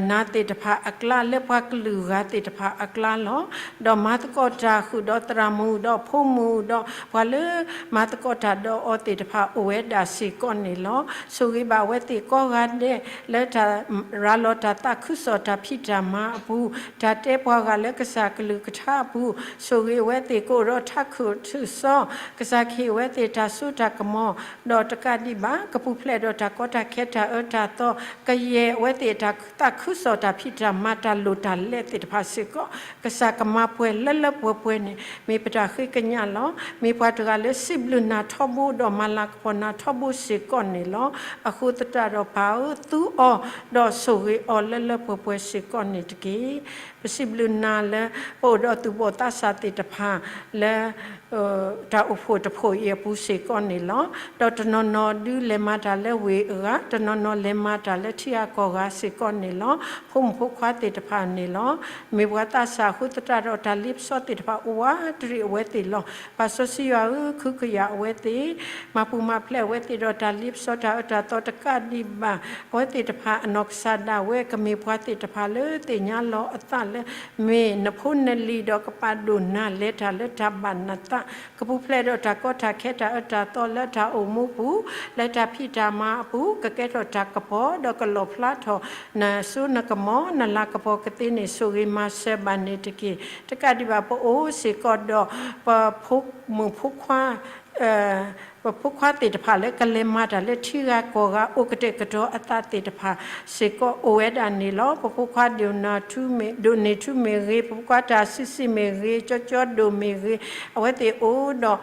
နၤသ့ၣ်တဖၣ်အကျါ လၢပှၤကလုာ်ဂၤသ့ၣ်တဖၣ်အကျါလီၤ. ဒီးမၤသကိးတၢ်ဃုာ်ဒီးသရၣ်မုၣ်ဒီးဖိမုၣ်ဒီး ပှၤလၢမၤသကိးတၢ်ဒီးအီၤသ့ၣ်တဖၣ်အိၣ်ဝဲဒၣ်စ့ၢ်ကီးန့ၣ်လီၤ. ဆိၣ်ဂ့ၤဘၣ်အဝဲသ့ၣ်ကိးဂၤဒဲး လၢတၢ်ရၤလီၤတၢ်သးခုကစီၣ်တၢ်ဖံးတၢ်မၤအပူၤ, တၢ်တဲပှၤဂၤလၢကစၢ်ကလုၢ်ကထါအပူၤ, ဆိၣ်ဂ့ၤအဝဲသ့ၣ်ကအိၣ်ဒီးထးခိၣ်ထုးစီ, ကစၢ်ကဟ့ၣ်အဝဲသ့ၣ်တၢ်စိတၢ်ကမီၤ, ဒီးတကးဒံးဘၣ် ကပူၤဖျဲးဒီးတၢ်ကီတၢ်ခဲတၢ်အၢတၢ်သီ, ကယဲၢ်အဝဲသ့ၣ်တၢ်သးခုကစီၣ်တၢ်ဖံးတၢ်မၤတၢ်လိၣ်တၢ်လဲသ့ၣ်တဖၣ်စ့ၢ်ကီး, ကစၢ်ကမၤပှဲၤလၢလၢပှဲၤပှဲၤန့ၣ် မ့ၢ်ပတၢ်ဃ့ကညးလီၤ. မ့ၢ်ပှၤတဂၤလၢစံးဘျုးနၤထီဘိဒီးမၤလၤကပီၤနၤထီဘိစ့ၢ်ကီးန့ၣ်လီၤ. အဃိသတးဒီးပၢ်ဧၢ သူအီၤဒီးဆိၣ်ဂ့ၤအီၤလၢလၢပှဲၤပှဲၤစ့ၢ်ကီးန့ၣ်တက့ၢ်. ပစံးဘျုးနၤလၢ ပအိၣ်ဒီးသူၣ်ဘီၣ်သးစၢ်သ့ၣ်တဖၣ်လၢ တၢ်အိၣ်ဖှိၣ်တဖှိၣ်အံၤအပူၤစ့ၢ်ကီးန့ၣ်လီၤ. ဒီးတနီၤနီၤဒုးလဲၤမၤတၢ်လၢဝ့ၢ်အဂၤ, တနီၤနီၤလဲၤမၤတၢ်လၢထံဂၤကီၢ်ဂၤစ့ၢ်ကီးန့ၣ်လီၤ. ဖိမုၣ်ဖိခွါသ့ၣ်တဖၣ်န့ၣ်လီၤ. မ့ၢ်ပှၤသးစၢ်အဃိသတးဒီးတၢ်လ့ပစီသ့ၣ်တဖၣ်အိၣ်ဝးတရံးအဝဲသ့ၣ်လီၤ. ပၢ်စီဆှံယွၤဧၢ, ခုကယာ်အဝဲသ့ၣ်, မၤပူၤမၤဖျဲးအဝဲသ့ၣ်ဒီးတၢ်လ့ပစီတၢ်အၢတၢ်သီတကးဒံးဘၣ်, အဝဲသ့ၣ်တဖၣ်အနီၢ်ကစၢ်ဒၣ်ဝဲကမ့ၢ်ပှၤသ့ၣ်တဖၣ်လၢသ့ၣ်ညါလီၤအသးလၢ မ့ၢ်နဖိနလံၤဒီးကပာ်ဒိၣ်နၤလဲၤတၢ်လၢတၢ်ဘၣ်နသး, ကပူၤဖျဲးဒီးတၢ်ကီတၢ်ခဲတၢ်အၢတၢ်သီလၢတၢ်အိၣ်မူပူၤ, လၢတၢ်ဖံးတၢ်မၤအပူၤ, ကကဲထီၣ်တၢ်ကပီၤ, ဒီးကလီၣ်ဖျါထီၣ်နစိနကမီၤ, နလၤကပီၤကသ့န့ၣ် ဆိၣ်ဂ့ၤမၤစၢၤဘၣ်န့ၣ်တက့ၢ်. တကးဒံးဘၣ် ပအိၣ်စ့ၢ်ကီးဒီး ပဖိမုၣ်ဖိခွါ ပဖိခွါသ့ၣ်တဖၣ်လၢကလဲၤမၤတၢ်လၢထံဂၤကီၢ်ဂၤ အိၣ်ကတဲာ်ကတီၤအသးသ့ၣ်တဖၣ်စ့ၢ်ကီးအိၣ်ဝဲဒၣ်န့ၣ်လီၤ. ပဖိခွါဒိၣ်န့ၢ်ထူမ့ၢ်ဂ့ၤ, ပဖိခွါတၢ်စံးစံးမ့ၢ်ဂ့ၤ, ကၠီကၠီဒိၣ်မ့ၢ်ဂ့ၤ, အဝဲသ့ၣ်အိၣ်ဒီး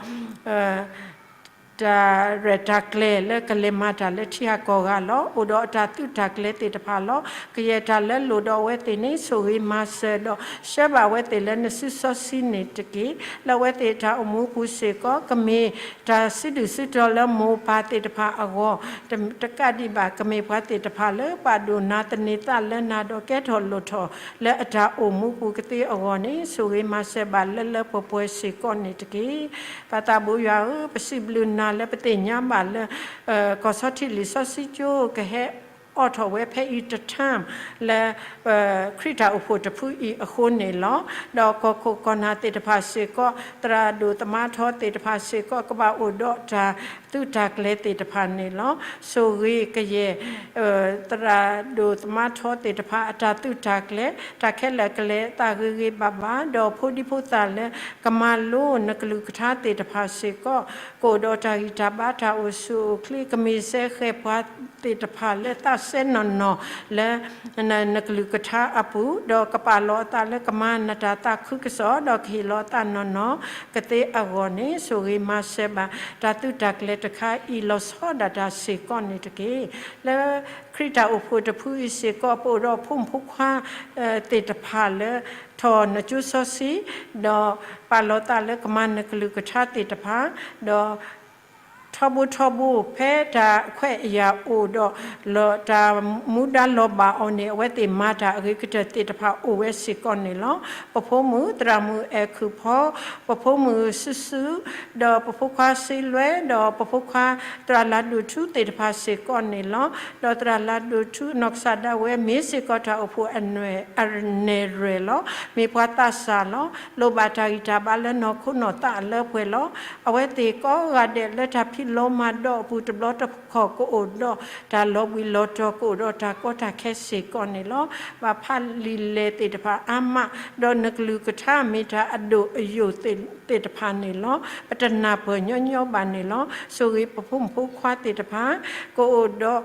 တၢ်ရဲၣ်တၢ်ကျဲၤလၢကလဲၤမၤတၢ်လၢထံဂၤကီၢ်ဂၤလီၤ. အိၣ်ဒီးအတၢ်သုးတၢ်ကျဲၤသ့ၣ်တဖၣ်လီၤ. ကယဲၢ်တၢ်လၢလိၣ်ဒီးအဝဲသ့ၣ်န့ၣ် ဆိၣ်ဂ့ၤမၤစၢၤဒီး ဆှၢဘၣ်အဝဲသ့ၣ်လၢနစုစီဆှံန့ၣ်တက့ၢ်. လၢအဝဲသ့ၣ်တၢ်အိၣ်မူပူၤစ့ၢ်ကီး ကမ့ၢ်တၢ်စုဒုၣ်စုတီၤလၢမိၢ်ပၢ်သ့ၣ်တဖၣ်အဂီၢ် တကးဒံးဘၣ် ကမ့ၢ်ပှၤသ့ၣ်တဖၣ်လၢပာ်ဒိၣ်နၤသန့ၤသးလၢနၤဒီးကဲထီၣ်လိၣ်ထီၣ်လၢအတၢ်အိၣ်မူပူၤကသ့အဂီၢ်န့ၣ် ဆိၣ်ဂ့ၤမၤစၢၤဘၣ်လၢလၢပှဲၤပှဲၤစ့ၢ်ကီးန့ၣ်တက့ၢ်. ပၢ်သးဘိယွၤဧၢ, ပစံးဘျုးနၤလၢပသ့ၣ်ညါဘၣ်လၢ ကီၢ်ဆီထံးလံာ်စီဆှံကၠိ ကဟဲအိးထီၣ်ဝဲဖဲအံၤတထၢၣ် လၢ ခရံာ်တၢ်အိၣ်ဖှိၣ်တဖုအံၤအဃိန့ၣ်လီၤ. ဒီးကီၢ်ခိၣ်ကီၢ်နၢ်သ့ၣ်တဖၣ်စ့ၢ်ကီး သရၣ်ဒိၣ်သမါထီသ့ၣ်တဖၣ်စ့ၢ်ကီး ကဘၣ်အိၣ်ဒီးတၢ်သုးတၢ်ကျဲၤသ့ၣ်တဖၣ်န့ၣ်လီၤ. ဆိၣ်ဂ့ၤကယဲၢ် သရၣ်ဒိၣ်သမါထီသ့ၣ်တဖၣ် အတၢ်သုးတၢ်ကျဲၤ တၢ်ခဲလၢာ်ကလဲၤအသးဂ့ၤဂ့ၤဘၣ်ဘၣ်, ဒီးဖိဒံဖိသၣ်လၢ ကမၤလိနကလုၢ်ကထါသ့ၣ်တဖၣ်စ့ၢ်ကီး ကအိၣ်ဒီးတၢ်ဂံၢ်တၢ်ဘါတၢ်အိၣ်ဆူၣ်အိၣ်ချ့ ကမ့ၢ်စဲဃဲၤပှၤသ့ၣ်တဖၣ်လၢသးစဲနီၢ်နီၢ်လၢ နကလုၢ်ကထါအပူၤ, ဒီးကပာ်လီၤအသးလၢကမၤနတၢ်သးခုကစီၣ် ဒီးကဟ့ၣ်လီၤအသးနီၢ်နီၢ် ကသ့အဂီၢ်န့ၣ် ဆိၣ်ဂ့ၤမၤစၢၤဘၣ် တၢ်သုးတၢ်ကျဲၤ တခါအံၤလီၤဆီဒၣ်တၢ်စ့ၢ်ကီးန့ၣ်တက့ၢ်. လၢခရံာ်တၢ်အိၣ်ဖှိၣ်တဖုအံၤစ့ၢ်ကီး ပအိၣ်ဒီးဖိမုၣ်ဖိခွါသ့ၣ်တဖၣ်လၢ ထီၣ်နကၠိစီဆှံ, ဒီးပာ်လီၤသးလၢကမၤနကလုၢ်ကထါသ့ၣ်တဖၣ်, ဒီး ထီဘိထီဘိ ဖဲတၢ်ခွဲးအယာ်အိၣ်ဒီး လၢတၢ်မူဒါလီၤဘၣ်အီၤန့ၣ် အဝဲသ့ၣ်မၤတၢ်အဂ့ၤကတၢၢ်သ့ၣ်တဖၣ်အိၣ်ဝဲစ့ၢ်ကီးန့ၣ်လီၤ. ပဖိမုၣ်သရၣ်မုၣ်အဲၣ်ခုၣ်ဖီ, ပဖိမုၣ်စုစု, ဒီးပဖိခွါစ့လွဲ, ဒီးပဖိခွါသရၣ်လၤဒိၣ်ထူသ့ၣ်တဖၣ်စ့ၢ်ကီးန့ၣ်လီၤ. ဒီးသရၣ်လၤဒိၣ်ထူအနီၢ်ကစၢ်ဒၣ်ဝဲ မ့ၢ်စ့ၢ်ကီးတၢ်အိၣ်ဖှိၣ်အနဲၣ်ရဲၣ်လီၤ. မ့ၢ်ပှၤသးစၢ်လီၤ. လိၣ်ဘၣ်တၢ်ဂံၢ်တၢ်ဘါလၢနီၢ်ခိနီၢ်သးအလၢပှဲၤလီၤ. အဝဲသ့ၣ်ကိးဂၤဒဲးလၢတၢ်ဖံးလီၤမၤဒီးအပူၤ တဘျီတခီၣ်ကအိၣ်ဒီးတၢ်လီၤဘှံးလီၤတီၤ ကအိၣ်ဒီးတၢ်ကီတၢ်ခဲစ့ၢ်ကီးန့ၣ်လီၤ. ဘၣ်ဖးလံာ်လဲၢ်သ့ၣ်တဖၣ်အါမး, ဒီးနကလုၢ်ကထါမ့ၢ်တၢ်အဒိၣ်အယိာ်သ့ၣ်တဖၣ်န့ၣ်လီၤ. ပတနၢ်ပၢၢ်ညီညီဘၣ်န့ၣ်လီၤ. ဆိၣ်ဂ့ၤပဖိမုၣ်ဖိခွါသ့ၣ်တဖၣ် ကအိၣ်ဒီး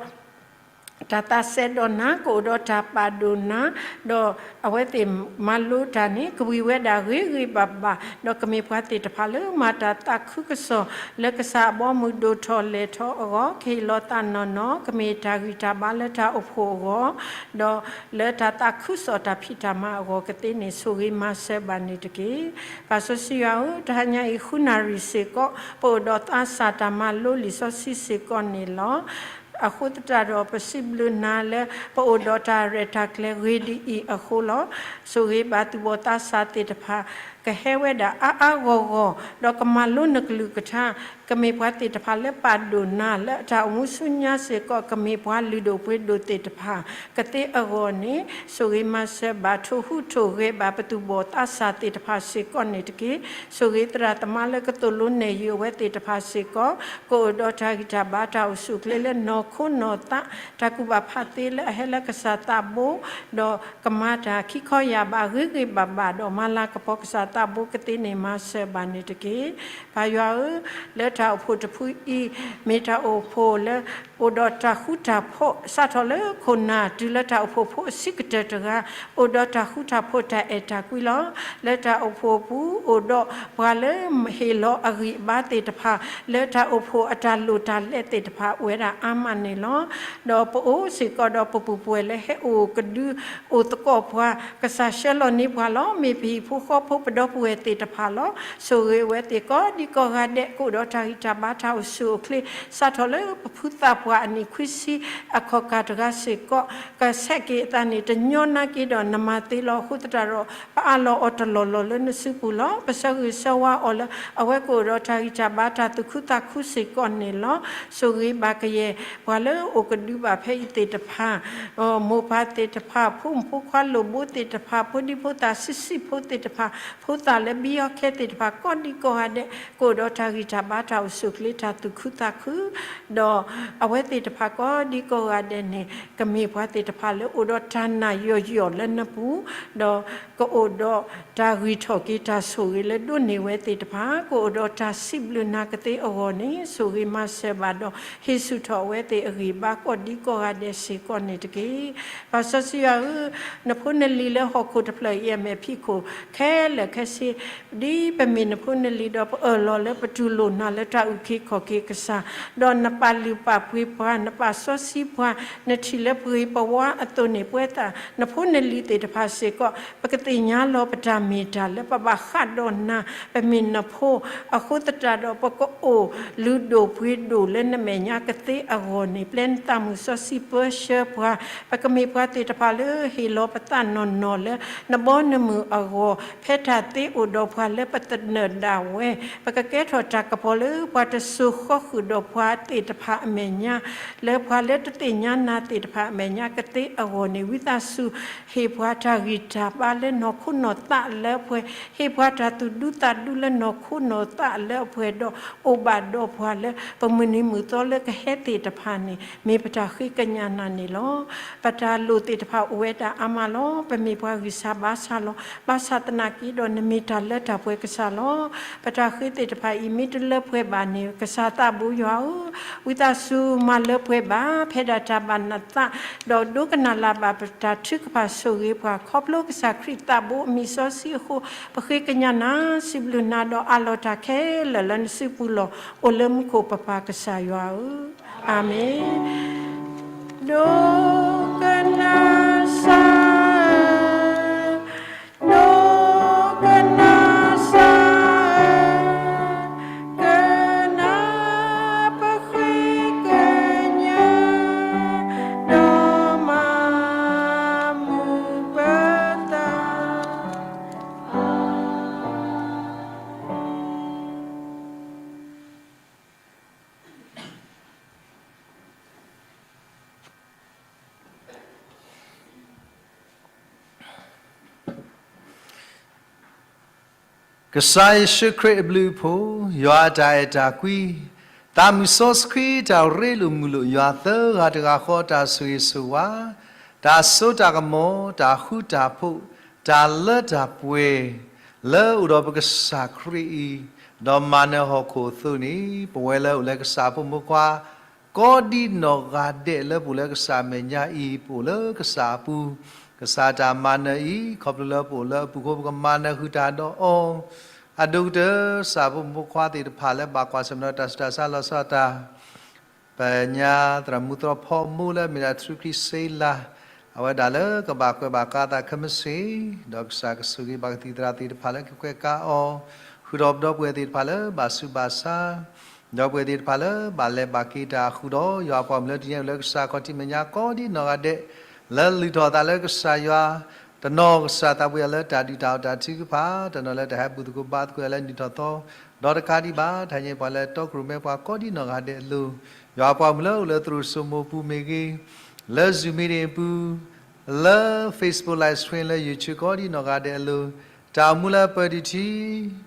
တၢ်သးစဲဒီးနၤ, ကအိၣ်ဒီးတၢ်ပာ်ဒိၣ်နၤ, ဒီးအဝဲသ့ၣ်မၤလိတၢ်န့ၣ် ကဝံၤဝဲဒၣ်ဂ့ၤဂ့ၤဘၣ်ဘၣ်, ဒီးကမ့ၢ်ပှၤသ့ၣ်တဖၣ်လၢမၤတၢ်သးခုကစီၣ် လၢကစၢ်အဘီအမုၢ်ဒိၣ်ထီၣ်လဲၢ်ထီၣ်အဂီၢ်, ကဟ့ၣ်လီၤသးနီၢ်နီၢ်, ကမ့ၢ်တၢ်ဂံၢ်တၢ်ဘါလၢတၢ်အိၣ်ဖှိၣ်အဂီၢ်, ဒီးလၢတၢ်သးခုကစီၣ်တၢ်ဖံးတၢ်မၤအဂီၢ်ကသ့န့ၣ် ဆိၣ်ဂ့ၤမၤစၢၤဘၣ်န့ၣ်တက့ၢ်. ပၢ်စီဆှံယွၤဧၢ, တဟါညါအံၤဃုနၣ်ရံၣ်စ့ၢ်ကီး ပအိၣ်ဒီးသးစၢ်တၢ်မၤလိလံာ်စီဆှံစ့ၢ်ကီးန့ၣ်လီၤ. အဃိသတးဒီး ပစံးဘျုးနၤလၢပအိၣ်ဒီးတၢ်ရဲၣ်တၢ်ကျဲၤဂ့ၤဒ်အံၤအဃိလီၤ. ဆိၣ်ဂ့ၤဘၣ်သူၣ်ဘီၣ်သးစၢ်သ့ၣ်တဖၣ် ကဟဲဝဲဒၣ်အါအါဂီၢ်ဂီၢ်, ဒီးကမၤလိနကလုၢ်ကထါ, ကမ့ၢ်ပှၤသ့ၣ်တဖၣ်လၢပာ်ဒိၣ်နၤလၢအတၢ်အိၣ်မူဆူညါစ့ၢ်ကီး, ကမ့ၢ်ပှၤလုၢ်ဒိၣ်ပှ့ၤဒိၣ်သ့ၣ်တဖၣ် ကသ့အဂီၢ်န့ၣ် ဆိၣ်ဂ့ၤမၤစၢၤဘၣ် ထိၣ်ဟူးထိၣ်ဂဲၤဘၣ်ပသူၣ်ဘီၣ်သးစၢ်သ့ၣ်တဖၣ်စ့ၢ်ကီးန့ၣ်တက့ၢ်. ဆိၣ်ဂ့ၤသရၣ်သမါလၢကသိၣ်လိနဲၣ်ယုာ်အဝဲသ့ၣ်တဖၣ်စ့ၢ်ကီး, ကအိၣ်ဒီးတၢ်ဂံၢ်တၢ်ဘါတၢ်အိၣ်ဆူၣ်အိၣ်ချ့လၢနီၢ်ခိနီၢ်သး, တၢ်ကူၣ်ဘၣ်ဖးသ့လၢအဟဲလၢကစၢ်သးဘိ, ဒီးကမၤတၢ်ခံခီယာ်ဘးဂ့ၤဂ့ၤဘၣ်ဘၣ်, ဒီးမၤလၤကပီၤကစၢ်သးဘိကသ့န့ၣ် မၤစၢၤဘၣ်န့ၣ်တက့ၢ်. ပၢ်ယွၤဧၢ, လၢတၢ်အိၣ်ဖှိၣ်တဖုအံၤ မ့ၢ်တၢ်အိၣ်ဖှိၣ်လၢ အိၣ်ဒီးတၢ်ဃူတၢ်ဖိး စးထီၣ်လၢခိၣ်နၢ်တုၤလၢတၢ်အိၣ်ဖှိၣ်ဖိအဆံးကတၢၢ်တဂၤ, အိၣ်ဒီးတၢ်ဃူတၢ်ဖိးတၢ်အဲၣ်တၢ်ကွံလီၤ. လၢတၢ်အိၣ်ဖှိၣ်အပူၤ အိၣ်ဒီးပှၤလၢဟ့ၣ်လီၤအဂံၢ်အဘါသ့ၣ်တဖၣ်, လၢတၢ်အိၣ်ဖှိၣ်အတၢ်လိၣ်တၢ်လဲသ့ၣ်တဖၣ် အိၣ်ဝဲဒၣ်အါမးန့ၣ်လီၤ. ဒီးပအိၣ်စ့ၢ်ကီးဒီးပပူၤပှဲၤလၢဟဲအိၣ်ကဒု အိၣ်သကိးပှၤ, ကစၢ်ဆှၢလီၤန့ၢ်ပှၤလီၤ. မ့ၢ်ပဟံၣ်ဖိဃီဖိပဒီပုၢ်ဝဲၢ်သ့ၣ်တဖၣ်လီၤ. ဆိၣ်ဂ့ၤဝဲသ့ၣ်ကိးဒံကိးဂၤဒဲး ကအိၣ်ဒီးတၢ်ဂံၢ်တၢ်ဘါတၢ်အိၣ်ဆူၣ်အိၣ်ချ့, စးထီၣ်လၢပဖုသးပှၢ်အနံၣ်ခွံဆံအခီၣ်ကၢ်တဂၤစ့ၢ်ကီး, ကဆဲးက့ၤအသးန့ၣ် တညီနါက့ဒီးနမၤသ့လီၤ. အဃိသတးဒီး ပအးလီၤအီၤတလီၢ်လီၢ်လၢနစုပူၤလီၤ. ပဆၢဂ့ၤဆၢဝါအီၤလၢ အဝဲကအိၣ်ဒီးတၢ်ဂံၢ်တၢ်ဘါတၢ်သူၣ်ခုသးခုစ့ၢ်ကီးန့ၣ်လီၤ. ဆိၣ်ဂ့ၤဘၣ်ကယဲၢ်ပှၤလၢအိၣ်ကဒုဘၣ်ဖဲအံၤသ့ၣ်တဖၣ်, မိၢ်ပၢ်သ့ၣ်တဖၣ်, ဖိမုၣ်ဖိခွါလိၣ်ဘိသ့ၣ်တဖၣ်, ဖိဒံဖိသၣ်ဆံးဆံးဖိသ့ၣ်တဖၣ်, ဖိသၣ်လၢဘံအီခဲသ့ၣ်တဖၣ် ကိးဒံကိးဂၤဒဲး ကအိၣ်ဒီးတၢ်ဂံၢ်တၢ်ဘါတၢ်အိၣ်ဆူၣ်အိၣ်ချ့တၢ်သူၣ်ခုသးခု, ဒီးအဝဲသ့ၣ်တဖၣ်ကိးဒံကိးဂၤဒဲးန့ၣ် ကမ့ၢ်ပှၤသ့ၣ်တဖၣ်လၢအိၣ်ဒီးတၢ်နာ်ယီၢ်ယီၢ်လၢနပူၤ, ဒီးကအိၣ်ဒီးတၢ်ဂံၢ်ထီၣ်က့ၤတၢ်ဆိၣ်ဂ့ၤလၢဒိးန့ၢ်ဝဲသ့ၣ်တဖၣ်, ကအိၣ်ဒီးတၢ်စံးဘျုးနၤကသ့အဂီၢ်န့ၣ် ဆိၣ်ဂ့ၤမၤစၢၤဘၣ်ဒီး ဟ့ၣ်ဆူၣ်ထီၣ်အဝဲသ့ၣ်အဂံၢ်ဘါကိးဒံကိးဂၤဒဲးစ့ၢ်ကီးန့ၣ်တက့ၢ်. ပၢ်စီဆှံယွၤဧၢ, နဖိနလံၤလၢဟီၣ်ခိၣ်တဖျၢၣ်အံၤအမဲာ်ဖံးခိၣ် ခဲလၢာ်ခဲဆ့ ဒ်ပမ့ၢ်နဖိနလံၤဒီး ပအၢၣ်လီၤလၢပတူၢ်လိာ်နၤလၢတၢ်အုၣ်က့ၤခီၣ်က့ၤကစၢ်, ဒီးနပာ်လုၢ်ပာ်ပှ့ၤပှၤ, နပာ်စီဆှံပှၤ, နထံၣ်လၢပဂ့ၤပဝါအသိးန့ၣ် ပဝဲသ့ၣ်နဖိနလံၤသ့ၣ်တဖၣ်စ့ၢ်ကီး ပကသ့ၣ်ညါလီၤပတၢ်မ့ၢ်တၢ်လၢပဘၣ်ဃးဒီးနၤ, ပမ့ၢ်နဖိ, အဃိသတးဒီး ပကအိၣ်လုၢ်ဒိၣ်ပှ့ၤဒိၣ်လၢနမဲာ်ညါကသ့အဂီၢ်န့ၣ် ပျဲနသးမုၢ်စီဆှံပၢဆှၢပှၤ, ပကမ့ၢ်ပှၤသ့ၣ်တဖၣ်လၢဟ့ၣ်လီၤပသးနီၢ်နီၢ်လၢ နဘီနမုၢ်အဂီၢ်, ဖဲတၢ်သ့အိၣ်ဒီးပှၤလၢပသနၢၣ်ဒၣ်ဝဲ, ပကကဲထီၣ်တၢ်ကပီၤလၢပှၤတစိၤဃီဃုာ်ဒီးပှၤသ့ၣ်တဖၣ်အမဲာ်ညါ, လၢပှၤလၢတသ့ၣ်ညါနၤသ့ၣ်တဖၣ်အမဲာ်ညါကသ့အဂီၢ်န့ၣ် ဝံသးစူၤ ဟ့ၣ်ပှၤတၢ်ဂံၢ်တၢ်ဘါလၢနီၢ်ခိနီၢ်သးလၢအပှဲၤ, ဟ့ၣ်ပှၤတၢ်သူၣ်ဒူသးဒူလၢနီၢ်ခိနီၢ်သးလၢအပှဲၤဒီး အိၣ်ဘၣ်ဒီးပှၤလၢပမုၢ်နံၤမုၢ်သီလၢကဟဲသ့ၣ်တဖၣ်န့ၣ် မ့ၢ်ပတၢ်ဃ့ကညးနၤန့ၣ်လီၤ. ပတၢ်လိၣ်သ့ၣ်တဖၣ်အိၣ်ဝဲဒၣ်အါမးလီၤ. ပမ့ၢ်ပှၤဂံၢ်စၢ်ဘါစၢ်လီၤ. ဘၣ်ဆၣ်သနာ်က့ဒီးနမ့ၢ်တၢ်လၢတၢ်ပှဲၤကစၢ်လီၤ. ပတၢ်ဃ့သ့ၣ်တဖၣ်အံၤမ့ၢ်တလၢပှဲၤဘၣ်န့ၣ် ကစၢ်သးဘိယွၤဧၢ, ဝံသးစူၤ မၤလၢပှဲၤဘၣ် ဖဲဒၣ်တၢ်ဘၣ်နသး, ဒီးဒိကနၣ်လၢ်ဘၣ်ပတၢ်ထုကဖၣ်ဆိၣ်ဂ့ၤပှၤ ခီဖျိကစၢ်ခရံာ်သးဘိအမံၤစီဆှံအဃိ, ပဃ့ကညးနၤ စံးဘျုးနၤဒီးအးလီၤတၢ်ခဲလၢာ်လၢနစုပူၤလီၤ. အိၣ်လၢမူခိၣ်ပပၢ်ကစၢ်ယွၤဧၢ, အၤမ့ၣ်. ဒိကနၣ်စၢ် ဒိကနၣ်စၢ်, ကနၢ်ပဃ့ကညး, ဒီးမၤမုာ်ပသး. ကစၢ်ယ့ၣ်ၡူးခရံာ်အဘျုးအဖှိၣ်, ယွၤအတၢ်အဲၣ်တၢ်ကွံ, သးမုၢ်စီဆှံတၢ်ရ့လိာ်မုာ်လိာ် ယွၤသၢဂၤတဂၤဃီတၢ်ဆိၣ်ဂ့ၤဆိၣ်ဝါ, တၢ်စိတၢ်ကမီၤ, တၢ်ဃူတၢ်ဖိး, တၢ်လၢတၢ်ပှဲၤ, လၢအိၣ်ဒီးပကစၢ်ခရံာ်အံၤ, ဒီးမၤနၢၤဟီၣ်ခိၣ်အသိးန့ၣ်, ပဝဲလၢအိၣ်လၢကစၢ်ဖိမုၣ်ဖိခွါ ကိးဒံနီၢ်ဂၤဒဲးလၢပအိၣ်လၢကစၢ်အမဲာ်ညါအံၤ ပအိၣ်လၢကစၢ်အပူၤ, ကစၢ်တၢ်မၤနၢၤအံၤ ခီဖျိလၢပအိၣ်လၢအပူၤအဃိ ပကမၤနၢၤဃုာ်တၢ်ဒီးအီၤ, အဒိၣ်ကတၢၢ် ကစၢ်ဖိမုၣ်ဖိခွါသ့ၣ်တဖၣ်လၢဘၣ်ကွၢ်ဆၢၣ်မဲာ်ဒီးတၢ်ဆူးတၢ်ဆါလီၤဆီဒၣ်တၢ် ပညါသရၣ်မုၣ်သရၣ်ဖီမိၢ်လၢအမ့ၢ်ဒၣ်ထရူခရံာ်စ့လး, အဝဲဒၣ်လၢကဘၣ်ကွဲးဘၣ်ကါသးခဲမုၢ်ဆ့ၣ်, ဒီးကစၢ်ကဆိၣ်ဂ့ၤဘၣ်ကသံၣ်သရၣ်သ့ၣ်တဖၣ်လၢကကွဲးကါအီၤ, ဃုာ်ဒီးပဒီပုၢ်ဝဲၢ်သ့ၣ်တဖၣ်လၢဘၣ်ဆူးဘၣ်ဆါ, ဒီပုၢ်ဝဲၢ်သ့ၣ်တဖၣ်လၢဘၣ်လဲၤဘၣ်က့ၤတၢ်ဃုာ်ဒီး ယွၤအပှၤမုၣ်လၢတနံၤအံၤလၢကစၢ်ခီၣ်ထံးမဲာ်ညါကိးဒံနီၢ်ဂၤဒဲး, လၢလုၢ်ထီၣ်အသးလၢကစၢ်ယွၤ တနီၤကစၢ်သးပှၢ်ယွၤလၢတၢ်ဒုၣ်တၢ်အီၣ်တၢ်ထုကဖၣ်, တနီၤလၢတၢ်ဟဲဘူၣ်သကိးဘါသကိးယွၤလၢနံၣ်ထီၣ်သီ, ဒီးတကးဒံးဘၣ် တၢ်ဟဲညါပှၤလၢတီခိၣ်ရိၣ်မဲပှၤကိးဒံနီၢ်ဂၤဒဲးအလိၤ, ယွၤအပှၤမုၣ်လၢအိၣ်လၢသရိာ်စိမိၤပူၤမ့ၢ်ဂ့ၤ, လၢ Zoom meeting အပူၤ, လၢ Facebook live stream လၢ YouTube ကိးဒံနီၢ်ဂၤဒဲးအလိၤ, တၢ်အိၣ်မူလၢအပၢၢ်ဒံးထံ,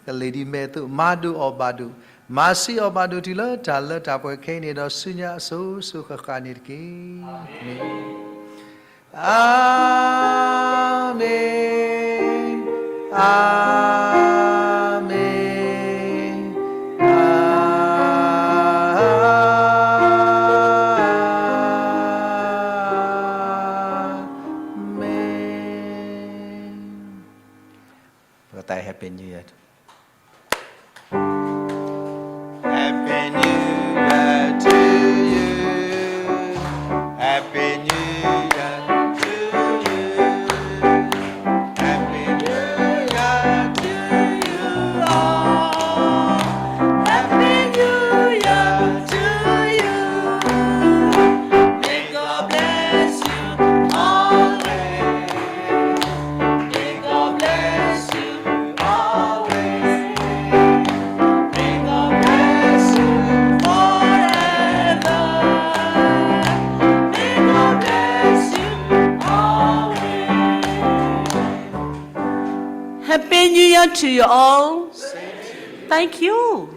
ကလ့ၢ်ဒံးမဲာ်အသိး မၤဒိၣ်အီၣ်ဘၣ်ဒိၣ်, မၤဆံးအီၣ်ဘၣ်ဒိၣ်တုၤလၢတၢ်လၢတၢ်ပှဲၤခဲအံၤန့ၣ်ဒီးဆူညါအစိၤစိၤဃၣ်ဃၣ်န့ၣ်တက့ၢ်. အၤမ့ၣ်, အၤမ့ၣ်, အၤမ့ၣ်. ပကတဲ Happy New Year. Happy New Year to you. Happy New Year to you. Happy New Year to you all. Happy New Year to you. May God bless you always. May God bless you always. May God bless you forever. May God bless you always. Happy New Year to you all. Thank you.